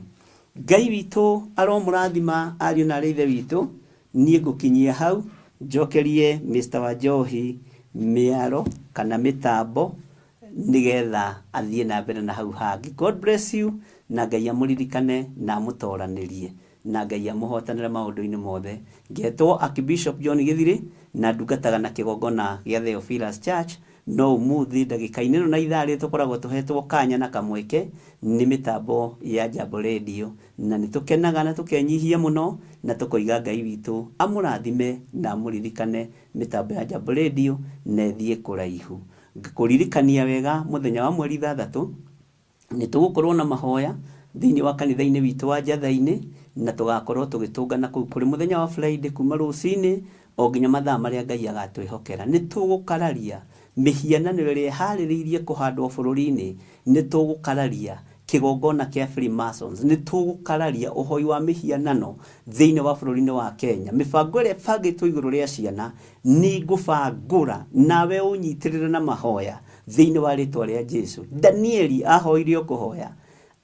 Ngai witũ aromũrathima ariũ na arĩ ithe witũ. Niĩ ngũkinyia hau njokerie Mr. Wanjohi mĩaro kana mĩtambo nĩgetha athiĩ na mbere na hau hangĩ. God bless you na Ngai amũririkane na amũtoranĩrie na Ngai amũhotanĩre maũndũ-inĩ mothe. Ngetwo Archbishop John Gĩthirĩ na ndungataga na kĩgongona gĩa Theophilus Church no ũmũthĩ ndagĩka-inĩ ĩno na ithaa rĩrĩ tũkoragwo tũhetwo kanya na kamweke nĩ mĩtambo ya Jambo Radio na nĩ tũkenaga na tũkenyihia mũno na tũkoiga Ngai witũ amũrathime na amũririkane mĩtambo ya Jambo Radio na ĩthiĩ kũraihu. Ngakũririkania wega mũthenya wa mweri ithathatũ nĩ tũgũkorwo na mahoya thĩinĩ wa kanitha-inĩ witũ wa Njatha-inĩ na tũgakorwo tũgĩtũngana kũu kũrĩ mũthenya wa Friday kuma rũcinĩ o nginya mathaa marĩa Ngai agatwĩhokera. Nĩ tũgũkararia mĩhianano ĩrĩa ĩharĩrĩirie kũhandwo bũrũri-inĩ, nĩ tũgũkararia kĩgongona kĩa Freemasons, nĩ tũgũkararia ũhoi wa mĩhianano thĩinĩ wa bũrũri-inĩ wa Kenya. Mĩbango ĩrĩa ĩbangĩtwo igũrũ rĩa ciana nĩ ngũbangũra nawe ũnyitĩrĩre na mahoya thĩinĩ wa rĩtwa rĩa Jesu. Danieli ahoire o kũhoya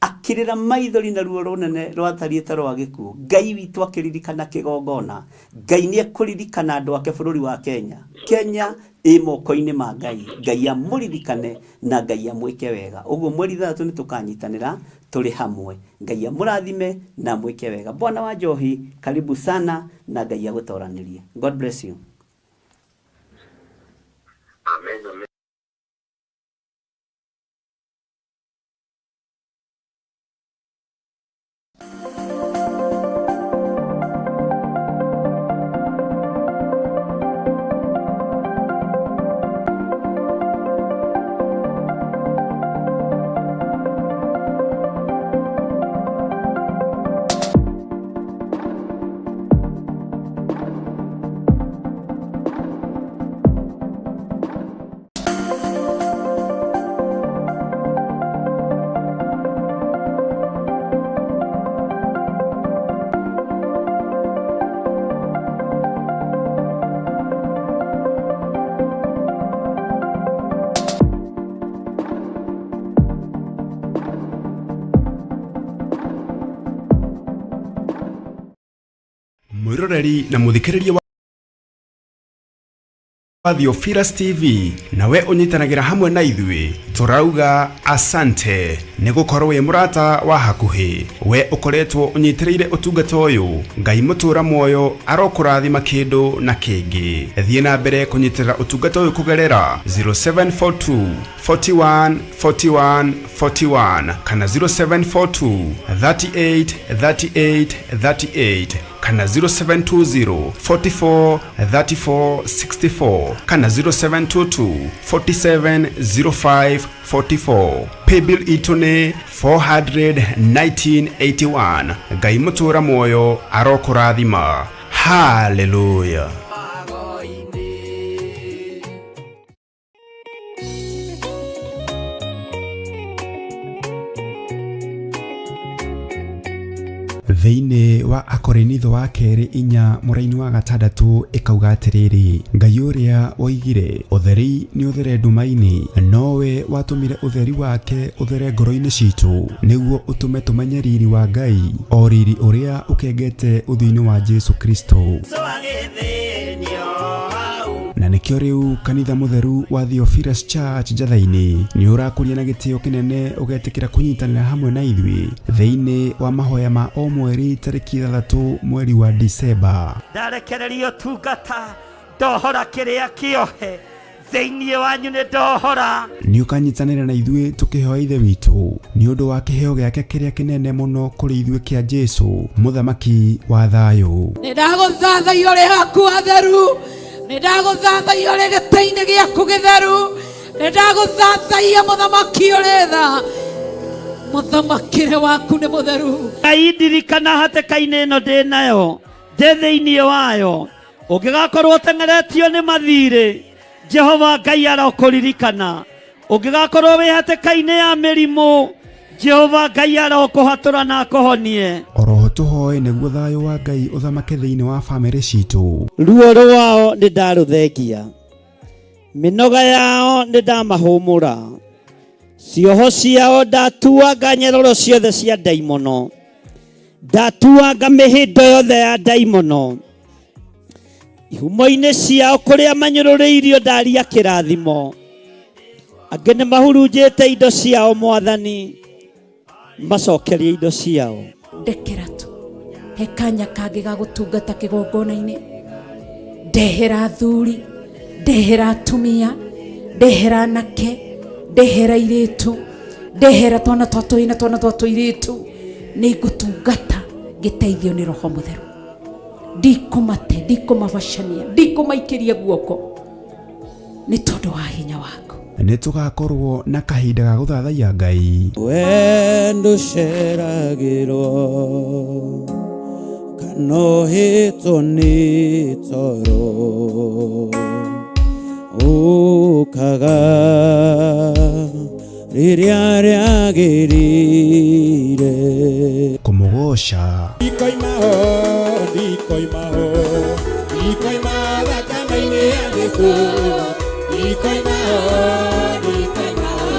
akĩrĩra maithori na ruo rũnene rwatariĩ ta rwa gĩkuũ. Ngai witũ akĩririkana kĩgongona. Ngai nĩ ekũririkana andũ ake bũrũri wa Kenya. Kenya ĩ moko-inĩ ma Ngai. Ngai amũririkane na Ngai amwĩke wega. Ũguo mweri ithathatũ nĩ tũkanyitanĩra tũrĩ hamwe. Ngai amũrathime na amwĩke wega. Bwana wa Njohi, karibu sana na Ngai agũtoranĩrie. God bless you. Amen, amen. Mwiroreri na muthikiriria wa Theophilus TV nawe ũnyitanagĩra hamwe na ithuĩ tũrauga asante nĩ gũkorwo wĩ mũrata wa hakuhĩ we ũkoretwo ũnyitĩrĩire ũtungata ũyũ Ngai mũtũra muoyo arokũrathima kĩndũ na kĩngĩ. Thiĩ na mbere kũnyitĩrĩra ũtungata ũyũ kũgerera 0742 41 41 41 kana 0742 38 38 38 kana 0720 44 34 64 kana 0722 47 05 44. Paybill itũ nĩ 41981. Ngai mũtũra muoyo arokũrathima. Hallelujah. Thĩinĩ wa Akorinitho wa kerĩ inya mũraini wa gatandatũ ĩkauga atĩrĩrĩ, Ngai ũrĩa woigire ũtheri nĩ ũthere nduma-inĩ, nowe watũmire ũtheri wake ũthere ngoro-inĩ citũ, nĩguo ũtũme tũmenye riri wa Ngai, o riri ũrĩa ũkengete ũthiũ-inĩ wa Jesu Kristo. Na nĩ Nĩkĩo rĩu kanitha mũtheru wa Theophilus Church Njatha-inĩ nĩ ũrakũria na gĩtĩo kĩnene ũgetĩkĩra kũnyitanĩra hamwe na ithuĩ thĩinĩ wa mahoya ma o mweri tarĩki 6 mweri wa Disemba. Ndarekereria ũtungata, ndohora kĩrĩa kĩohe thĩinĩ wanyu, nĩ ndohora. Nĩ ũkanyitanĩra na ithuĩ tũkĩhoya Ithe witũ nĩ ũndũ wa kĩheo gĩake kĩrĩa kĩnene mũno kũrĩ ithuĩ kĩa Jesu, mũthamaki wa thayũ. Nĩ ndagũthathaiya ũrĩ haku hatheru, nĩ ndagũthathaiya ũrĩ gĩtĩ-inĩ gĩaku gĩtheru, nĩ ndagũthathaiya mũthamaki ũrĩ tha, mũthamakĩre waku nĩ mũtheru. Ngai ndirikana hatĩka-inĩ ĩno ndĩ nayo, ndĩ thĩinĩ wayo. Ũngĩgakorwo ũteng'eretio nĩ mathirĩ, Jehova Ngai arokũririkana. Ũngĩgakorwo wĩ hatĩka-inĩ ya mĩrimũ, Jehova Ngai arokũhatũra na akũhonie. Oroho tũhoe nĩguo thayũ wa Ngai ũthamake thĩinĩ wa bamĩrĩ citũ. Ruo rwao nĩ ndarũthengia, mĩnoga yao nĩ ndamahũmũra, cioho ciao ndatuanga nyeroro ciothe cia ndaimono, ndatuanga mĩhĩndo yothe ya ndaimono, ihumo-inĩ ciao kũrĩa manyũrũrĩirio ndaria kĩrathimo, angĩ nĩ mahurunjĩte indo ciao, Mwathani macokerie indo ciao. Ndekera tu, he kanya kangĩ ga gũtungata kĩgongona-inĩ, ndehera athuri, ndehera atumia, ndehera anake, ndehera airĩtu, ndehera twana twa tũhĩĩ na twana twa tũirĩtu, nĩ ngũtungata ngĩteithio nĩ Roho Mũtheru. Ndikũmate, ndikũmabacania, ndikũmaikĩria guoko nĩ tondũ wa hinya waku. Nĩ tũgakorwo na kahinda ga gũthathaiya Ngai. We ndũceragĩrwo kana ũhĩtwo nĩ toro, ũkaga rĩrĩa rĩagĩrĩire. Kũmũgoca. Ndikoima ho, ndikoima ho, ndikoima thakame-inĩ ya Jesũ. Ndikoima ho, ndikoima ho,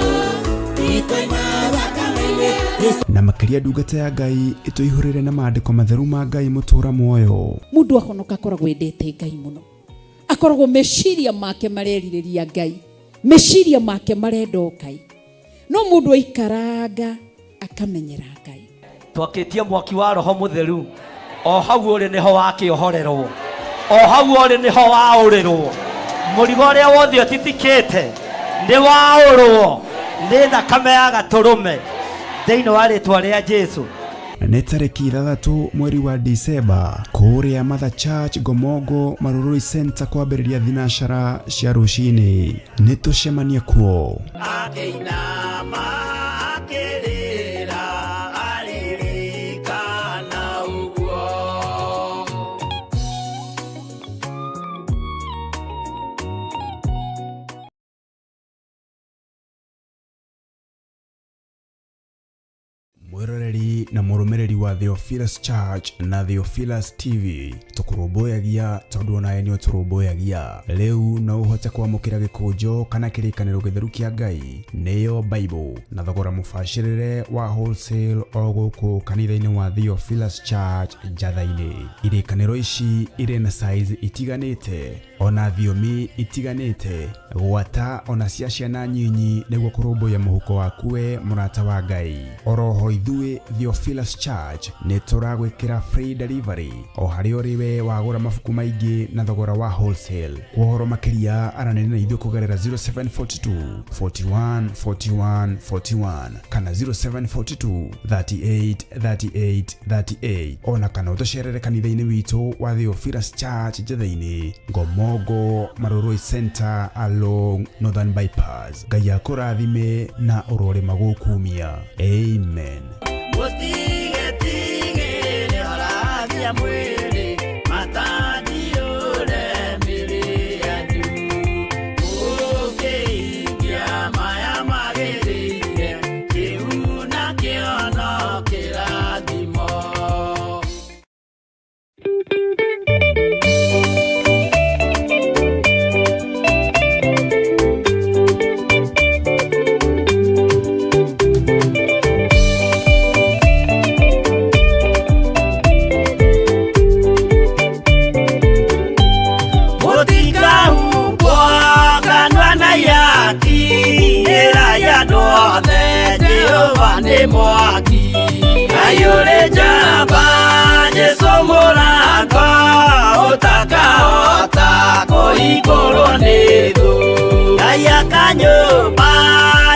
ndikoima thakame-inĩ ya Jesũ. Na makĩria ndungata ya Ngai ĩtũihũrĩre na maandĩko matheru ma Ngai mũtũra muoyo. Mũndũ ahonoka akoragwo endete Ngai mũno, akoragwo meciria make marerirĩria Ngai, meciria make marenda o Ngai. No mũndũ aikaranga akamenyera Ngai. Twakĩtie mwaki wa Roho Mũtheru, o hau ũrĩ nĩho wakĩohorerwo, o hau ũrĩ nĩho waũrĩrwo. Mũrigo ũrĩa wothe ũtitikĩte nĩ waũrwo nĩ thakame ya Gatũrũme thĩinĩ wa rĩtwa rĩa Jesu. Nĩ tarĩki 6 mweri wa Disemba kũrĩa Mother Church Ngomongo Marurui Center kwambĩrĩria thinacara cia rũcinĩ. Nĩ tũcemanie kuo. Akĩinama akĩrĩra aririkana ũguo. Mwĩroreri na mũrũmĩrĩri wa Theophilus Church na Theophilus TV, tũkũrũmbũyagia tondũ onawe nĩ ũtũrũmbũyagia. Rĩu no ũhote kwamũkĩra gĩkũnjo kana kĩrĩkanĩro gĩtheru kĩa Ngai, nĩyo Bible, na thogora mũbacĩrĩre wa wholesale o gũkũ kanitha-inĩ wa Theophilus Church Njatha-inĩ. Irĩkanĩro ici irĩ na size itiganĩte ona thiomi itiganĩte, gwata ona cia ciana nyinyi nĩguo kũrũmbũiya mũhuko waku we mũrata wa Ngai. Oroho ithuĩ Theophilus Church nĩ tũragwĩkĩra free delivery o harĩa ũrĩ we wagũra mabuku maingĩ na thogora wa wholesale. Kwa ũhoro makĩria aranĩria na ithuĩ kũgerera 0742 41 41 41 kana 0742 38 38 38, ona kana ũtũcerere kanitha-inĩ witũ wa Theophilus Church Njatha-inĩ, Ngomongo Marurui Center along Northern Bypass. Ngai akũrathime na ũrorĩma gũkumia. Amen. Mũtigetigĩre orathia mwĩrĩ, matandiũre mĩrĩ yanyu. Mũkĩhingia maya magĩrĩire, kĩu nakĩo no kĩrathimo. Mwaki Ngai ũrĩ njamba Jesũ mũrango ũtakahota kũhingũrwo nĩ thũ Ngai aka nyũmba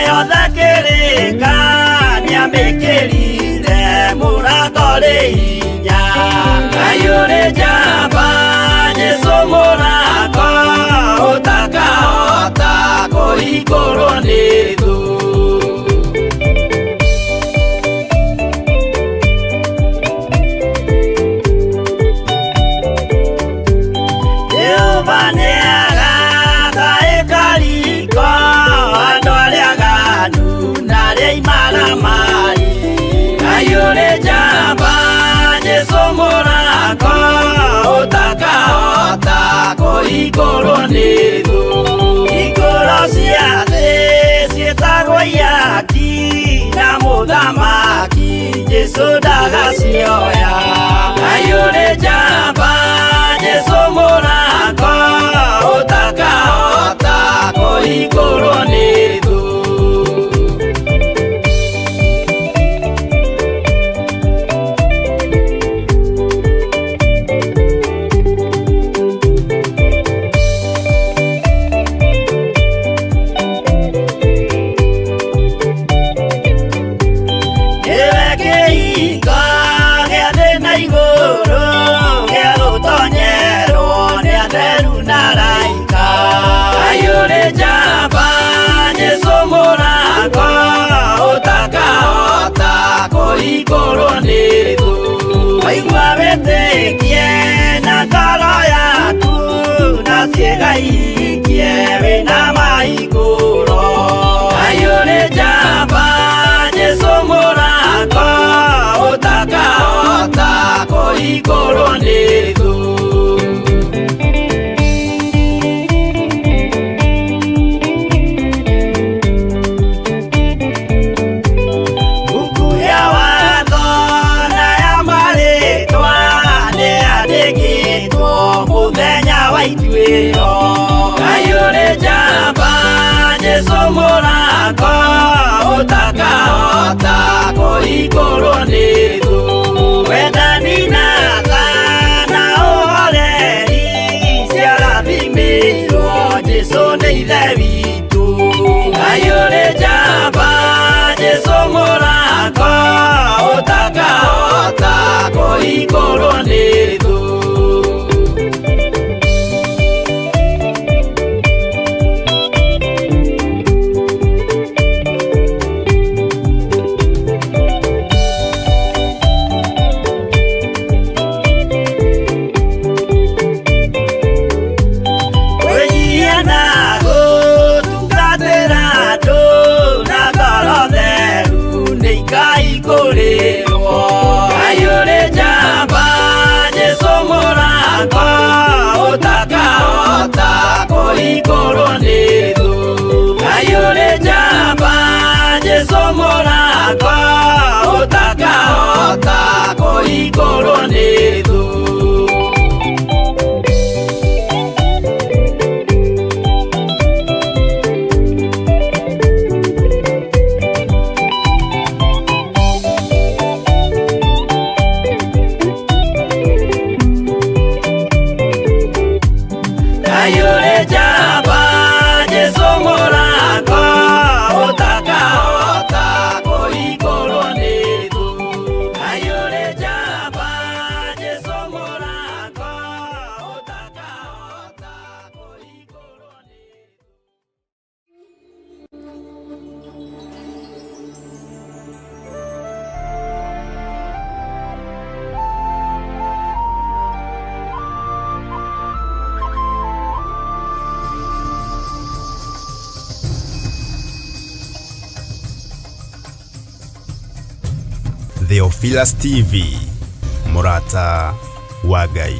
yothe kĩrĩka nĩamĩkĩrire mũrango rĩ hinya Ngai ũrĩ njamba Jesũ mũrango ũtakahota kũhingũrwo nĩ thũ. Jehova nĩagaka ĩkariko andũ arĩa aganu na arĩa imaramari. Ngai ũrĩ njamba Jesũ mũrango ũtakahota kũhingũrwo nĩ thũ. Hingũro cia thĩ ciĩtagwo ihaki na mũthamaki Jesũ ndagacioya. Ngai ũrĩ njamba Jesũ mũrango ũtakahota kũhingũrwo nĩ thũ. Nĩwe kĩhingo gĩa thĩ na igũrũ gĩa gũtonyerwo nĩ atheru na araika. Ngai ũrĩ njamba Jesũ mũrango ũtakahota kũhingũrwo nĩ thũ. Waigua wĩtĩkie na ngoro yaku na ciĩga ihingie wĩna mahingũro. Ngai ũrĩ njamba Jesũ mũrango ũtakahota kũhingũrwo nĩ thũ. Buku ya watho na ya marĩtwa nĩyandĩkĩtwo mũthenya wa ituĩro. Ngai ũrĩ njamba Jesũ mũrango ũtakahota kũhingũrwo nĩ thũ. Wendani na tha na ũhoreri ciarathimĩirwo Jesũ nĩ Ithe witũ. Ngai ũrĩ njamba Jesũ mũrango ũtakahota kũhingũrwo nĩ thũ. Kwĩnyihia na gũtungatĩra andũ na ngoro theru nĩ ikaihingũrĩrwo. Ngai ũrĩ njamba Jesũ mũrango ũtakahota kũhingũrwo nĩ thũ. Ngai ũrĩ njamba Jesũ mũrango ũtakahota kũhingũrwo nĩ thũ. Ngai ũrĩ njamba Jesũ mũrango ũtakahota kũhingũrwo nĩ thũ. Ngai ũrĩ njamba Jesũ mũrango ũtakahota kũhingũrwo nĩ thũ. Theophilus TV, mũrata wa Ngai.